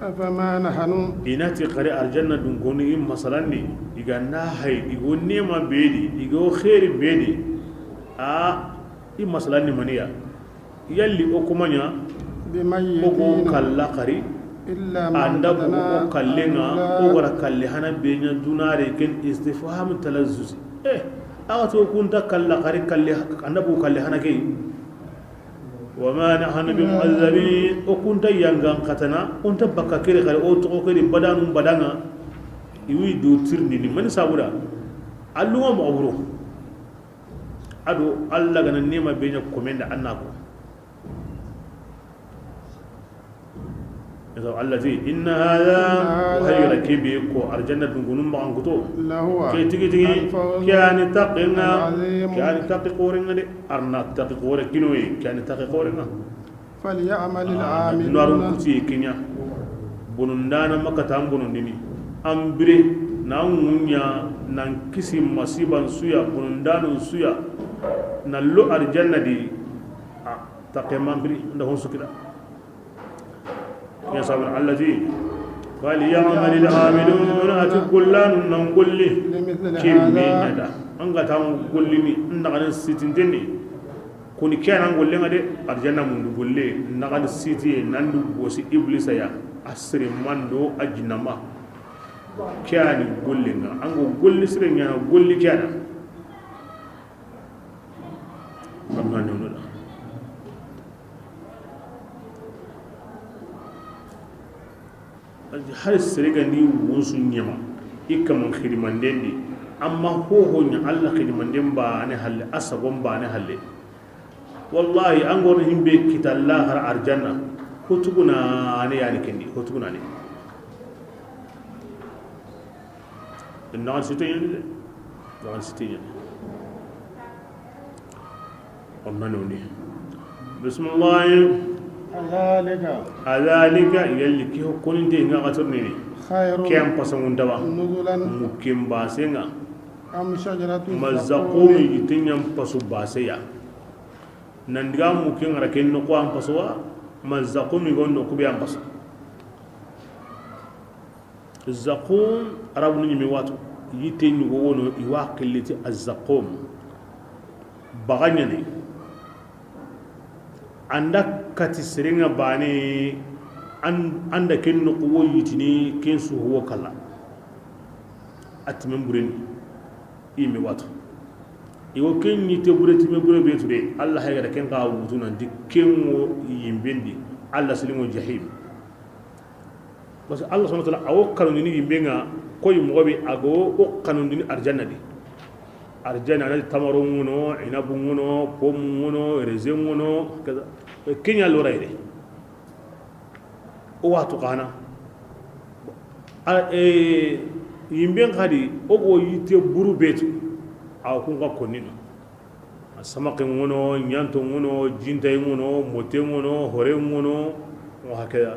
afama nahnu inati qari aljanna dun goni masalan ni iga na hay igo nema bedi igo khairi bedi a i masalan ni maniya yalli o kumanya ogo kalla kari anda o kallenga o gara kalle hana benya dunare ken istifham talazzuzi aga to kunta kalla kari kalle anda bu kalle hana ke wa ma nahnu bi mu'azzabin o kunta yangan katana kunta bakka kere kare o to kere badanu badanga iwi do tirni ni man sabura alluwa mo wuro ado alla gana nema benya komenda annako التي إن هذا وهي ركبي كو الجنة بنقولون بعنكتو كي تيجي تيجي كان تقينا كان تقي قورنا دي أرنا تقي قورة كنوي كان تقي قورنا فليعمل العاملون نارون كتي كنيا بنندانا ما كتام بنندني أمبري نعونيا نانكسي مصيبا سويا بنندانو سويا نلو الجنة دي تقي مامبري عندهم سكرا يا صابر الذي فليعمل العاملون أتكلان نقول كم هذا أنك تقول لي إنك سيتين كوني كان نقول لنا ده أرجعنا من نقول لي إنك سيتي نندو بوسي إبليس يا أسر من دو أجنما كان يقول لنا أنك قول لي سرنا قول لي كان أنا نقول har serega ni wonsu nyama ikaman khidmanden di amma ho nya alla khidmanden ba ne halle asagon ba ne halle wallahi an gor himbe kitalla har arjanna hotuguna ne yani kendi hotuguna ne inna sitin wa sitin ammanuni bismillah ذلك يلي كي كون دي nga gatorni خير كم pasangun daba نزلا mukim basenga أم شجرة mazaqum yitinyam pasu baseya nandiga mukim ngara ken no ko am pasuwa mazaqum gon no kubi am pasu zaqum arabu ni mi watu yitenyu go wono iwa qillati azzaqum baganya ne anda kati serenga bane anda ken no ko yitini ken su huwa kala atmen buren imi watu iwo ken yite bure time bure be tude alla hayga ken ka wutu nan di ken wo yimbendi alla silimo jahim parce que alla subhanahu wa ta'ala awo kanuni yimbenga koy mo be ago o kanuni arjanna di arjana na tamaro ngono inabu ngono pom ngono raisin ngono kaza kenya lorayde o watu kana yimben khadi o go yite buru betu aw kun ka konnino Samake ŋono, ñanto ŋono, jintay ŋono, mote ŋono, hore ŋono, wa hakada.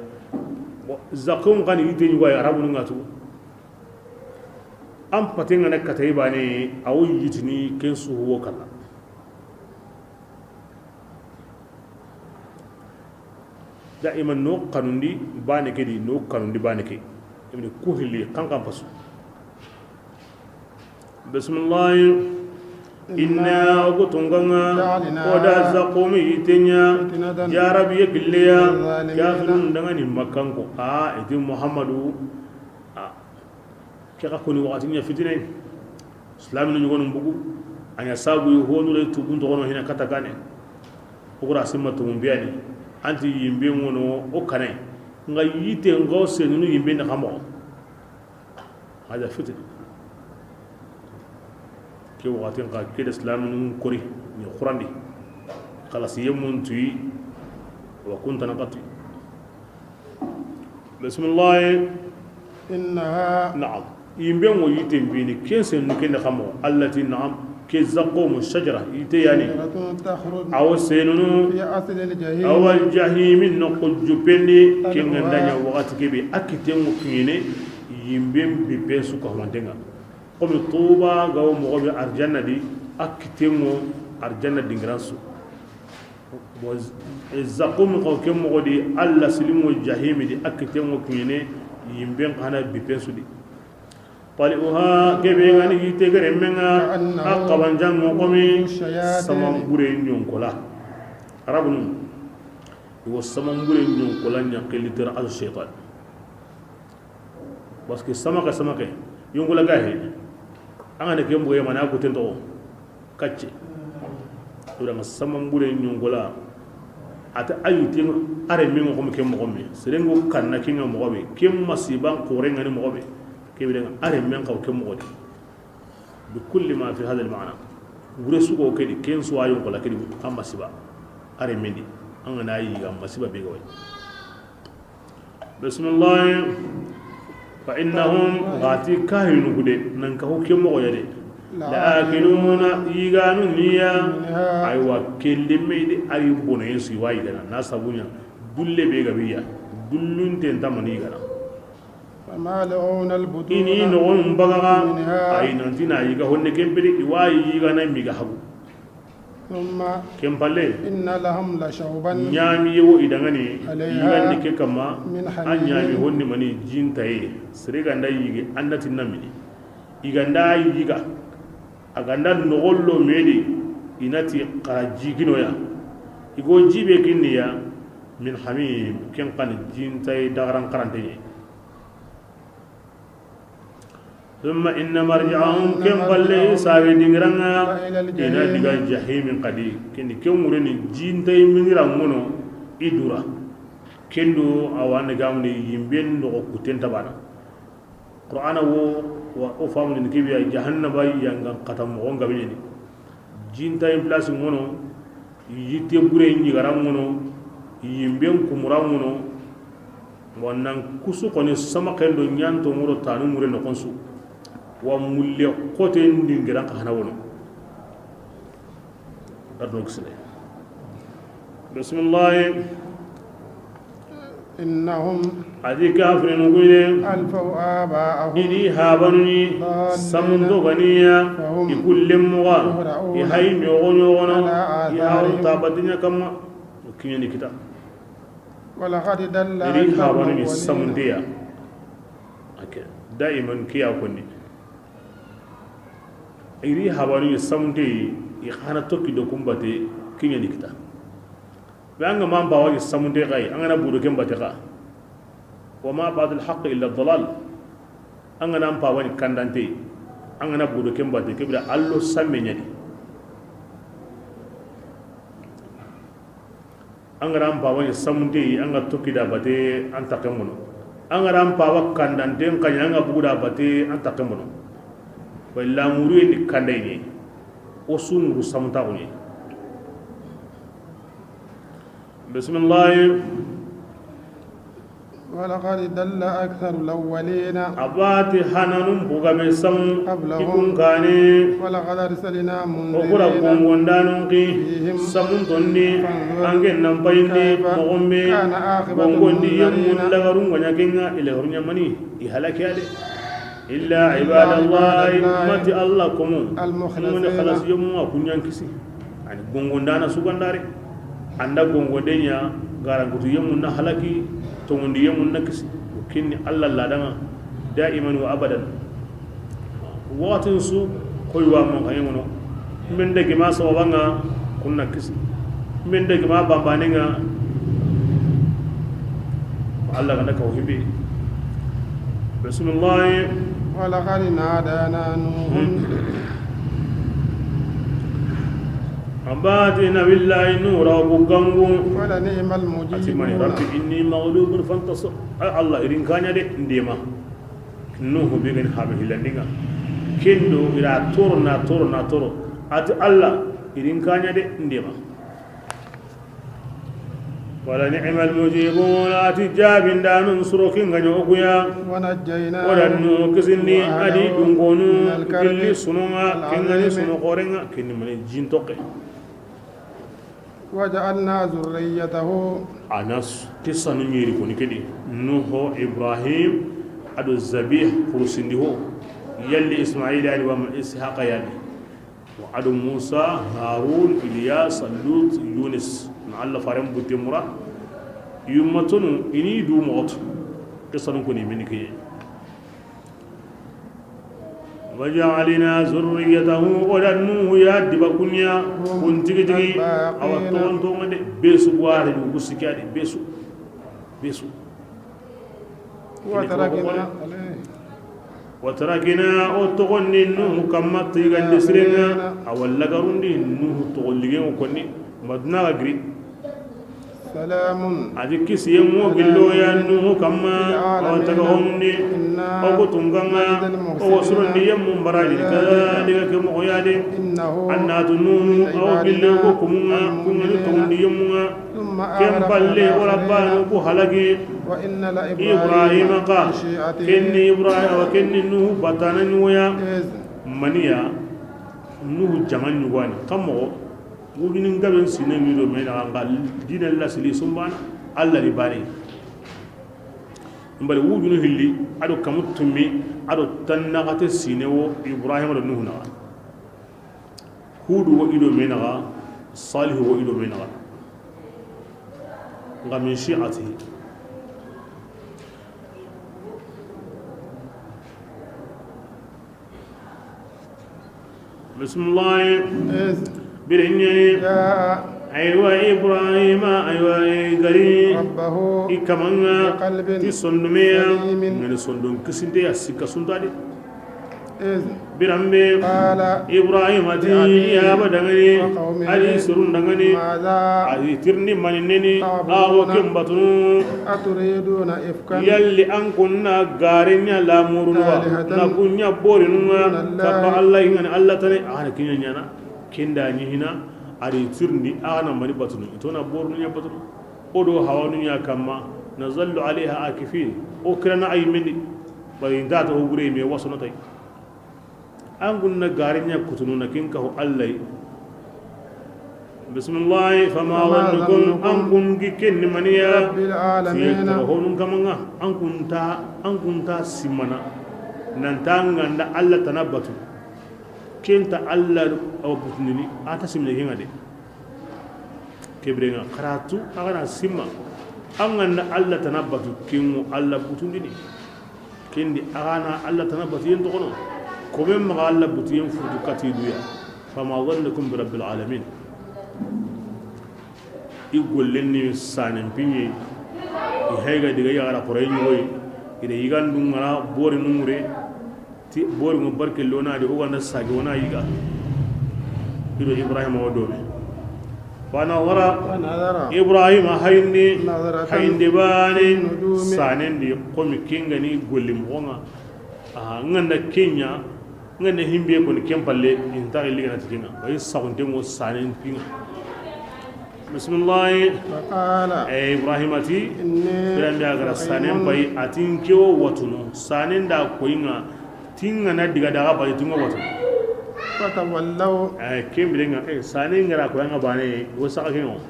Zakum kan yite ñugo ay arabu ngatu am patenga na katay bane awo yitini ken suhuwo kala. Daiman no kanundi bane ke di no kanundi bane ke ibni kuhili kan kan pasu. Bismillah. Inna ogutunganga oda zaqumi yitenya ya rabbi yakliya kafirun dangani makanko a iti muhammadu a keka koni wakati nya fitine islam ni ngono mbugu anya sabu honu le tubun to gono hina kata kane ogura simma to mbiani anti yimbe ngono o kane nga yite ngo senunu yimbe na kamo hada fitne ke wakati ka ke islam nun kori ni qurandi khalas yemun tuy wa kunta naqati. Bismillah. Innaha na'am yimbe ngo yite mbini kense nu ken khamo allati na'am ke zaqum shajara yite yani aw senunu fi asl al jahim aw al jahim nuqju pendi ken ngandanya wakati kebe akite ngo kine yimbe bi pesu ko mandenga comme tuba gaw mo be arjanna di akite ngo arjanna dingransu bo zaqum ko kem mo di alla silimu jahim di akite ngo kine yimbe kana bi pesu di tali'uha kebe ngani yite gere menga akaban jango komi samangure nyonkola arabunu iwo samangure nyonkola nyakiliter al shaytan parce que samaka samaka yonkola gahe anga ne kembo yamana ko tento kacce ura samangure nyonkola ata ayite are mengo komi kembo komi serengo kanna kinga mo be kem masiban ko rengani mo be كيف أرم من قو كم غدي بكل ما في هذا المعنى ورسوكو كدي كين سوا يوم ولا كدي أما سبا أرم مني أنا ناي أما سبا بيجوي. بسم الله. فإنهم غاتي كاهنو كدي ننكهو كم غدي لآكلون يغانو نيا أيوة كلمة دي أريم بني سواي غنا ناس أبونا دل بيجويا دلون تنتمني غنا فمالئون البطون ini nogon bagaga ay nanti na yiga honne kempere iwa yiga na miga habu thumma kempale inna lahum la shawban nyami yewo idangani yiga ndike kama an nyami honne mani jintaye serega nda yige andati namini iga nda yiga aganda nogollo medi inati qarajigino ya igo jibe kinniya min hamim ken kan jintaye dagaran karante. ثم إن مرجعهم كم قل ساوي دينغرنا إلى دغ الجحيم قدي كن كم ورني جينتاي ميرا ngono idura kendo awane gamni yimben no ko tenta bana qur'ana wo wa o famni ni kibiya jahannaba yanga katam mo ngabe ni jinta in place ngono yitte bure ni garam ngono yimben kumura ngono wannan kusu koni sama kendo nyanto ngoro tanu mure no konsu wa mulle kote ndingira ka hana wono arno gisle. Bismillah. Innahum adi kafirin gune alfaw abaahum ini habanuni samundo ganiya ikullem muga ihay nyogo nyogono ihaw tabadinya kama kinyani kita wala qad dalla ini habanuni samundiya okay daiman kiya konni iri habani samunte i khana tokki do kumbate kinya dikta be anga man bawa samunte kai anga na budo kembate ka wa ma ba'd al haqq illa ad-dalal anga na bawa ni kandante anga na budo kembate kebira allo samme nyadi anga na bawa ni samunte anga tokki da bate anta kemono anga na bawa kandante kanya anga buda bate anta kemono wala muru ni kandai ni o sumuru samunta ko ni. Bismillah. ولقد دل أكثر الأولين Abati hananum bugame sam قبلهم ikun kane ولقد أرسلنا o kura منذرين gongondanu ki فيهم samun tondi فانظر ange nampayindi كيف moxonbe كان عاقبة gongondi yemmun المنذرين lagaru gaña kenga i lagaru ñamani i halake ade illa إلا عباد ibadallahi الله mati allah komu mune المخلصين khalas yemmu a kuñankisi ani gongondana sugandare anda gongondeña garankutu yemmun na halaki togondi yemmun na kisi o kinni allah ladanga daiman wa abadan wakatin su koywa mon kayengono min de gima sababanga kunna kisi min de gima bambanenga Allah ganda ka himbe bismillah. ولقد نادانا نوح Ambati nabillahi nura bugangu ولنعم atimani المجيبون rabbi inni maghlubun fantasir. Ay Allah irin kanya de ndema nuhu be gan habe hilandinga kendo ira toro na toro na toro ati Allah irin kanya de ndema wala ni'mal mujibun ati jabin danun surokin ganyo okuya ونجيناه wala nu kisindi adi وأهله dungonu من الكرب killi sununga kengani العظيم sunu korenga kinni mane jintoke وجعلنا ذريته anas kissa nu ñeeri koni kedi nuho ibrahim aɗo zabih kurusindi ho yalli ismaila yani wama ishaqa yani wa aɗo moussa harun ilyas lut yunis no allah faren butte mura yummatonu ini du mogoto kissa nu koni mini keye وجعلنا ذريته ودنوه يا دبكنيا هم كنتيجي أو الباقين تون تون دي بيسو بواري بوسكي دي بيسو بيسو كني تبقى وتركنا قولي عليه وتركنا أتغني نوح كما تيغن دسرنا الآخرين أو لغروندي نوح تغلغي وكني مدنا غري سلام adi kisi yemo على gillo ya نوح nuhu في kamma aw العالمين tagahomni إنا ogo tunganga نجزي ogo surundi المحسنين yemmu mbaraji كذلك kadhalika ke mogo yade إنه annatu nuhu من aw gille عبادنا ko kumunga kungani المؤمنين togondi yemmunga ثم ken أغرقنا palle wala الآخرين banu ku halagi وإن لإبراهيم ibrahima ka من شيعته kenni ibrahima wa kenni nuhu batana ñugoya إذ maniya nuhu jama ñugani kam mogo wugini ngaben sine ñudo me naxa nga dina lasili sumbana alla di bane mbari wujunu hilli aɗo kamu tummi aɗo tan naxate sine wo ibrahima ɗo nuhu naxa hudu wo ido me naxa salihu wo ido me naxa nga min shi'atihi. Bismillah. إذ Bireñani جاء aywa ibrahima aywa gari ربه i kamanga بقلب ti sondumeya سليم ngani sondon kisinte a sikka suntade إذ birambe قال ibrahima ti لأبيه yaba dangani وقومه adi surun dangani ماذا adi tirni manineni awo تعبدون ken batunu أتريدون إفكا yalli an kunna garenya lamurunuwa آلهة na kunya borinunga دون kappa الله allah ingani allah tane ana kinya nyana kenda nyihina adi tirni ana mani batunu itona borununya batunu odo hawanunya kamma nazallu alaiha akifin o kirana ay mendi bari ndata ho gure me wasono tay an kunna garenya kutunu na kinka ho allah. Bismillah. Fama فما dhannukum an ظنكم kun gikken maniya برب fiye العالمين honun kamanga an kunta simana nanta nganda alla tanabatu kenta alla aw butunini ata simne kinga de kebrenga karatu agana simma an nganda alla tanabatu kingu alla butundini kendi agana alla tanabatu yen tokono ko men maga alla butu yen futu kati duya. Fama dhannukum bi rabbil alamin i gollenni sanen pinye i hayga diga yagara koray ñogoy ida yigandu ngana bori nungure ti bori ngo barke lona di o ganda sagi wona yiga ido ibrahima o dobe fa nadara ونظر ibrahima hayndi نظرة hayndi bane في النجوم sanen di komi kengani golli mogonga a nganda kenya nganda himbe koni kempalle inta ligana tikinga way sagunte ngo sanen pinga. Bismillah. فقال E Ibrahima ti إني birande agara sanen سقيم. Bay atin kewo watuno sanen da koyinga tinga na diga daga bay tinga watu. فتولوا. Eh, kembirenga e sanen ngara koyanga bane wo saka kengo.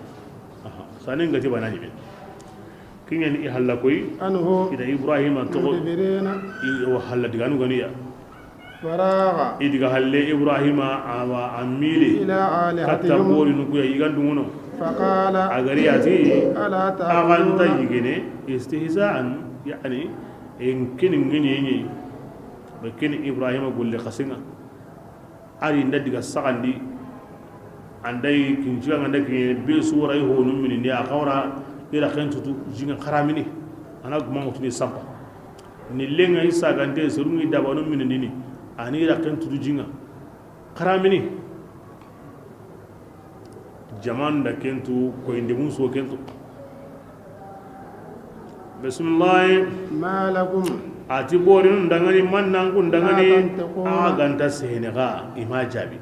Aha, sanen ngati bana ni kinya ni halla koy عنه ida Ibrahima to مدبرين. I o halla diga nu ganiya. فراغ I diga halle Ibrahima awa amile إلى katta آلهتهم. bori nu kuya igandu فقال agari ati ألا aganta تأكلون؟ Yigene istihza'an, yani en kini ngini ni ba kini Ibrahima gulle khasinga ari nda diga sagandi anday kinjiga nganda kini be sura yi honu mini ni akawra ira khen tutu jinga kharamini ana guma ngutuni sampa ni lenga isa gante serungi dabanu mini nini ani ira khen tutu jinga kharamini jaman da kentu koyinde mun so kentu. Bismillah. ما لكم Ati borin dangani man nangun dangani. La tantiquna. A ganta sehenega ima jabi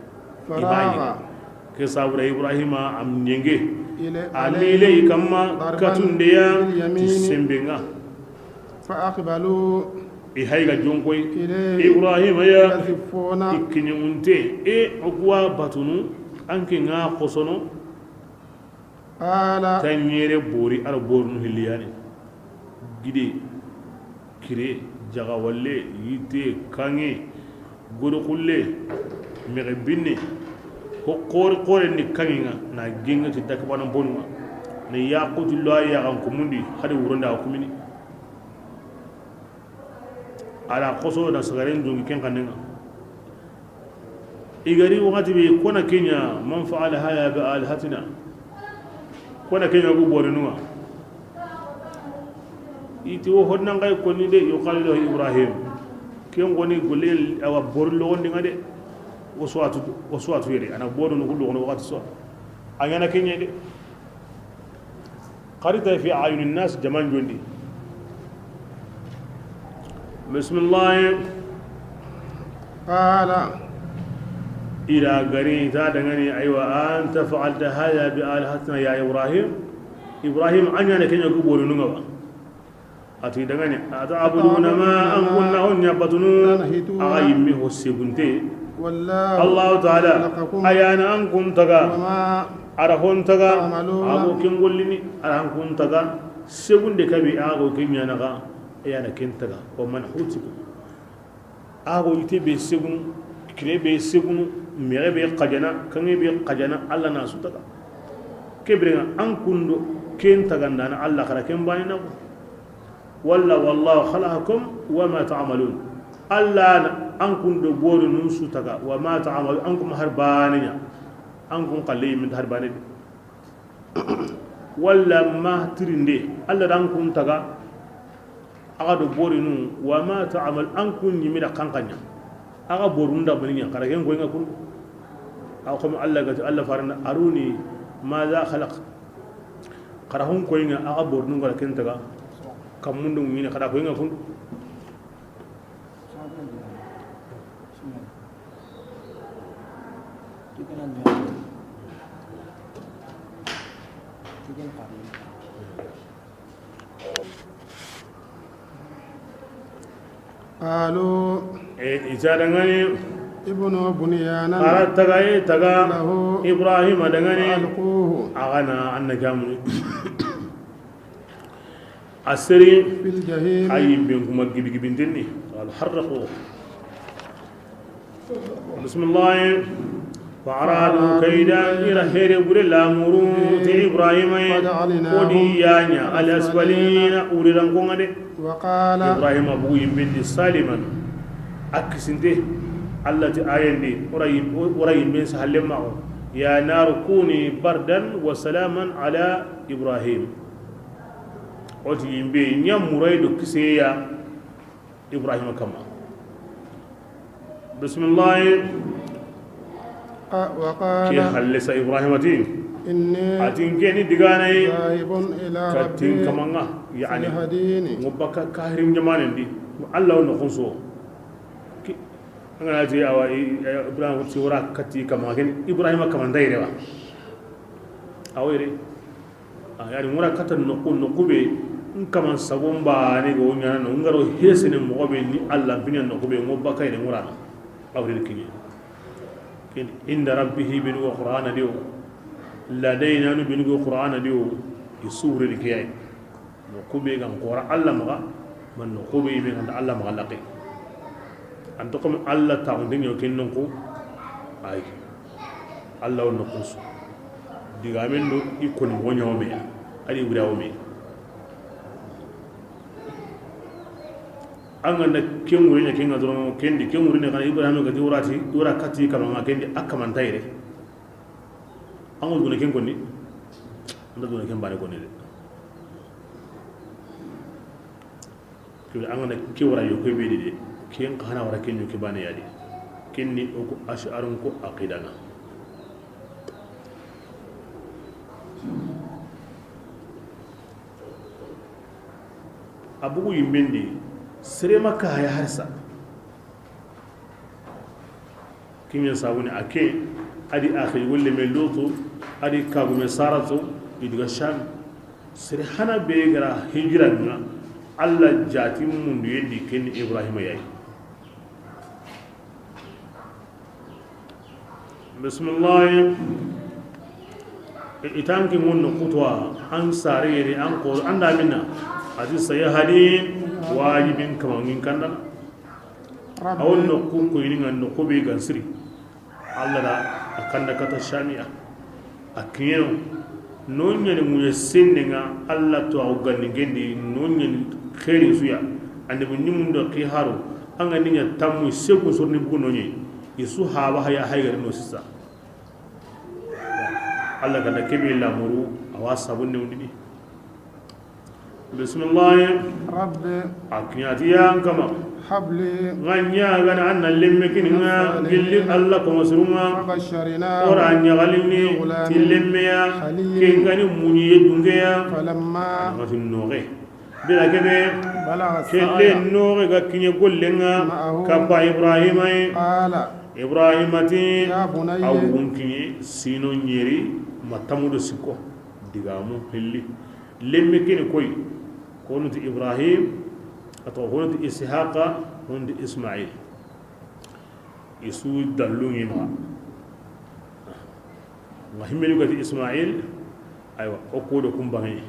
ima فراغ yi ke sabura Ibrahima am nyenge إلى amile عليهم ikamma ضربا katundeya ti باليمين. Sembenga. فأقبلوا I hayga jonkoy إليه Ibrahima ya يزفون. Ikiñeŋunte e okuwa batunu anke ŋa kosono. قال Tan yere bori ara borunu hilliyani gide kire jagawalle yite kaŋe godokulle mexe binne ko kore kore ni kaŋe ŋa na genga ti dakabana bonu ŋa ni yakutu lo a yaxan kumundi hadi wuronda a kumini ala koso na sagaren jongi ken xanne ŋa igari wakati be kona kenya man faala hada bi alihatina kona kenya ku borinu ŋa iti wo honna ngay koni de yuqalu lahu Ibrahim ken goni golle awa bor logondi ŋa de wo suwatu wo suwatu yere ana borunu ku logono wakati so a ñana keñe de qarita fi ayuni nnas jaman jondi. Bismillah. قال Ila gari ta dangani aywa anta fa'alta hadha bi alihatina ya Ibrahim? Ibrahim anya ne kenya ku borunu ŋa ba ati dangani ata'buduna ma an kunna on batunu aga yimmi ho segunte. والله Allah ta'ala خلقكم ayana an kun taga وما ara hon taga تعملون. Ago ken gollini ara an kun taga segunde kabi ago ken nyanaga ayana ken taga wa man hutiku ago ite be segun kire be segun mere be qajana kange be qajana alla na su taga kebrenga an kundo ken taga ndana alla khara ken bani na walla wallahu khalaqakum wa ma ta'malun alla na an kundo boru nun su taga wa ma ta'malu an kum har baninya an kun qalle min har bani walla ma tirinde alla dan kun taga aga do bori nu wa ma ta'mal an kun yimida kankanya aga borunda baninya kara ken ko nga kun aw comme alla gati alla farana aruni ma za khalaq kara hun ko nga aga bornu ngara ken taga kamundu ngini kara ko nga kun. قالوا E ita dangani ابنوا بنيانا kara taga e taga له Ibrahim dangani وألقوه aga na anna jamuni asiri في الجحيم. Ayi ben kuma gibi gibintenni qal harraqu. Bismillah. فأرادوا كيدا إلى هير بر لامرو تي إبراهيم. فجعلناهم ودي يانيا الأسفلين أوريران كونغ وقال إبراهيم أبو يمبن سالما أكسنته التي آيندي أريم بن سهل معه يا نار كوني بردا وسلاما على إبراهيم أوتي يمبي نيام مريد كسيا إبراهيم كما. بسم الله. كي وقال خلص إبراهيم تين إني أتين كيني دغاني ذاهب إلى كتين ربي كمانغا يعني سيهديني. Ngobaka kahirim jamanen di Allah no khonso ki ngana ti awa Ibrahim ti wara kati kama ken Ibrahim kama ndayre wa awere. Yani ŋura kata noku noku be n kaman sagon ba ne go nyana no ngaro hesene mo be ni alla binya noku be ngo baka ene ŋura na awril kinye ken inda rabbihi bin wa qur'ana diw ladaina nu bin go qur'ana diw isuri kiyay noku be gan qora alla maga man noku be be gan alla maga laqi anta comme alla taxunde ño ken nonku ay alla won nokunsu digamen do i koni mogo ñawomeya adi wurawomeya an ganda ken wuriña kenga doron kendi ken wurine xana ibrahima gati wurati wura kati kamanga kendi a kamantayre an go duguna ken konni anda duguna ken bane konni de an ganda ke wara yo koy ɓeɗi de ken xana wara ken ñoki bane yadi kenni oko ash'arun ko aqidanga abugu yimbendi serema ka ya harsa kimya sabuni ake adi akhi wolle me lutu adi kagu me saratu idiga sham sere hana be gara hijra nga alla jati mundu yendi ken ibrahima yayi bismillah itanki mun qutwa an sare yeri an ko anda minna ati sayahadin wajibin kamangin kandana awon no ku ko yini ngan no ko be gansiri alla da akanda kata shami'a akiyeno no nyani mu senne nga alla to aw ganni gendi no nyani khairi suya ande bu nyimun do ki haru anga ninya tammu segu sorni bu no nyi isu hawa haya haygar no sisa alla ganda kebe lamuru awa sabunne wundini bismillah rabbi akiyati ya kama habli nganya gana anna lemmekin nga gilli alla ko masruma fabasharina ora nyagalini tillemmeya kengani munyi dungeya falamma matin noge bila kebe balagha kelle noge ga kinye gollenga kapa ibrahima qala ibrahimati ya bunayya aw wonkinye sino nyeri matamudo sikko digamu helli lemmekini koy konuti ibrahim ato honuti ishaqa honuti ismail isu dallungi ma nga himmelu gati ismail aywa o kodo kumbange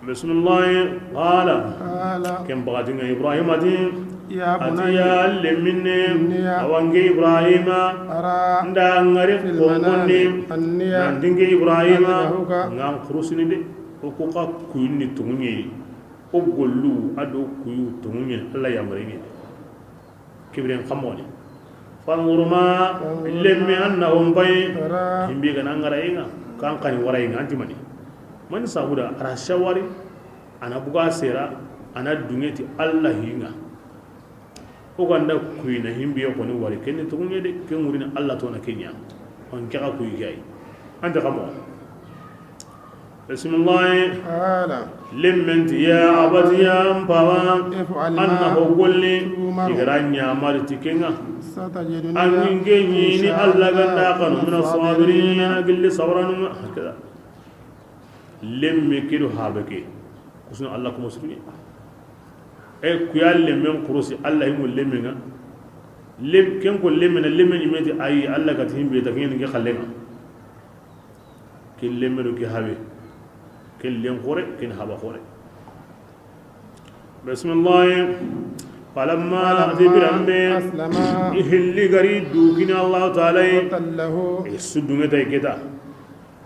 bismillah qala qala kem bagatinga ibrahim ati ya bunayya atiya lemminne awange ibrahima ara nda ngari fil kongondi manami anniya nandinge ibrahima adbahuka ngam khurusini de o ko ka kuyuni tunye o gollu ado kuyu tunye alla yamringe kibren khamone fanzurma lemmi annahum bay ara himbe gana ngara inga kan kan wara inga anti mani man sabuda ara shawari ana buga sera ana dungeti alla hinga o ganda kuyina himbe ko ni wari kenne tunye de ken wurina alla to na kenya on kaka kuyi gay anta kamo bismillah qala limman ya abati ya mpawa if'al ma annahu kulli tu'maru igranya mari tikenga satajiduni an ngenyi ni alla ganda kanu min as-sabirin gilli sabran hakada lemme kidu habake kusuna alla kuma suni e kuyal lemmen kurusi alla himu lemmenga lem ken ko lemmena lemmen imeti ayi alla gati himbe ta ken ngi khallenga ken lemmero ki habe ken lem khore ken haba khore bismillah falamma zibirambe aslama ihilli gari dukini allah ta'ala tallahu sudunga tay keta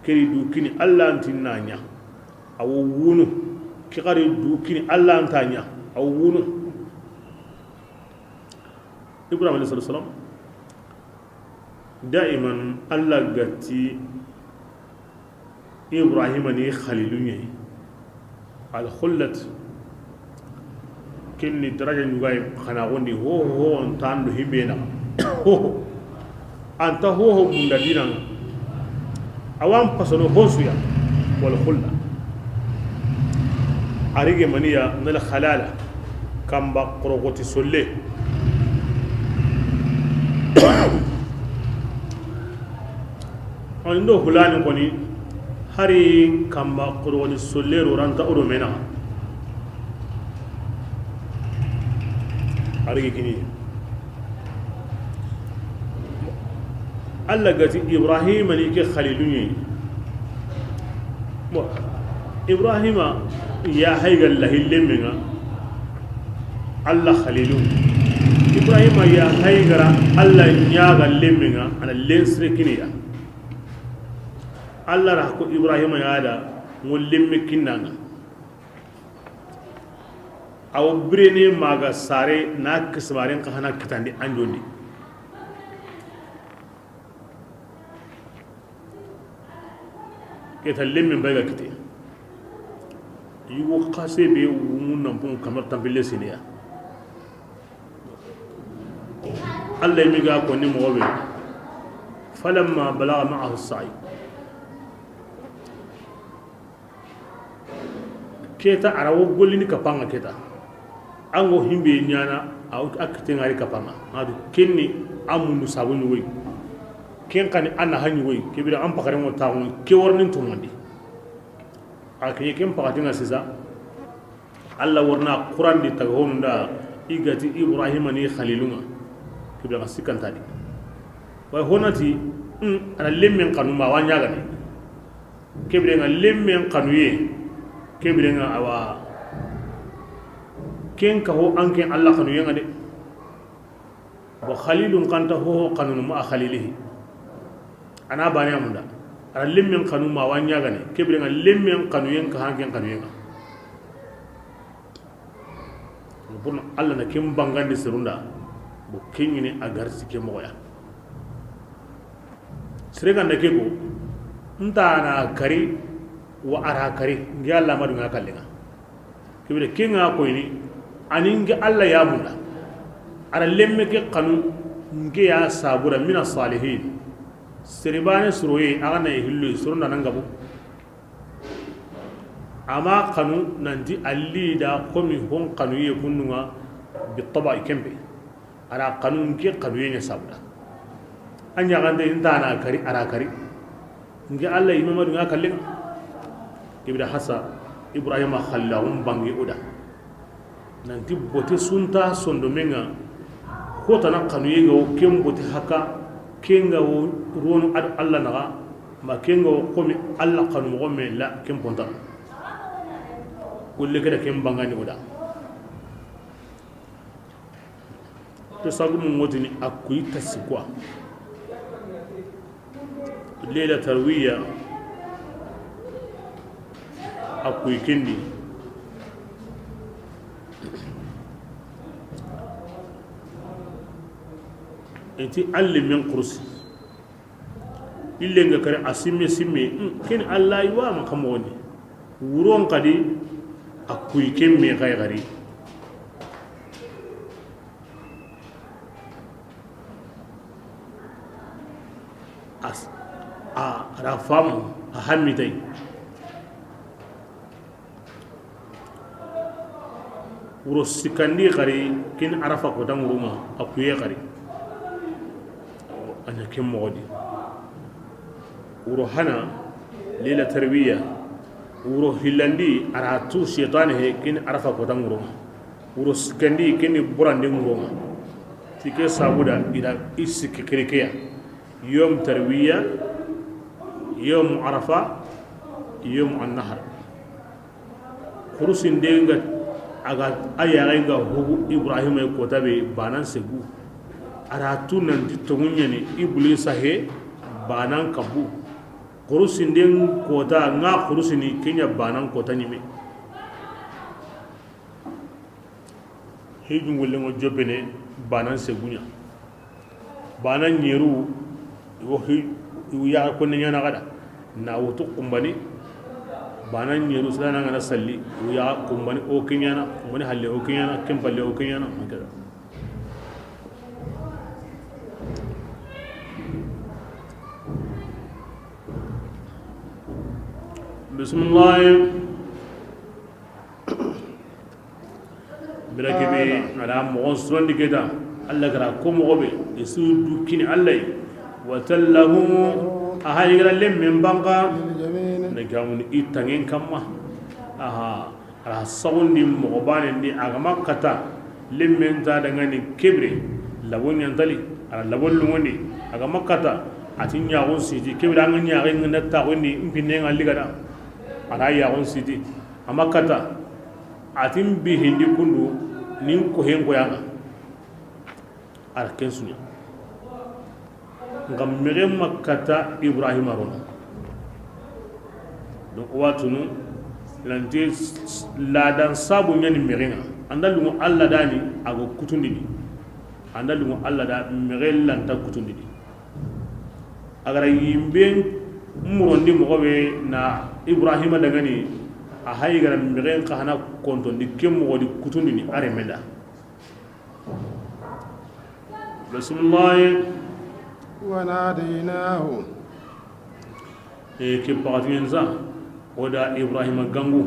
keri dukini alla antinna nya awo wunu ki gari dukini alla antanya awo wunu ibrahim alayhi salam daiman alla gati ibrahim ni khalilun al khullat kenni daraja nyugay khana gondi ho ho on tandu himbena ho anta ho ho munda dinanga awam pasono hosuya wal khulla arige maniya nal khalala kamba qurogoti solle Ɔ ndo hulani koni hari kamba koroni sollero ranta odo mena arigi kini alla gati ibrahima ni ke khalilun bo ibrahima ya hayga lahille menga alla khalilun ibrahima ya haygara alla ñaaga lemmenga ana lensire kiniya alla ra ko ibrahima yaada ngo lemme kinnanga awo birene maga sare na kismaren ka hana kitandi anjondi keta lemme bayga kite yugo kase be wumun nampun kamar tampille siniya alla mi ga ko ni mo be falamma balagha ma'ahu as-sa'i keta arawo gollini kapanga keta ango himbe nyana aw akite ngari kapanga ngadu kenni amunu sabu ni woy ken kani anna hanyi woy kebira am pakare mo tawo ke wornin tumandi akeye ken pakati nga sisa alla warna qur'an di tagahonda igati ibrahima ni khalilunga kebira sikanta di way honati ana lemmen kanu ma wanyaga ne kebira nga lemmen kanu ye kebira nga awa ken ka ho anken alla kanu yenga de bo khalilun kanta ho kanu ma khalilihi ana bani amunda ana lemmen kanu ma wanyaga ne kebira nga lemmen kanu yen ka hanken kanu yenga pour alla na kem bangandi serunda bo kenyini a garsi ke moya serega na keko nta na kari wa ara kari ngi alla madu nga kallenga kebire kenga ko ni ani ngi alla ya munda ara lemme ke kanu ngi ya sabura mina salihin seribane suroye aga na hillu surunda nangabu ama kanu nanti alli da komi hon kanu ye kununga bi tabai kembe ara kanu ngi kanu ye sabura anya gande inta na kari ara kari ngi alla imamadu nga kallenga ibra hasa ibrahima khallahum bangi oda nanti bote sunta sondo menga kota na kanu ye ga kem bote haka kenga wo ronu ad alla naga ma kenga wo komi alla kanu mo me la kem ponta kulle keda kem bangani oda to sagu mu ngotini akui tasikwa leila tarwiya akui kendi enti alli min kursi ille nga kare asimme simme ken alla yuwa ma kamoni wuron kadi akui kemme kay gari as a rafamu a hammitai wuro sikandi kari kin arafa ko dan wuruma akuye kari ana kin mogodi wuro hana lela tarbiya wuro hilandi aratu shaytan he kin arafa ko dan wuruma wuro sikandi kin burande wuruma tike sabuda ila isiki kirikeya yom tarwiya yom arafa yom an-nahr kurusin denga aga ayaga hugu ibrahim e kotabe banan segu aratu nan di tongunyani iblisa he banan kabu kurusin den kota nga kurusini kenya banan kota nyime hejungul ngo jobene banan segunya banan nyeru wo ya ko ne nyana gada na wutu kumbani banan nyeru sana ngana salli ya kumbani o kenyana kumbani halle o kenyana kempalle o kenyana hakada bismillah birakibi ala mo sondi keda alla gara ko mo be isu dukini alla wa tallahu Aha yigira lemmen banka للجبين ne gamuni i tangen kamma. Aha ala sagundi mogo bane ndi agama kata lemmen ta dangani kebre labon yantali ala labon lungondi agama kata ati ñaxun siti kebre anga ñaxi ngana taxundi mpinne nga ligada ala yaxun siti ama kata ati bihindi kundu nin kohen koyanga ala ken suña nga mexe ma kata Ibrahima rono. Donc watunu lanti ladan sabu ñani mexenga anda lungu alla dani ago kutundini anda lungu alla da mexe lanta kutundini agara yimben murondi moxo be na Ibrahima dangani a hayigara mexen xaxana kontondi ke moxodi kutundini a remenda. Bisimilahi. وناديناه Ke paxatiŋen sa wo da Ibrahima gangu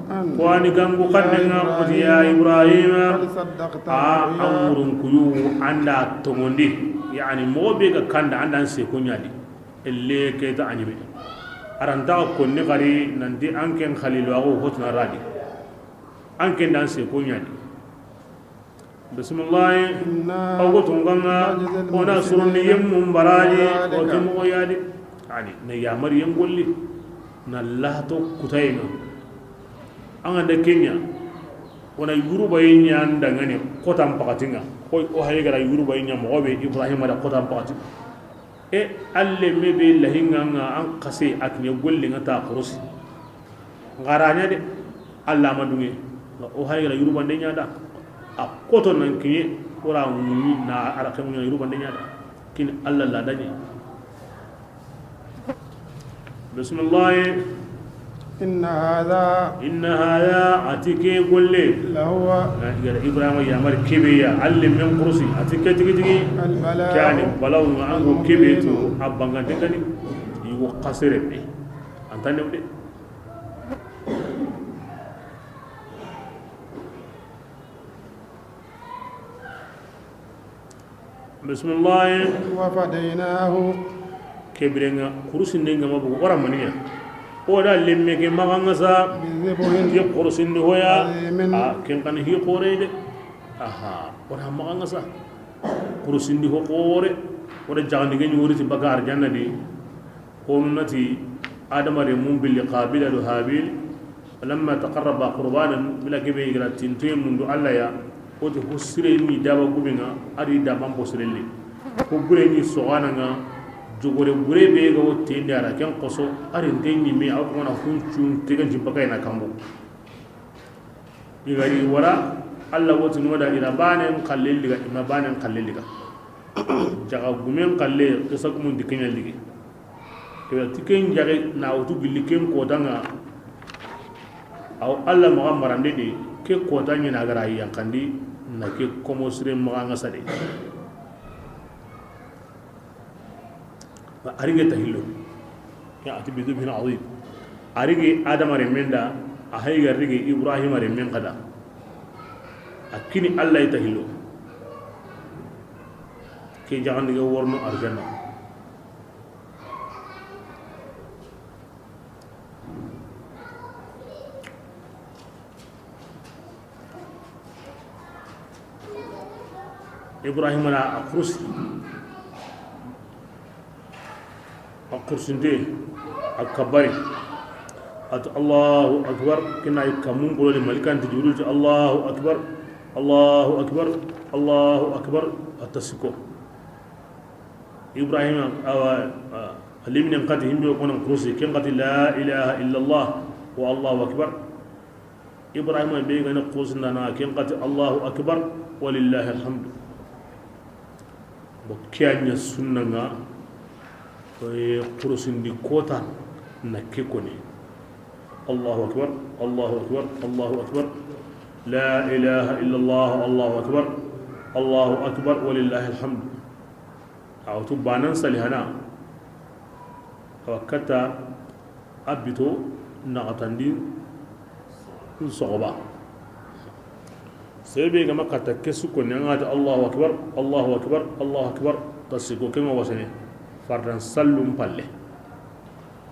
أن ko ani gangu xannenga oti ya Ibrahima قد صدقت a an الرؤيا murunkuyu anda toŋondi yani moxo be ga kanda anda an seko ñadi elle keta a ñime arantaxa konni xari nanti an ken xaliluwaxu hotuna radi an ken da an seko ñadi. Bisimilahi. إنا Aw go tunganga ona surunni yemmum baraji o ذلك ti moxo yaadi yani na yamari yen golli na lahto kutayenga an ganda kenya ona yuruba ye ñan dangani kotan pakatinga ko o haygara yuruba ye ña moxo be Ibrahima da kotan pakati e alle me be lahinga nga an kase a kiñe golli nga ta kurusi ngaraña de alla ma dunge nga o haygara yuruba nde ñada a koto nan kiñe ora ŋuñi na ara ke ŋuña yuruba nde ñada kini alla la dañe. Bisimillahi. إن هذا Inna hada atike golle لهو gara Ibrahima yamar kebeya alle men kurusi atike tigi tigi البلاء kani balaw nga ango kebe to a bangante kani yugo kasere be antane de. Bismillah. وفديناه Kebirenga kurusi ndenga mabugo ora maniya o da lemme ke maganga sa بذبح ke kurusindi hoya عظيم a ken kan hi kore de aha ora maganga sa kurusindi ho kore ora jagandi ge nyori ti bakar janna di ko nati adama re mum bil qabila do habil lamma taqarraba qurbanan bila kebe igra tintu mundu alla ya o ti husire ni daba gubinga ari daba bosrelle ko gure ni sogana nga jogore gure be ga wo tende ara ken koso ari ntenyi me aw ko na huncun tegen jibbaka ina kambo igari wara alla woti noda ila banen kalle liga ima banen kalle liga jaga gumen kalle kisa kumun dikenya lige ke tiken jage na wutu gilli ken kotanga aw alla maga marande de ke kota nyina gara yankandi na ke komosire maga nga sade aringe tahillo ya ati bidubhin azim arige adama remenda a hayga rige Ibrahima remen kada akini alla itahillo ke jagandiga worno arjanna. Ibrahima na a kursi a kursinte a kabari at Allahu akbar kina kamun bololi malikan ti jibril ti Allahu akbar Allahu akbar Allahu akbar atasiko Ibrahima awa alimni qati himbe ko nan kursi ken qati la ilaha illa Allah wa Allahu akbar Ibrahima be gana kursi na ken qati Allahu akbar walillahi alhamdu. Bo kiyanya sunna nga kurusindi kota na kekone Allahu akbar Allahu akbar Allahu akbar la ilaha illa Allah Allahu akbar Allahu akbar walillahi alhamdu. Aw tu banan salihana wakata abito nagatandi sogoba sebe gama kata kesu ko ne ngata Allahu akbar Allahu akbar Allahu akbar tasiko kema wasane Fardan sallum palle,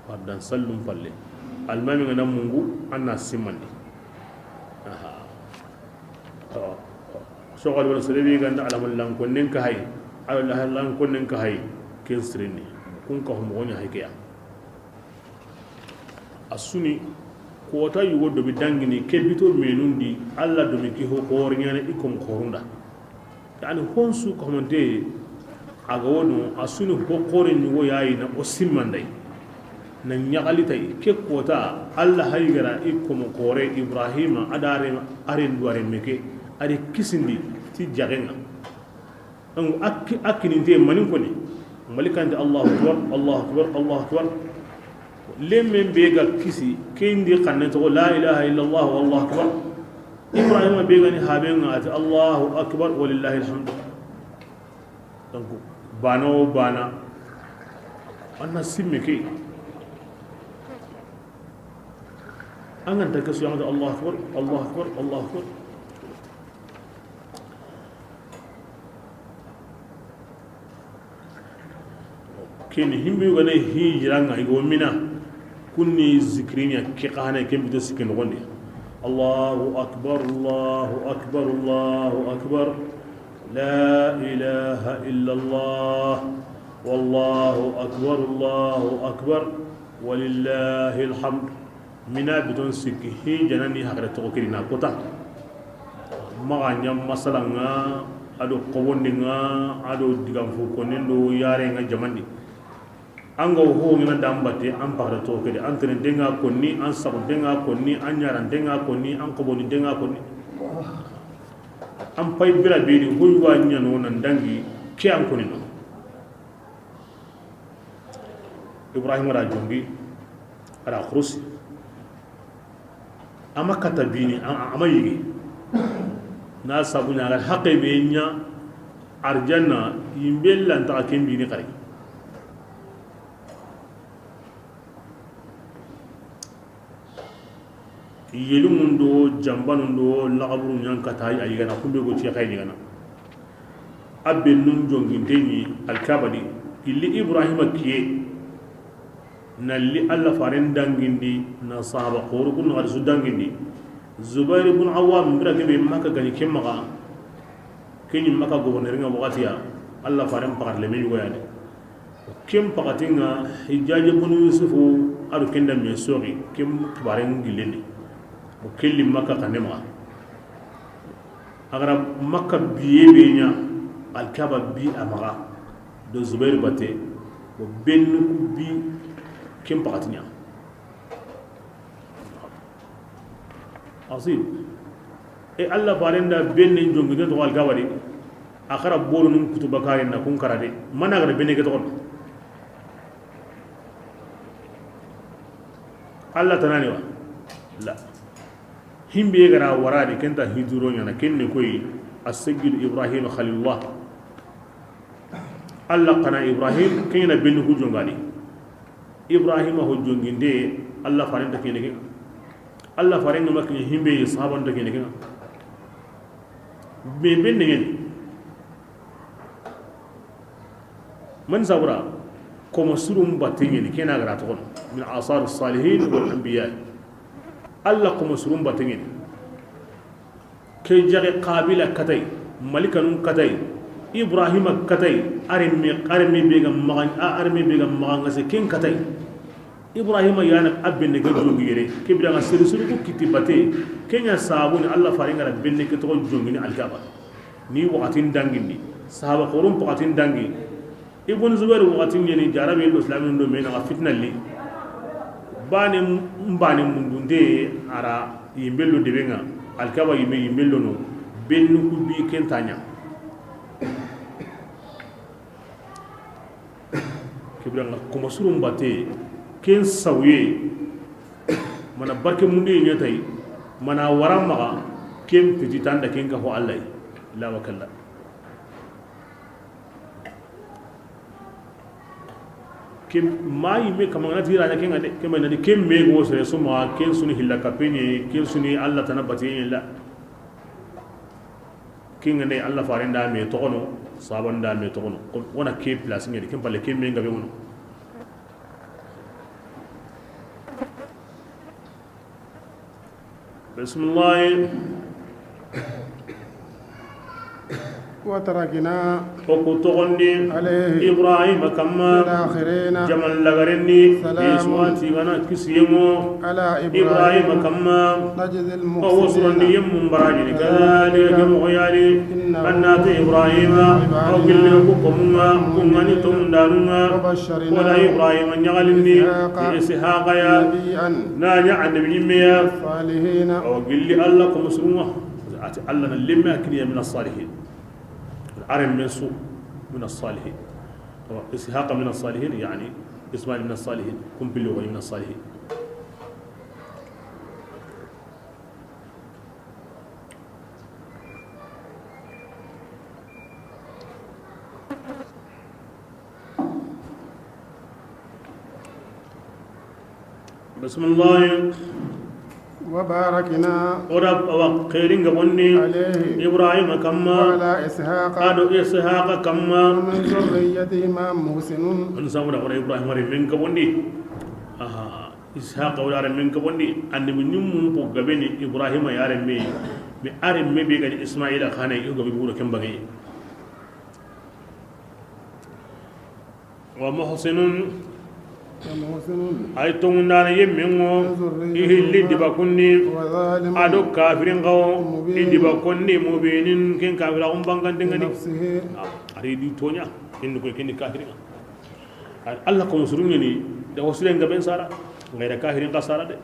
fardan sallum palle. Almami ngana mungu anna simmandi. Aha, sogol wala serebi ganda alamal lankonnen ka hay, ala lankonnen ka hay ken sirinni kun ka homo nya hay. Asuni kota yugo dobi dangini ke bito menundi alla domi ki ho hornyane ikom khorunda, yani honsu ko honte aga wono asuni ho korin yugo yayi na o simmandai na nyagali tay ke kota alla haygara ikom kore Ibrahima adare aren duare meke ari kisindi ti jagenga an akki akkininte manin ko ni malikante. Allahu akbar, Allahu akbar, Allahu akbar. Lemmen be ga kisi kendi kanne to la ilaha illa Allah wallahu akbar. Ibrahima be gani haben ati Allahu akbar walillahi alhamd. Donc bano bana anna simme ke an ganta kasu yamata Allahu akbar, Allahu akbar, Allahu akbar. Keni himbe gane hijranga igo mina kunni zikrinya ke qahana ke bito sikin gonde. Allahu akbar, Allahu akbar, Allahu akbar, la ilaha illa Allah, wallahu akbar, Allahu akbar, walillahi alhamd. Mina biton sikki hijanani hakra to kirina kota maga nyam masalanga ado kobondinga ado digam fu konendo yare nga jamandi anga ho ngina dambate an pakra to kede an tene denga konni an sabu denga konni an nyaran denga konni an koboni denga konni an pay bira beni hoywa nyano nan dangi ke an koni no. Ibrahim ra jongi ara khrusi ama katabini ama yigi na sabu nya haqqe be nya arjanna yimbella ta kembini qari yelu do jambanu do lagaburu nyan kata ay gana kumbe go ci kay ni gana abbe nun jonginte ni alkabadi illi Ibrahima kiye nalli alla faren dangindi na sahaba qoru kun har su dangindi. Zubair ibn Awwam bira ke be Makka gani kemma kenyi Makka gouverneur nga wakati ya alla faren pakar le me yugo yani kem pakatinga Hijjaj ibn Yusuf adu kenda me sogi kem kibaren gileni o kelli Makka kanema agara Makka biye be nya alkaba bi amaga do Zubair bate o bennu bi kem pakatinya asib e alla barenda benni jongi to alkaba di akara boru num kutuba kare na kun karade mana gara benne ke to alla tanani wa la himbe gara waradi kenta hiduro nyana kenne koy as-sayyid Ibrahim khalilullah alla kana Ibrahim kena benni ku jongani Ibrahim ho jonginde alla farenta kene ke alla farenga makki himbe sahaban ta kene ke be benne ngeni man sabra komo surum batingeni kena gara to min asar as-salihin wal anbiya alla komo surum batingeni ke jage qabila katay malikanun katay Ibrahima katay armi bega magan armi bega magan se ken katay Ibrahima yana abenne ke jongi yere ke bidanga suru suru ko kitibate kenya sabuni alla faringa benne ke to jongini alkaba ni waqatin dangindi sahaba qorum waqatin dangi Ibn Zubair waqatin yeni jarabi islamin do mena fitna li bane mbane mundunde ara yimbello debenga alkaba yimbe yimbello no bennu ku bi kentanya kibiranga kuma surum bate ken sawiye mana barke munde nyatay mana warama ken fititan da ken ka ho Allah la wakalla kem mai me kamanga tira na ken ade kem na kem me go sere suma ken suni hilla kapeni ken suni Allah tanabati la King ne Allah farinda me togono sabanda me togono wona ke place ngedi kem palle ke me ngabe wono bismillah وتركنا وكتغني عليه إبراهيم كما الآخرين جمال لغرني سلام يسواتي غنا كسيمو على إبراهيم إبراهيم كما نجزي ووصلني المحسنين يم براجل كذلك مغيالي إنه أنات إبراهيم وكل كوكما كونني تمدانما وبشرناه ولا إبراهيم نغلني إسحاق يا نبيا ناجع النبي ميا صالحين وقل لي الله كمسلمة الله لما أكني من الصالحين العرب من سوء من الصالحين إسحاق من الصالحين يعني إسماعيل من الصالحين كم باللغة من الصالحين بسم الله وباركنا ورب وقيرين قبني عليه إبراهيم كما وعلى إسحاق أدو إسحاق كما ومن ذريتهما محسن أن سامنا ورا إبراهيم ورا من قبني إسحاق ورا من قبني أن من يوم بقبني إبراهيم يا رمي بأرمي بيجي إسماعيل خانة يوجا بيقولوا كم بقي ومحسن ومحسن ay tongundana yemmengo ihilli dibakunni وظالم ado kafirin gawo i dibakunni mubinin ken kafira um bangantengani نفسه ari di tonya ken ko ken kafirin Allah ko musurungi ni da wasulen gaben sara ngaira kafirin ka sara de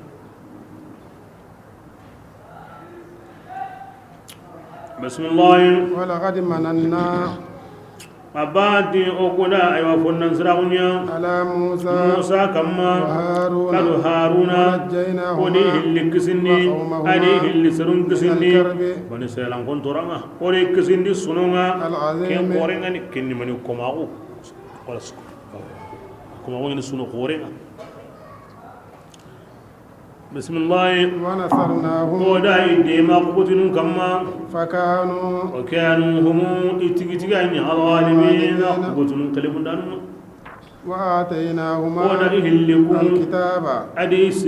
bismillah ولقد مننا abadi okuna aywa fonnan siragunya على موسى Musa kamma وهارون kadu Haruna ونجيناهما odi hilli kisindi وقومهما adi hilli serun kisindi الكرب bani selan kon toranga odi kisindi sununga ken العظيم korenga ni kenni mani komago wala komago ni sunu korenga bismillah ونصرناهم oda inde ma kubutinun kamma فكانوا wa kanu hum itigitiga ni alghalibin kubutinun kalibun danu وآتيناهما oda ihillikum الكتاب حديث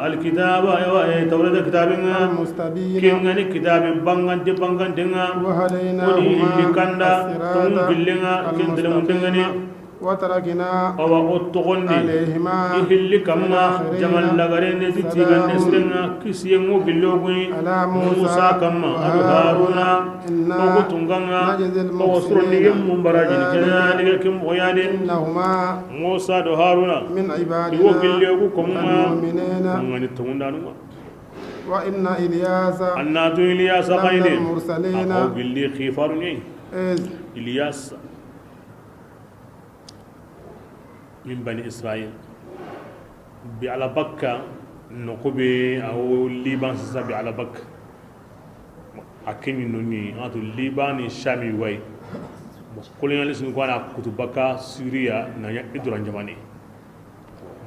الكتاب ايوا تولد كتابنا المستبين kengani kitabe bangante bangantenga odi وهديناهما illi kanda الصراط tun billenga kendele muntengani المستقيم وتركنا awa o togondi عليهما ihilli kamma الآخرين jamal lagarende ti tigande sirenga kisiyengo billogoyi على موسى musa kamma adu haruna إنا ogo tunganga نجزي ogo surondige المحسنين mum barajini kedalika ke mogoyade إنهما musa do haruna من iwo عبادنا billogu komma المؤمنين ngani tungundanunga وإن إلياس annatu iliyasa لمن kayne المرسلين ako billi khifaru ñayi إذ إلياس من بني إسرائيل بعلى بكة نقبي أو ليبان سيسا بعلى بكة أكيد نوني أتو ليبان الشامي واي كلنا لسنا كوانا كتب بكة سوريا نيا إدران جماني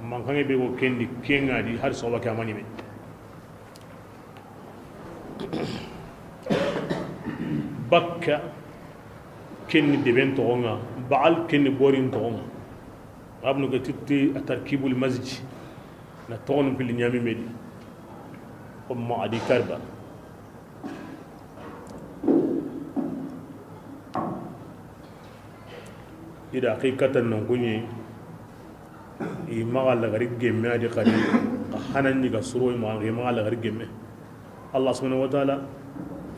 man kange be ko kendi kenga di har soba ka mani me bakka kenni deben togonga baal kenni borin togonga abnu ke titti atarkibul masjid na togon pili nyami medi ko ma adi karba ida haqiqatan non kunyi i maga lagari gemme adi kadi ka hananni ka suro ma i maga lagari gemme Allah subhanahu wa ta'ala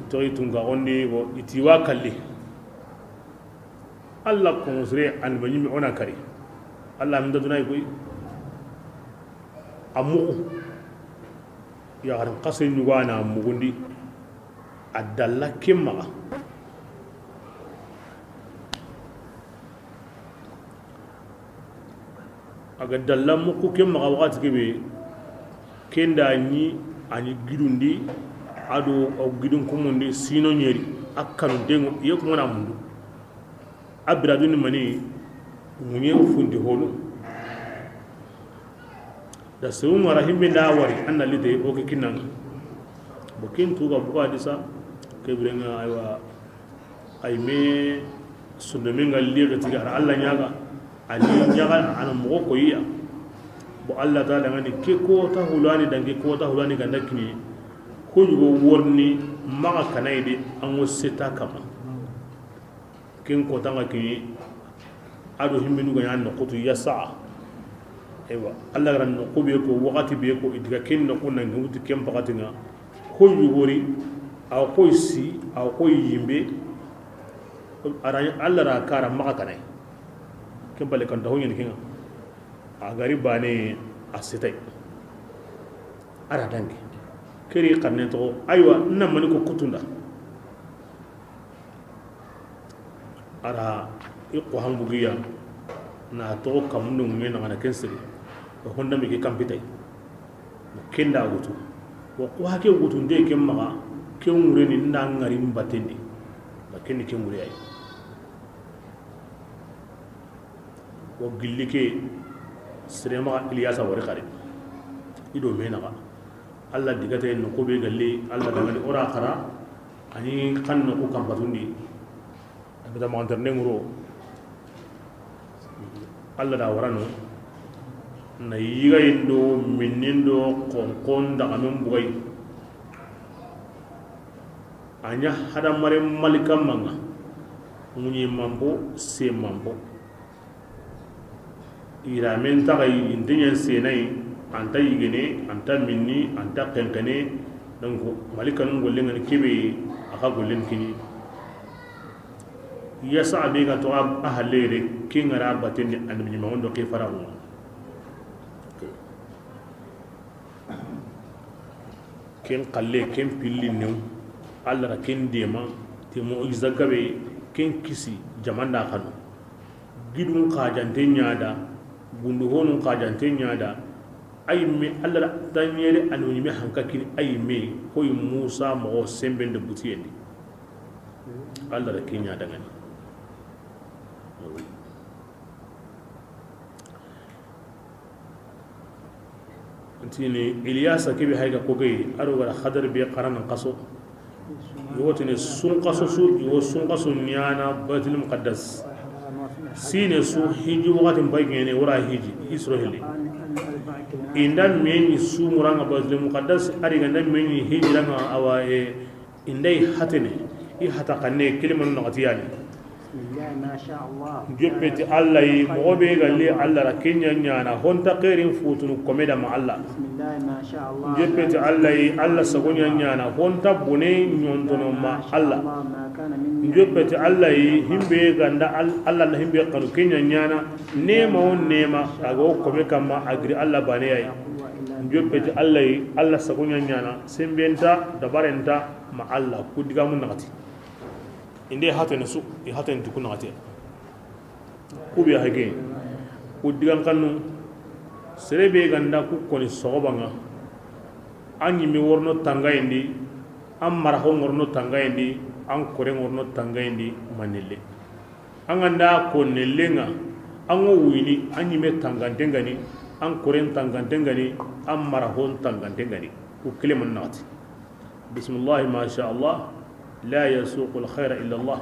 toyi tunga ondi bo itiwa kalli Allah ko musre an banyimi ona kari Allah min daduna koy amu ya garan qasri nyugana mugundi adalla kimma aga dalla muku kemma wakati kebe kenda ni ani gidundi ado au gidun kumundi sino nyeri akanu dengo ye kuma na mundu abira duni mani munye fundi holu da su mara himbe da wari anna lide o ke kinan bokin tuga buka disa kebrenga aywa Ay me sunno men ga liga tigi ara Allah nyaga ani nyaga ana mo ko yiya bo Allah taala ngani ke ko ta hulani dange ko ta hulani ganda kini ko yugo worni maga kanayde an wo seta kama ken ko tanga kini ado himmenu ga yan nokutu yasa aywa Allah ran noku be ko wakati be ko idiga ken noku nan nguti ken pakati nga ko yugori aw ko si aw ko yimbe ara Allah ra kara maga kanay ken bale kan dawo nyen kinga a gari bane a setay ara dange keri karne to aywa na mani ko kutunda ara iko hangugiya na to kamundu ngena ngana kensiri o honda mi ke kampitay mo kenda wutu wo ko hake wutu nde kem maga ke ngure ni nda ngari mbatendi ba kenni ke ngure ay wo gilli ke sirema Ilyasa wari khare ido mena ga Allah digate no ko be galle Allah daga ni ora khara ani kan no ko kampatundi abada ma anterne nguro Allah da warano na yiga indo minindo konkon daga men bugay anya hada mare malika manga munyi mambo se mambo iramen taga intinya senai anta yigene anta minni anta kenkene donc malika nun golle ngani kebe aka gollen kini yasa be ga to ahalere kingara bateni annabi ma wondo ke farawo ken qalle ken pilli new alla ra ken dema te mu'jiza gabe ken kisi jamanda kanu gidun kajante nyaada gundu honun kajante nyaada ay me alla tanyere anoni me hanka kini ay me koy Musa mo sembende butiyendi alla ra ken nyaada ngani antini Ilyasa kebe hayga kogay aro gara khadar be qaran qaso yotini sun qaso su yo sun qaso nyana Baitul Muqaddas sine su hiji wakati mbagene wara hiji Israeli inda meni su muranga Baitul Muqaddas ari ganda meni hiji ranga awa e indai hatene i hata kanne kiliman naqatiyani joppeti Allah yi mogo be galle Allah ra kenya nyana honta qerin futunu komeda ma Allah joppeti Allah yi Allah sagonya nyana honta bone nyontono ma Allah joppeti Allah yi himbe ganda Allah na himbe kanu kenya nyana nema on nema ago kome kama agri Allah bane yayi joppeti Allah yi Allah sagonya nyana sembenta dabarenta ma Allah kudiga mun nakati inde hatene su i hatene tukuna ate ku bi hage ku digan kanu serebe ganda ku koni sogobanga an yimi worno tangayindi an maraho ngorno tangayindi an kore ngorno tangayindi manelle an ganda ko nellenga an wo wini an yime tangantengani an kore tangantengani an maraho tangantengani ku kileman nati bismillah ma sha Allah لا يسوق الخير إلا الله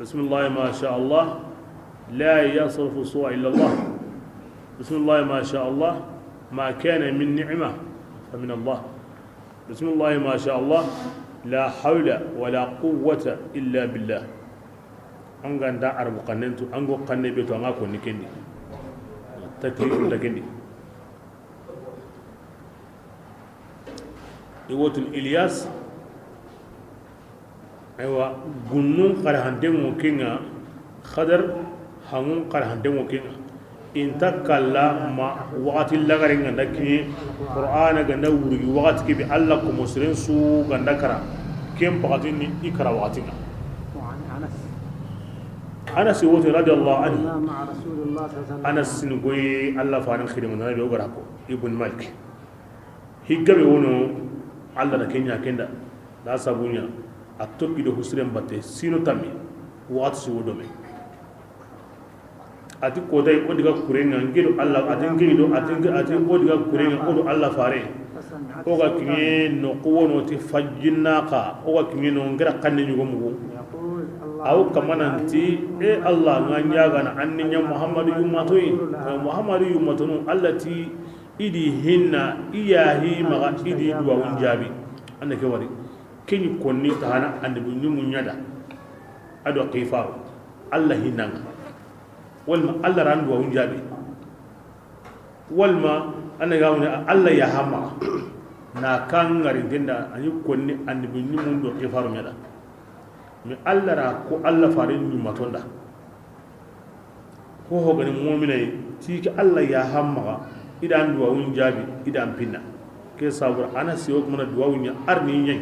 بسم الله ما شاء الله لا يصرف السوء إلا الله بسم الله ما شاء الله ما كان من نعمة فمن الله بسم الله ما شاء الله لا حول ولا قوة إلا بالله أنغان دا عرب قننتو أنغو قنن بيتو أنغا كوني كندي تكليف تكندي يوتن إلياس aywa gunnun qarahante mo kinga khadar hangun qarahante mo kinga inta kalla ma waqti lagari nganda kini qur'ana ganda wurgi waqti ki bi alla ko musrin su ganda kara kem paqati ni ikra waqti nga Anas wote radiyallahu anhu Anas ngoy alla fanan khidma nabi o gara ko Ibn Malik higgabe wono alla da kenya kenda da sabunya a tokkido husren batte sino tammi waati si wodome ati koday o diga kurenga ngido alla ati ngido ati ati o diga kurenga odo alla fare سمعت O ga صوتا kiŋe no kuwono ti fajjinnaka o ga kiŋe no ngara kanne ñugo mugu. يقول Aw اللهم kamananti اجعلني e من Allah أمة nga ñagana anni ña Muhammadu yummatoyi لها Muhammadu yummatonu Allah ti idi hinna iyahi maga idi المستجاب duwawun لها jaabi anda ke wari keñi konni tahana annabi ñumu ñada ado qifaru Allah hinnanga walma Allah ran duwawun jaabi walma anda gawni Allah yahama na kan ngarintenda ani konni annabi ñumu do qifaru ñada mi Allah ra ko Allah farin ñumatonda ko hogani mu'minai tiki Allah ya hamma idan duwawun jaabi idan pinna ke sabur ana siyo kuma duwawun ya arni ñay.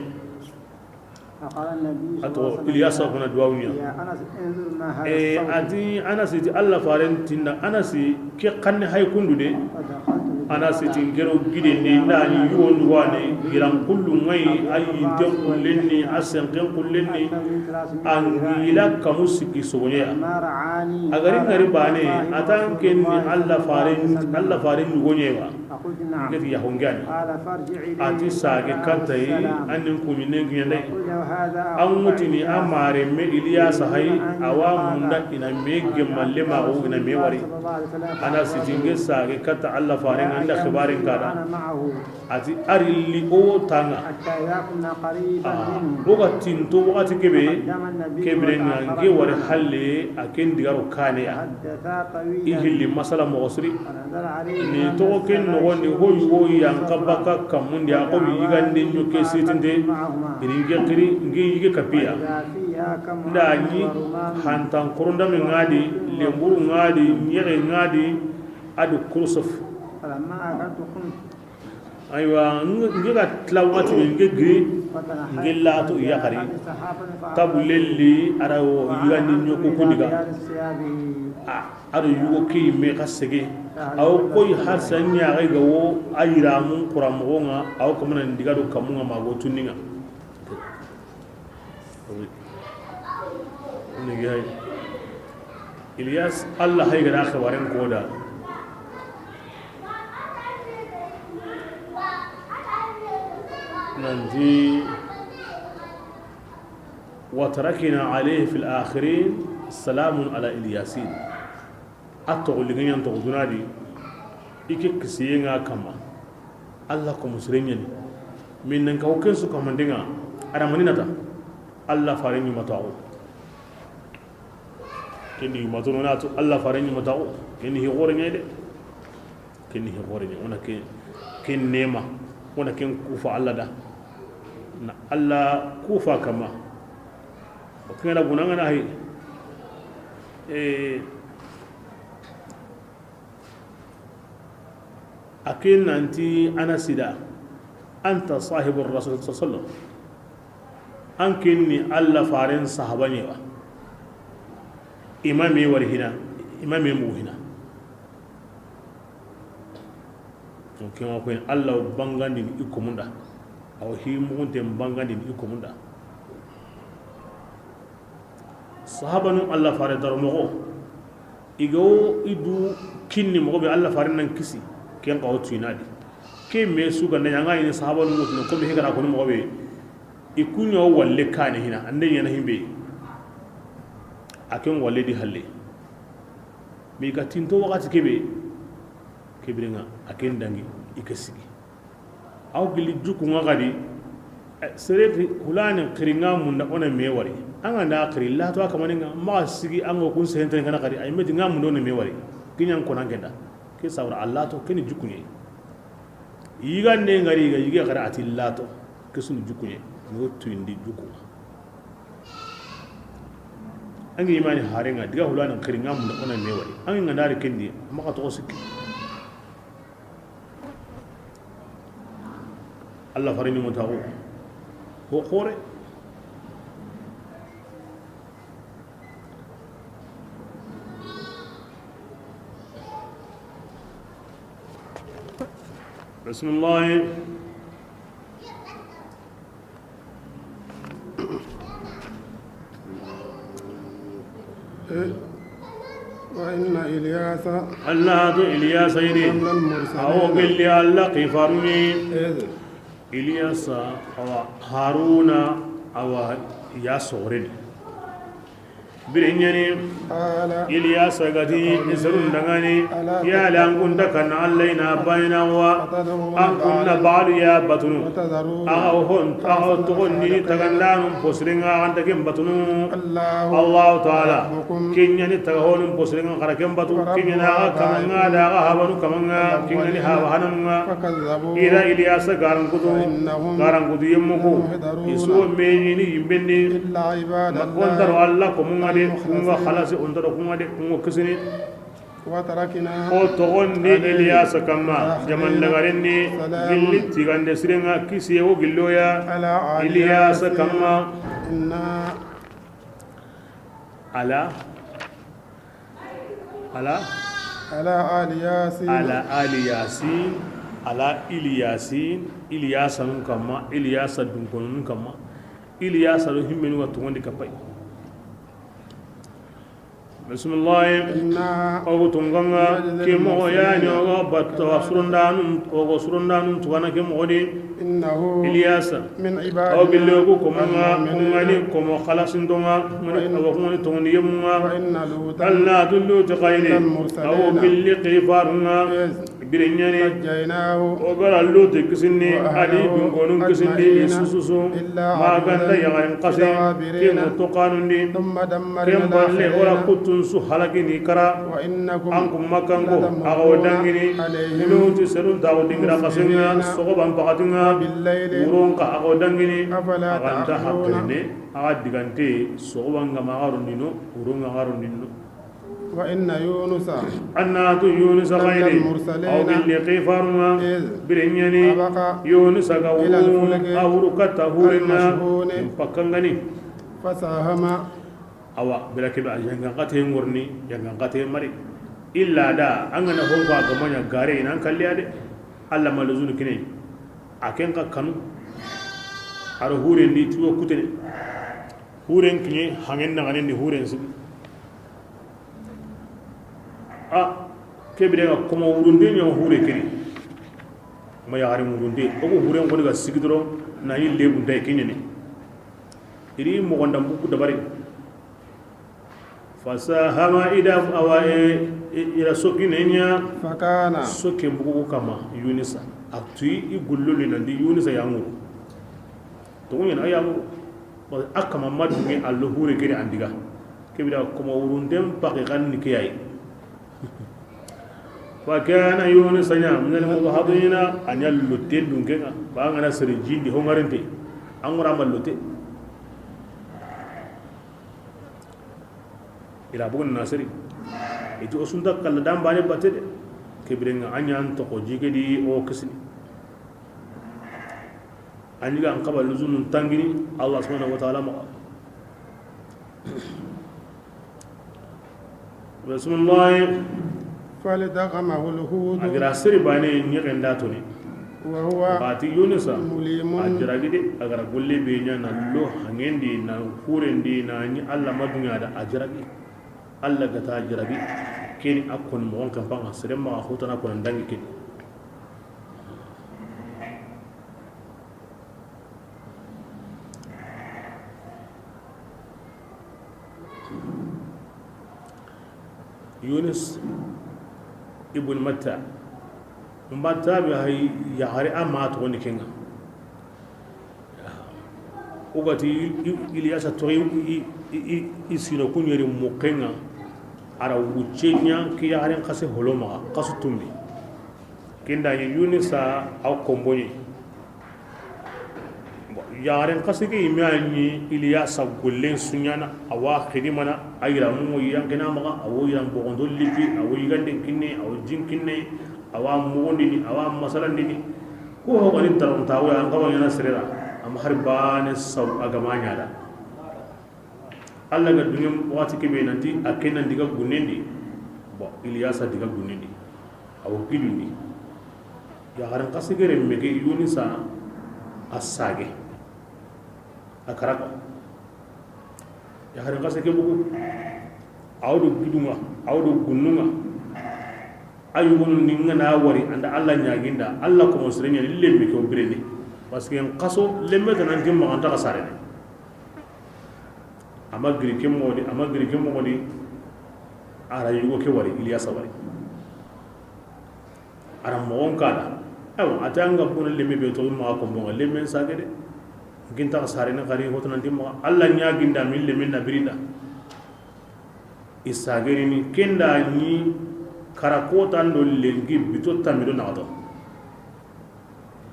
فقال النبي صلى الله Ato عليه وسلم Ilyasa kuma duwawun ya يا أنس انظر ما هذا e الصوت. Ati ana siti Allah faren tinna ana si ke kanne hay kundu de. فدخلت Ana siti للتوضأ ngero gide ni ndani yuwon wane giran kullu ngai ay yinten kullenni asenken kullenni. أكثر من 300 An ذراع. gila kamu sigi sogonya. ما رعاني Agari قال ngari bane والله atan رسول kenni الله Allah صلى الله faren عليه وسلم. Allah faren yugonyewa. فقلت نعم. Ngeti yahongani. قال فارجع Ati إليه sage فأقرأه kantayi السلام annin kuminen kinyandai. وقل له هذا An أخوك mutini إلياس a mare me Iliyasa hay يريد أن awa يلقاك. munda ina me فرجعت gemalle إلى maxu رسول ina me الله wari. صلى الله عليه وسلم Ana فأخبرته sitinge sage kata Allah faren لا anda khibarin أيام kada. وأنا معه. Ati arilli o tanga. حتى إذا كنا قريبا منه O ga tinto wakati kebe قدم النبي kebire وتأخر nge wari معنا. halle a ken digaro kaneya. حدثا I طويلا hilli masala moxo siri. ونزل عليه Ni من togo ke السماء noxondi شيء ho yugo yanka صفرا baka kamundi a komi yigande ودعواني ñoke فأكلت sitinte معهما iri nge xiri nge yige kapiya. وإذا فيها Nda كمعة ñi ورمان hantan korondame ŋadi وخوخ lemburu ŋadi ñexe ŋadi adu kursof. فلما أكلت قمت Aywa nge ga tila wakati min nge giri nge وتنحيت lato i yakari فجاءني صحابا tabu فأخبرته lelli ara وأنا yigandi أنظر ñoko إلى kundiga. بياض ثيابه. A ado yugo ke yimme xa sege سهل awo بن koyi رسول har الله sa ñaxe ga wo a yiramu xuramoxonga awo kamana ndiga do kamunga mago tunninga nigi hay Ilyas Allah hay gada xebaren koda nanti وتركنا عليه في الآخرين سلام على إلياسين أتغل لغن ينتغ دي ike kisiyenga kama Allah ko musrenye min nan ka hokken su kamandinga ada maninata Allah farin yumatawo kenni yumatono natu Allah farin yumatawo kenni hi gore nyede kenni hi gore nye ona ken ken nema ona ken kufa Allah da na Allah kufa kama o kena bunanga na hay e akin nanti ana sida anta sahibu rasul sallallahu alaihi wasallam an kinni alla farin sahaba ne wa imami war hina imami mu hina to kin ko alla bangandi ni ikomunda aw hi mugunte bangandi ni ikomunda sahaba nu alla fare darmogo igo idu kinni mogo be alla farin nan kisi ken kawo tuyinadi ke me su ga nanya ni sahaba nu mutune ko be higara ko mogo be ikunyo walle kane hina ande yana himbe aken walle di halle mi ga tinto wakati kebe kebrenga aken dangi ikasigi aw gili juku ngadi sere hulani kiringa munda ona mewari anga na kiri la to akamaninga ma sigi ango kun senten kana kadi ay meti nga munda ona mewari kinyan konan kenda ke sawra allah to keni jukunye yiga ne ngari yiga yiga kara ati lato ke sunu jukunye no tuindi juku angi imani harenga diga hulani kiringa munda ona mewari angi ngandari kendi maka to sikki allah farini mutawo ho khore بسم الله وإن إلياس الله إلياس يدي لمن أو المرسلين قل لي الله قفرني إذ Iliyasa awa Haruna awa ya sogoreni bire ñani. قال Iliyasa gati isarun dangani ya la an kunta kana Allah ina bayna wa أتدعون an kunna بعلا baalu ya batunu وتذرون aga hon aga togon ni tagandanum posiringa anta kem batunu. الله Allah taala ربكم kenya ni taga honum posiringa kara kem batu ورب kenya na aga kamanga da aga habanu kamanga kenya ni haba hanunga. فكذبوه Ila Iliyasa garankutu فإنهم garankutu yemmuku لمحضرون isuwo meñini yimbendi إلا عباد kontaro الله Allah komunga de kunga المخلصين khalasi ontaro kunga de kungo kisini. وتركنا O togondi عليه Iliyasa kamma jaman الآخرين lagarenni سلام gilli tigande sirenga kisiye wo gilloya على آل Iliyasa ياسين kamma. إنا ala ala على آل ياسين ala ali Yasin ala Iliyasin Iliyasa nun kamma Iliyasa dunkonun kamma Iliyasa do himmenu ga togondi kapay bismillah. إنا Ogo tunganga نجزي ke mogo yani المحسنين ogo batta surundanum ogo surundanum tugana ke mogo di إنه Iliyasa من aw عبادنا bille ko komunga kungani المؤمنين komo khalasintonga ngani وإن awa kungani togondi yemunga وإن لوطا alla tullu tiqayni aw لمن المرسلين billi qifarunga إذ bire ñani نجيناه o gara luti kisindi adi وأهله dungonun kisindi أجمعين isususu إلا maganda عجوزا yagarin في qase ke الغابرين mo toqanundi ثم دمرنا ken balle ora الآخرين kuttun su halakini kara وإنكم an kun makanko aga o لتمرون dangini عليهم luti serun tago dingira qasenga مصبحين sogoban pagatinga وبالليل wuron ka aga o dangini أفلا aganta تعقلون hakkene aga digante sogoban ngama aga rondino wuron aga rondino. وإن يونس annatu Yunus لمن qayni aw المرسلين billi qifarunga إذ birenyani أبق Yunus aga إلى wuru الفلك awuru katta hurenga المشحون pakkangani. فساهم Awa bila kebe a yangan kate ngorni yangan kate mari illa da an gana honko a gamanya gare ina an kalliya de alla maluzunu kine a ken ka kanu ara huren di tuwo kutene huren kinye hangen na ganen di huren sigi a kebe ga koma wurunde nya hure kene ma yaari wurunde o ko huren ko daga sigi doro na yi lebu dai kinye ne iri mo gondam buku dabari fasahama ida awa ila soki nenya. فكان Soke mbugu kama Yunisa atui i gulloli nandi Yunisa yanguru to ngena ayanguru ba akama madunge allo hure kere andiga kebida koma wurundem paqi ganni kiyai fa kana Yunisa nya min al mudhadina anya lotte dungenga ba ngana sere jindi hongarente angura mallote ila bugun nasiri iti osunta kala dambane batte de kebirenga anya an toko jigedi o kisini anyiga an kaba luzunun tangini Allah subhanahu wa ta'ala ma bismillah. فالتقمه الحوت Agira siri bane nyegenda toni وهو bati Yunusa مليم a jiragi de agara golle be nya na lo hangendi na hurendi na ni Allah madunya da a jiragi Allah gata jiragi keni akon mo kan panga sere ma hotana ko ndangi keni. Yunus ibn Matta Matta bi hay yahari amma to woni kenga ugati Iliyasa to i sino kunyeri mukenga ara wucenya ki yahari khase holoma kasu tumbi kenda ye Yunusa aw kombonye yaren khase ke imani Iliyasa gollen sunyana awa khidimana ayira mu yankena maga awo yiran bogondo lipi awo yigande kinne awo jinkinne awa mugondini awa masalandini ko ho gani tarontawo an kaba yana sirera am har bane saw agamanya da alla ga dunya wati kebe nanti akenan diga gunendi bo Iliyasa diga gunendi awo kidundi ya haran kasigere mege Yunisa asage akarako ya haran kasige bugu awdo gidunga awdo gunnunga ayugunu ninga na wari anda alla nyaginda alla ko mosrenya lille me ko birene Parce que n kaso lemme tan nanti ma anta sare ne ama giri ke mo di, ama giri ke mo di, ara yugo ke wari Ilyasa wari ara mo kala. Awa atanga buna lemme be to ma ko mo lemme sage de ginta sare na gari hoto nanti ma alla nya ginda min lemme na birinda isageri ni kenda ni karakota ndo lengi bito tamido na do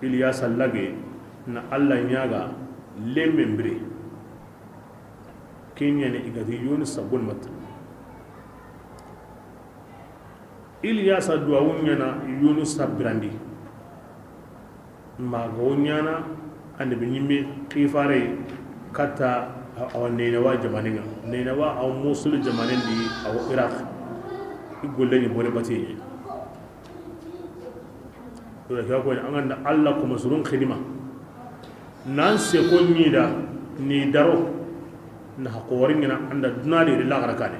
Ilyasa lage na alla nyaga lemme mbiri kenya ne igadi Yunus sabun mat Ilyasa duwa wunyana Yunus sabirandi ma ga wunyana annabi nyimme kifare kata aw Neinawa jamaninga Neinawa aw Mosul jamanin di aw Iraq igolle ni bore bati to ya ko an da Allah kuma surun khidima nan se ko ni da ni daro na hakorin na anda dunadi la garakane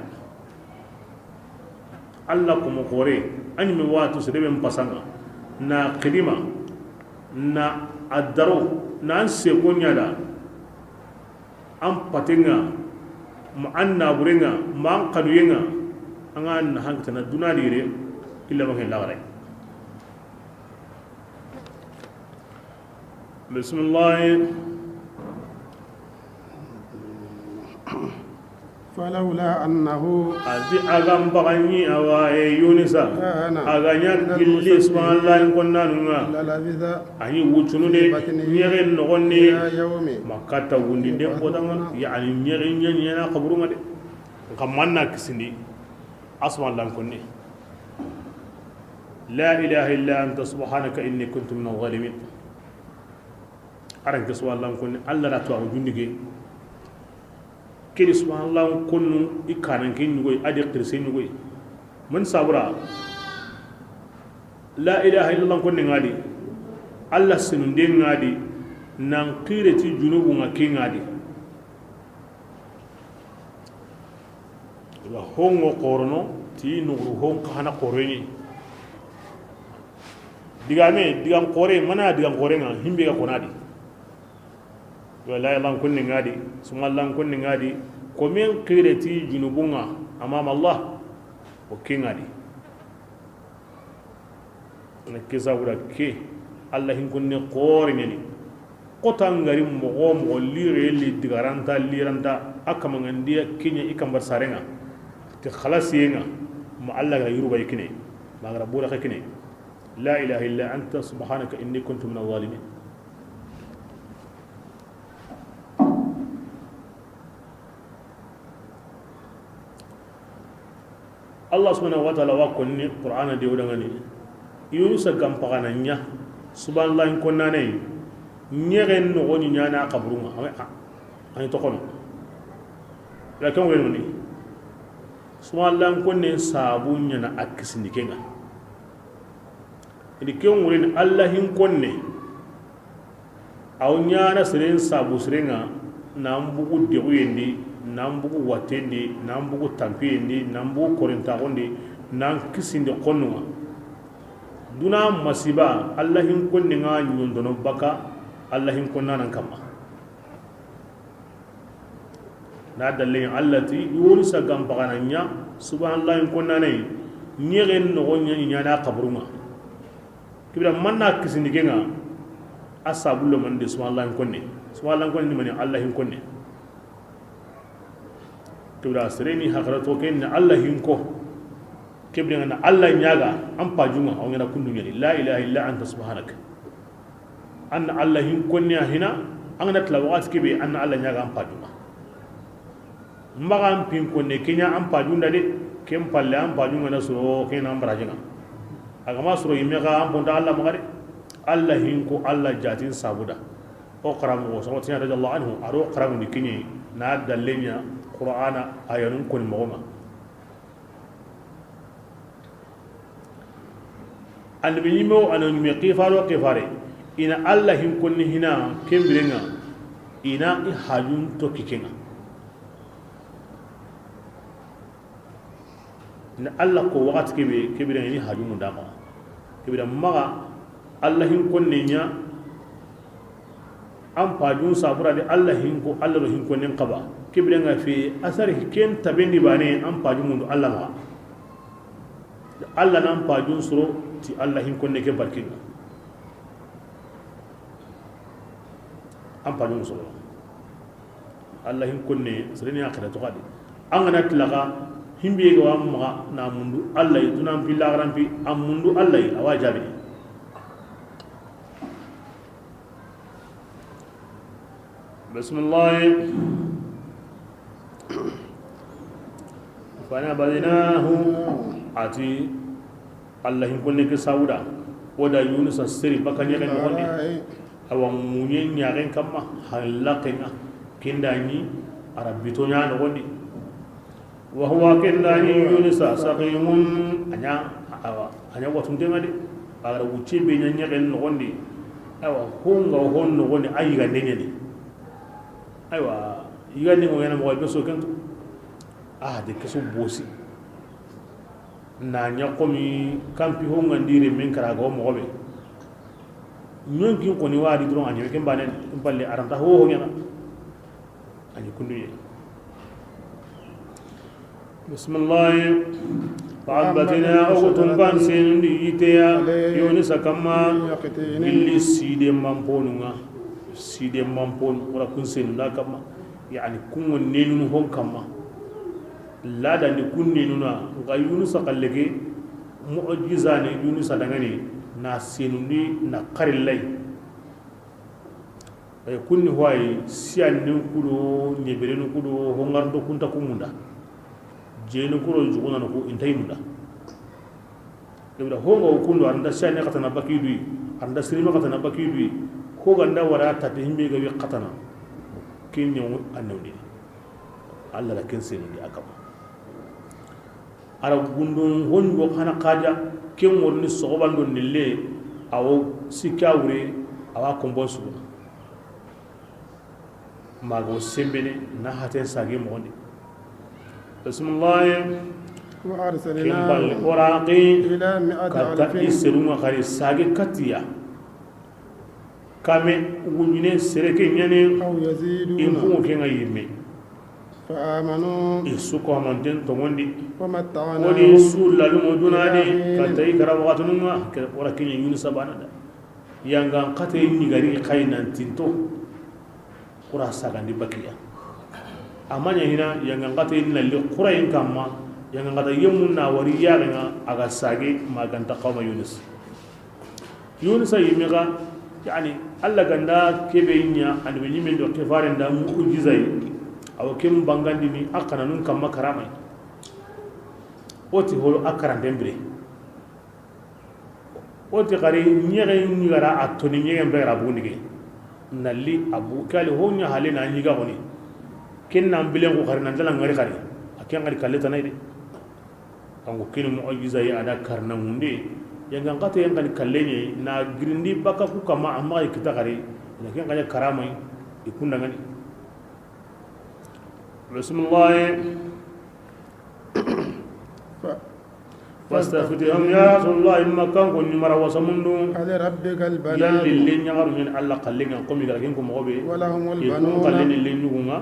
Allah kuma kore an mi watu se be pasanga na khidima na adaro na se ko nyada an patenga ma an naburenga ma an kaduyenga an ga na hankata na dunadi re illa ma la garai. Bismillah. فلولا أنه أدي أغام بغني أواي يونسا أغانيا كل سبحان الله إن كنا نونا للبث أني وچنوني نيرن نغني يوم ما كاتا وندي دي قدام يعني نيرن نينا قبرو ما دي كمانا كسندي أسمع الله كني لا إله إلا أنت سبحانك إني كنت من الظالمين. أرنك سبحان الله كني الله لا تعود جندي kedi subhanallah konnu ikanan kin nyugoy adi qirse nyugoy man sabura la ilaha illallah konni ngadi alla sinunde ngadi nan qireti junubu ngake ngadi wa hongo qorno ti nugru hon kana qoreni digame digan qore mana digan qore nga himbe ga konadi wallahi Allah kunni ngadi suma Allah kunni ngadi ko men qireti junubunga amam Allah o kingadi na kisa wura ke Allah hin kunni qori ni ko tangari mo mo lire li digaranta liranta akama ngandiya kinya ikambar sarenga te khalasiyenga ma Allah ga yuruba ikine ma ga rabura kine la ilaha illa anta subhanaka inni kuntu min adh-dhalimin. Allah subhanahu wa ta'ala wa konni Qur'ana de wodangani Yunusa gampagana nya subhanallah konna nay nyegen no goni nyana kabrunga ani to kono la kan woni ni subhanallah konne sabu nyana akisindi kenga idi ken woni Allah hin konne aw nyana seren sabu serenga nambugu deguyendi nambugu watendi nambugu tampiyendi nambugu korintagondi nan kisindi konnunga duna masiba Allah hin konni nga nyondono baka Allah hin konna nan kamma na dalle allati yurisa gampagana nya subhanallah hin konna nay nyegen no nya nya na kabrunga kibra manna kisindi genga asabulo man de subhanallah hin konne subhanallah konni mani Allah hin konne kibra sereni hakrato ken Allah hinko kibra na Allah nyaga am pajunga aw ngana kundu nyani la ilaha illa anta subhanaka an Allah hinkonni hina an na tlawat kibe an Allah nyaga am pajunga maga am pin konne kenya am pajunda de kem palle am pajunga na so ken am barajunga aga ma suro yimega am bonda Allah magare Allah hinko Allah jatin sabuda o qaramu so tinya radiyallahu anhu aro qaramu ni kinyi na dallenya qur'ana ayanun kun mogoma annabi nyimo anan mi qifaro qifare ina Allah hin kunni hina kembirenga ina i hajun to kikenga ina Allah ko wakati kebe kebirenga ni hajun ndama kebira maga Allah hin kunni nya An pajun sabura de Allah hinko Allah do hinko nen qaba kibrenga fi asari ken tabendi bane an pajun mundu Allah ma Allah nan pajun suro ti Allah hinko ne ke barkinga an pajun suro Allah hinko ne sireni akhira to gadi an gana tilaga himbe ga wa ma na mundu Allah dunan pi lagaran pi am mundu Allah awa jabi بسم الله فنبذناه ati Allah hin kunne ke sauda wada Yunus siri baka nyaka ni hondi awa munye nyagen kamma halakenga kindani arabito nya no hondi wa huwa kindani Yunus saqimun anya awa anya watunde ngade agara wucce be nya nyagen no hondi awa honga hon no hondi ayiga ndenye aywa yigani ngo yana mo be so kento ah de keso bosi na nya komi kampi ho ngandire men kara go mo be nyonki ko ni wadi dron anyi ke mbane balle aranta ho ho nyana anyi kundu ye bismillah fa'abatina uqtun bansin yiteya yunus kama billi side mamponunga side mampon wala kun sen da kama yani kun wonne nun hon kama lada ni kun ne nuna ga Yunus kallege mu'jiza ne Yunus dangane na senundi na qarillai ay kunni hoy sian ni kudo ne bere ni kudo hongardo kunta kumunda jeni kuro juguna no ko intayimunda debda hongo kundu anda sian ne katana bakidui anda sirima katana bakidui ko ganda wara ta himbe ga wi qatana kin nyu annawdi alla la kin seni di akama ara gundun hongo kana kaja ken worni sogobando nille awo sikawre awa kombon su mago sembene na haten sage mo ndi bismillah wa arsalna waraqi ila mi'ati alfin iserunga khari sage katiya kame wunine sereke nyane aw yaziduna in kenga yimme fa amanu isuko amanten tomondi wa matta'ana woni su lalumo dunani katay karawatununga wara kenya Yunus bana da yanga kate nyigari kaynan tinto qura sagandi bakiya amanya hina yanga kate nalli qura in kamma yanga kata yemun na wari yaga aga sage maganta qawma Yunus Yunus yimiga yani alla ganda kebe nya and be nyimen do kefaren da mu'jizai aw kem bangandi ni akana nun kamma karamai oti holo akara dembre oti qari nyere nyara atoni nyere mbera bunige nalli abu kali honya halena nyiga honi kenna bilen ko qarina ndala ngari qari akken ngari kaleta nay de ango kinu mu'jizai ada karna hunde yanga ngate yanga kallenye na grindi baka ku kama amma kita kare na ken kanya karamai ikunda ngani bismillah fastafitihum ya rasulullah imma kan ko nyumara wasamundu ala rabbikal banat yalli le nyagaru men alla kallenga komi gara ken ko mogobe wala humul banun kallen le nyugunga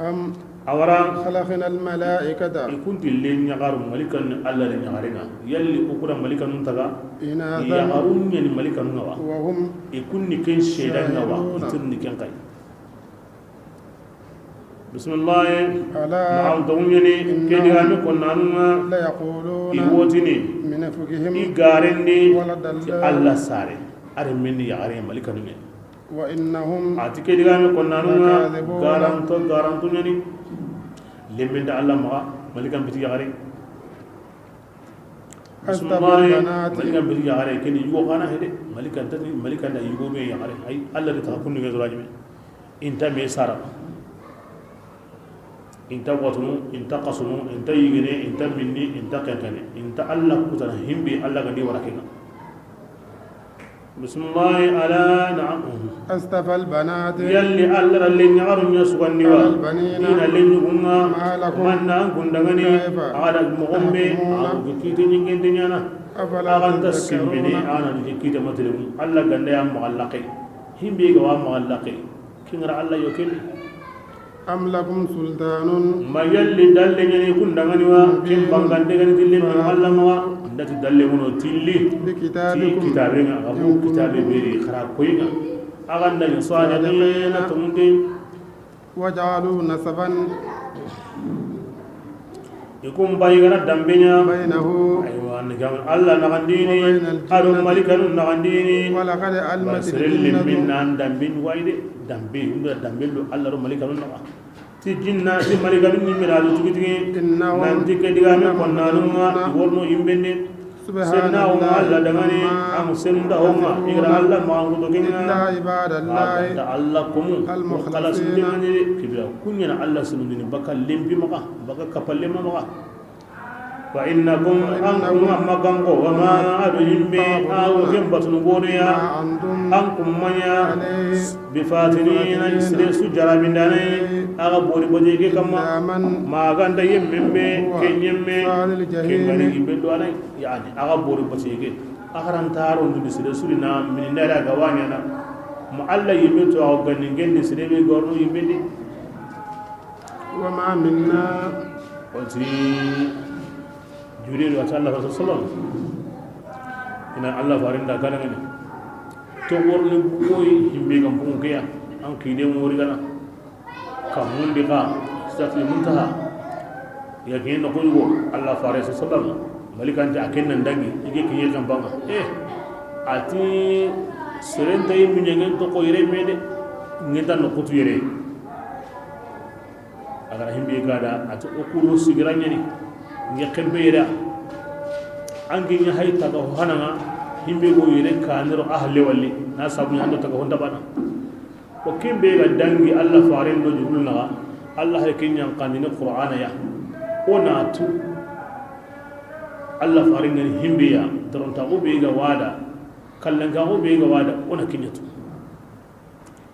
am awara khalaqna al malaikata ikunti le nyagaru malikan alla le nyagarenga yalli ukura malikan nun taga inathan yagaru nyani malikan ngawa wa hum ikunni ken shedan ngawa itirni ken kai bismillah ala na'am tawnyani kedi gami konnanunga la yaquluna iwotini min afkihim igarendi wala ti dalla alla sare are menni yagare malikan ne wa innahum ati kedi gami konnanunga Lakadibuna. garanto garanto nyani lemenda alla ma malikan biti yagare astabul bismillah banati malikan biti yagare keni yugo kana hede malikan tati malikan da yugo me yagare ay alla de ta kunni ngezuraji me inta me sara inta watunu inta qasunu inta yigene inta minni inta kenkene inta alla kutana himbe alla gandi warakenga bismillah ala na'am astafal banati yalli alla ralle nyagaru nya suganniwa Alal banina. ina lenyugunga Ma lakum. manna gundangani Kaifa. ala mogombe Tahkumuna. agu kite nyingende nyana afala aganta simbene tadhakkaruna ana di kite matelemu alla ganda ya magallaqe himbe ga wa magallaqe Kingara Allah yo kelli. Am lakum sultanun. Ma yalli dalle ngani kun dangani wa kin bangande ngani tilli min Allah ma ndati dalle wono tilli bi kitabikum. Ti kitabe nga abu kitabe beri khara koyinga aganda ni sadiqina tumundi. Wajalu nasaban. Ikum bayigana dambenya bainahu. Aywa nigam Allah nagandini adu malikanu nagandini. Wala qad almat siril min nan dambin waide dambe unda dambello Allah ro malikanu naga ti jinna ti malikanu ni miradu tugitigi nanti ke digame konnanunga worno yimbende senna o Allah dangani am senda o ma igra Allah ma ngu dogenga illa ibadallahi ta Allah kumu kala sundini kibira kunya Allah sundini baka limbi maka baka kapalle maka wa innakum ankum magango wa ma adu yimbe aw gembatun goriya ankum manya bi fatinina isre su jarabindane aga bori boje ke kama ma ganda yemmbe ke nyemme ke ngani yimbe do anay yani aga bori boje ke akaran taro ndu sire surina min ndara ga wanya na ma alla yimbe to aw ganni ngendi sire be gorno yimbe di wa ma minna wati juriru ata Allah sallallahu ina Allah farinda kana ngani to worni boy himbe gam pun kiya an kide mo wori gana kam mundi ka sati muntaha ya kin no ko Allah fare sallallahu malikan ta aken nan dangi ige kiye kan banga ati serenta yi munyengen to ko yere mede ngenta no kutu yere agara himbe kada ati okuro sigiranya ni nge kembe yere angi nya hay taga hananga himbe go yere kaniro ahle walli na sabu nya ando taga honda bana o kembe ga dangi Allah faren do jubul na Allah hay kenya kanini qur'ana ya ona tu Allah faren ngani himbe ya daron ta go be ga wada kallan ga go be ga wada ona kinya tu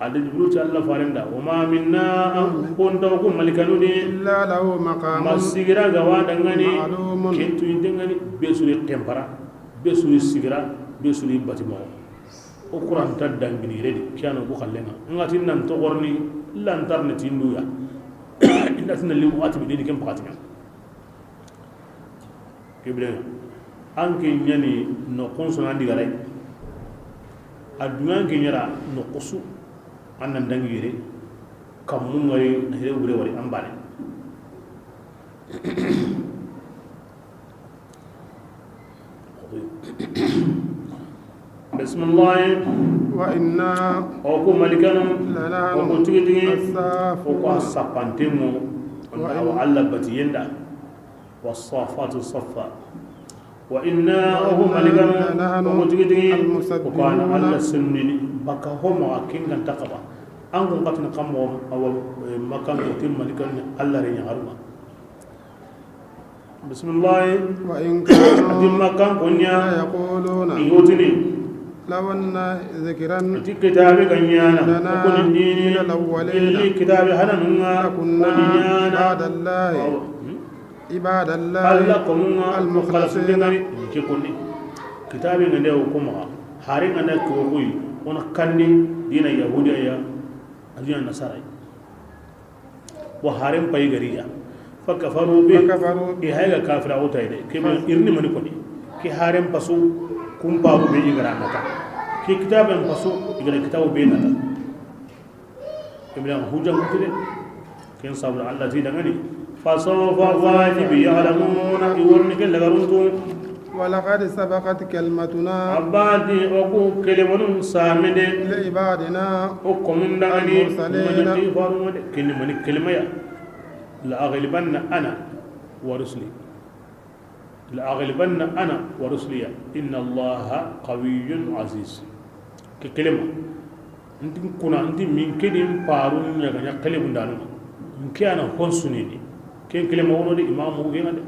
ade jubul ta Allah faren da wa ma minna an konta ko malikanu ni illa lahu maqamun masigira ga wada ngani kentu indengani be suri tempara be suri sigira be suri batimo o qur'an ta dangini redi kiano ko khallenga ngati nan to gorni lantar ne tinduya inda tin li wati bi ni kem pakati kebre anke nyani no konsona digare adunya ke nyara no kusu annan dangi yere kam mun ngari here wure wari ambale bismillah wa inna o ko malikanu lana o ko tigitigi as-safu o ko sapantemo wa alla batiyenda was-safatu saffa wa inna o ko malikanu o ko tigitigi o ko ana alla sunnini baka homo akinga takaba angu ngatna kamo aw makan ko tim malikan alla re nyaaruma bismillah wa in kanu adim makan konya yaquluna yotini law anna dhikran ti kitabe ganyana lana ko ni min al-awwalina illi kitabe hananunga kunna nyana ibadallahi ibadallahi alla komunga al-mukhlasina ke konni kitabe ngande ko ma hare ngande ko koy ona kandi dina yahudiya ya adina nasara wa harem pay gariya fa kafaru bi Fakafaru e hayga kafira wota ide ke be irni mani koni ke harem pasu kumpa be igara nata ke kitaben pasu igara kitabu be nata ke bi huja mutide ken sabra Allah ti dangani fa sawfa wajibi ya'lamuna iworni ke lagaruntu ولقد سبقت كلمتنا abadi oku kelemonum samede لعبادنا o komundangani المرسلين. manati farumade kelli mani kelimaya la aghlibanna ana wa rusuli la aghlibanna ana wa rusuli inna allaha qawiyyun aziz ke kelima nti kuna nti min kedin parun nyaga nya kelebundanu nke ana honsunini ken kelima wono de imamu genga de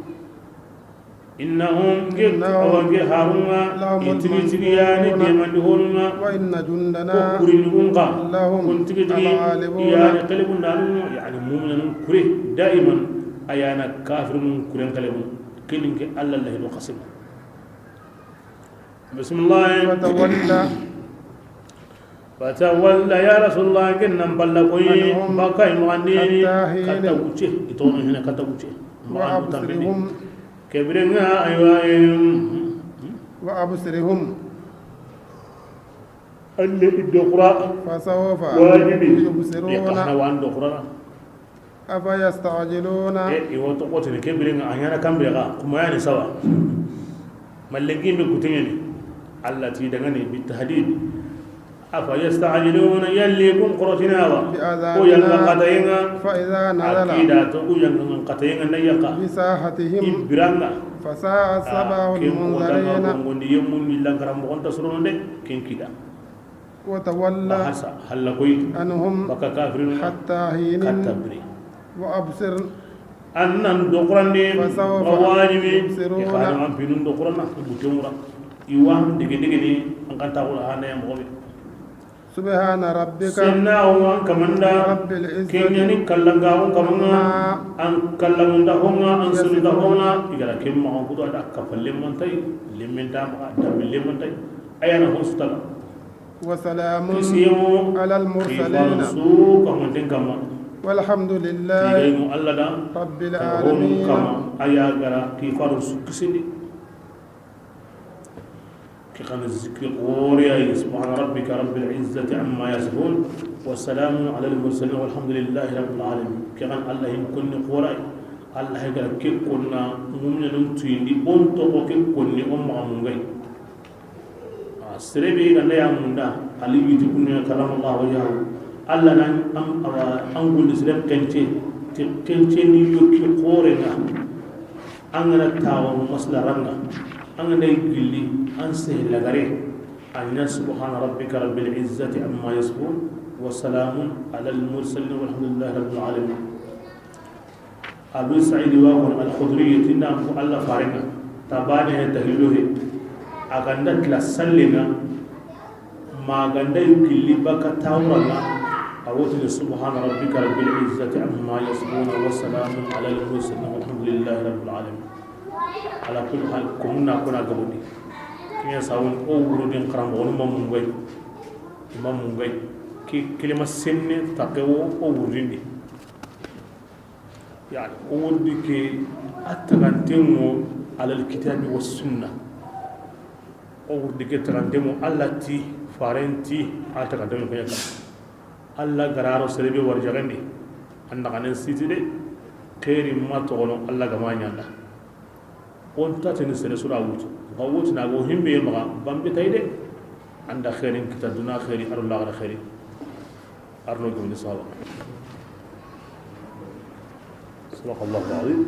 innahum ge awange harunga lahumul itigi-tigiyani mansuruna. demandi honunga وإن جندنا ko kurinugunga lahum kun tigi-tigi الغالبون yani kelebundanu yani muminanun kure daiman ayana kafirun kuren kelebu keninke alla lahido qasima bismillah فتولى Fatawalla ya rasulullah kinnan balla koyi Anhum bakay mu'annini hatta hin. Katta wuce ito hina katta wuce ma'an tambidi وأبصرهم kebrenga aywa وأبصرهم alle idqra فسوف wajibi يبصرون iqahna wan doqra أفيستعجلون e iwoto qotini kebrenga anyana kambe ga kuma yani sawa mallengi me kutengeni allati dangani bitahdid afa yasta'jiluna yalli kum qurotinawa بعذابنا ko yanga qatayenga فإذا نزل akida to ku yanga qatayenga nayaka بساحتهم ibiranga فساء صباح المنذرين gondi yemmun ni lankara mo gonta surono de ken kida وتولى hasa halla koy عنهم baka kafirun حتى حين katabri وأبصر annan dokurandi Fasawfa wajibi yubsiruna. e khana an pinun dokurana butemura iwa dege dege ni an kan tawula hana ya mogobe سبحان ربك senna o an kamanda رب العزة kenya ni kallanga on kamanga an kallamunda honga an sununda honga igara kemma on kudo ada kafalle man tay lemmen ta ma dambe lemman tay ayana hon sutala وسلام kisiyo على المرسلين su kamanten kama والحمد لله tigaymu alla da رب honu العالمين kama aya gara ki faru su kisindi ki kana zikri qoriya subhana rabbika rabbil izzati amma yasifun wa salamun ala al mursalin walhamdulillahi rabbil alamin ki kan allah him kunni qorai allah gara ke kunna mumne num tuyindi on to ko ke kunni on ma mungai serebe ganda ya munda ali yiti kunni karamallahu wajhahu alla nan am awa angul islam kence te kence ni yokki qorenga angana tawa masla ranga angana gilli an sehlagare anna subhana rabbika rabbil izzati amma yasifun wa salamun ala al mursalin walhamdulillahi rabbil alamin abu sa'id wa al khudri tinna ko alla farenga tabane tahiluhe aganda tila sallinga maganda gilli baka tawranga أوتني سبحان ربك رب العزة عما يصفون وسلام على المرسلين والحمد لله رب العالمين على كل حال كمنا كنا قبولي كنا ساون أو ورودين كرام غنم مونغاي إمام مونغاي كي كلمة سنة تقوى أو ورودين يعني أو ورودي كي أتغنتمو على الكتاب والسنة أو ورودي كي تغنتمو التي فارنتي أتغنتمو كذا alla gararo serebe warjagandi anda kanen siti de khairi ma togono alla gama nyanda on tatini sere sura wutu ga wutu na go himbe maga bambe tayde anda khairin kita duna khairi aru la khairi arno gumni sawa. Sadaqallahu alazim.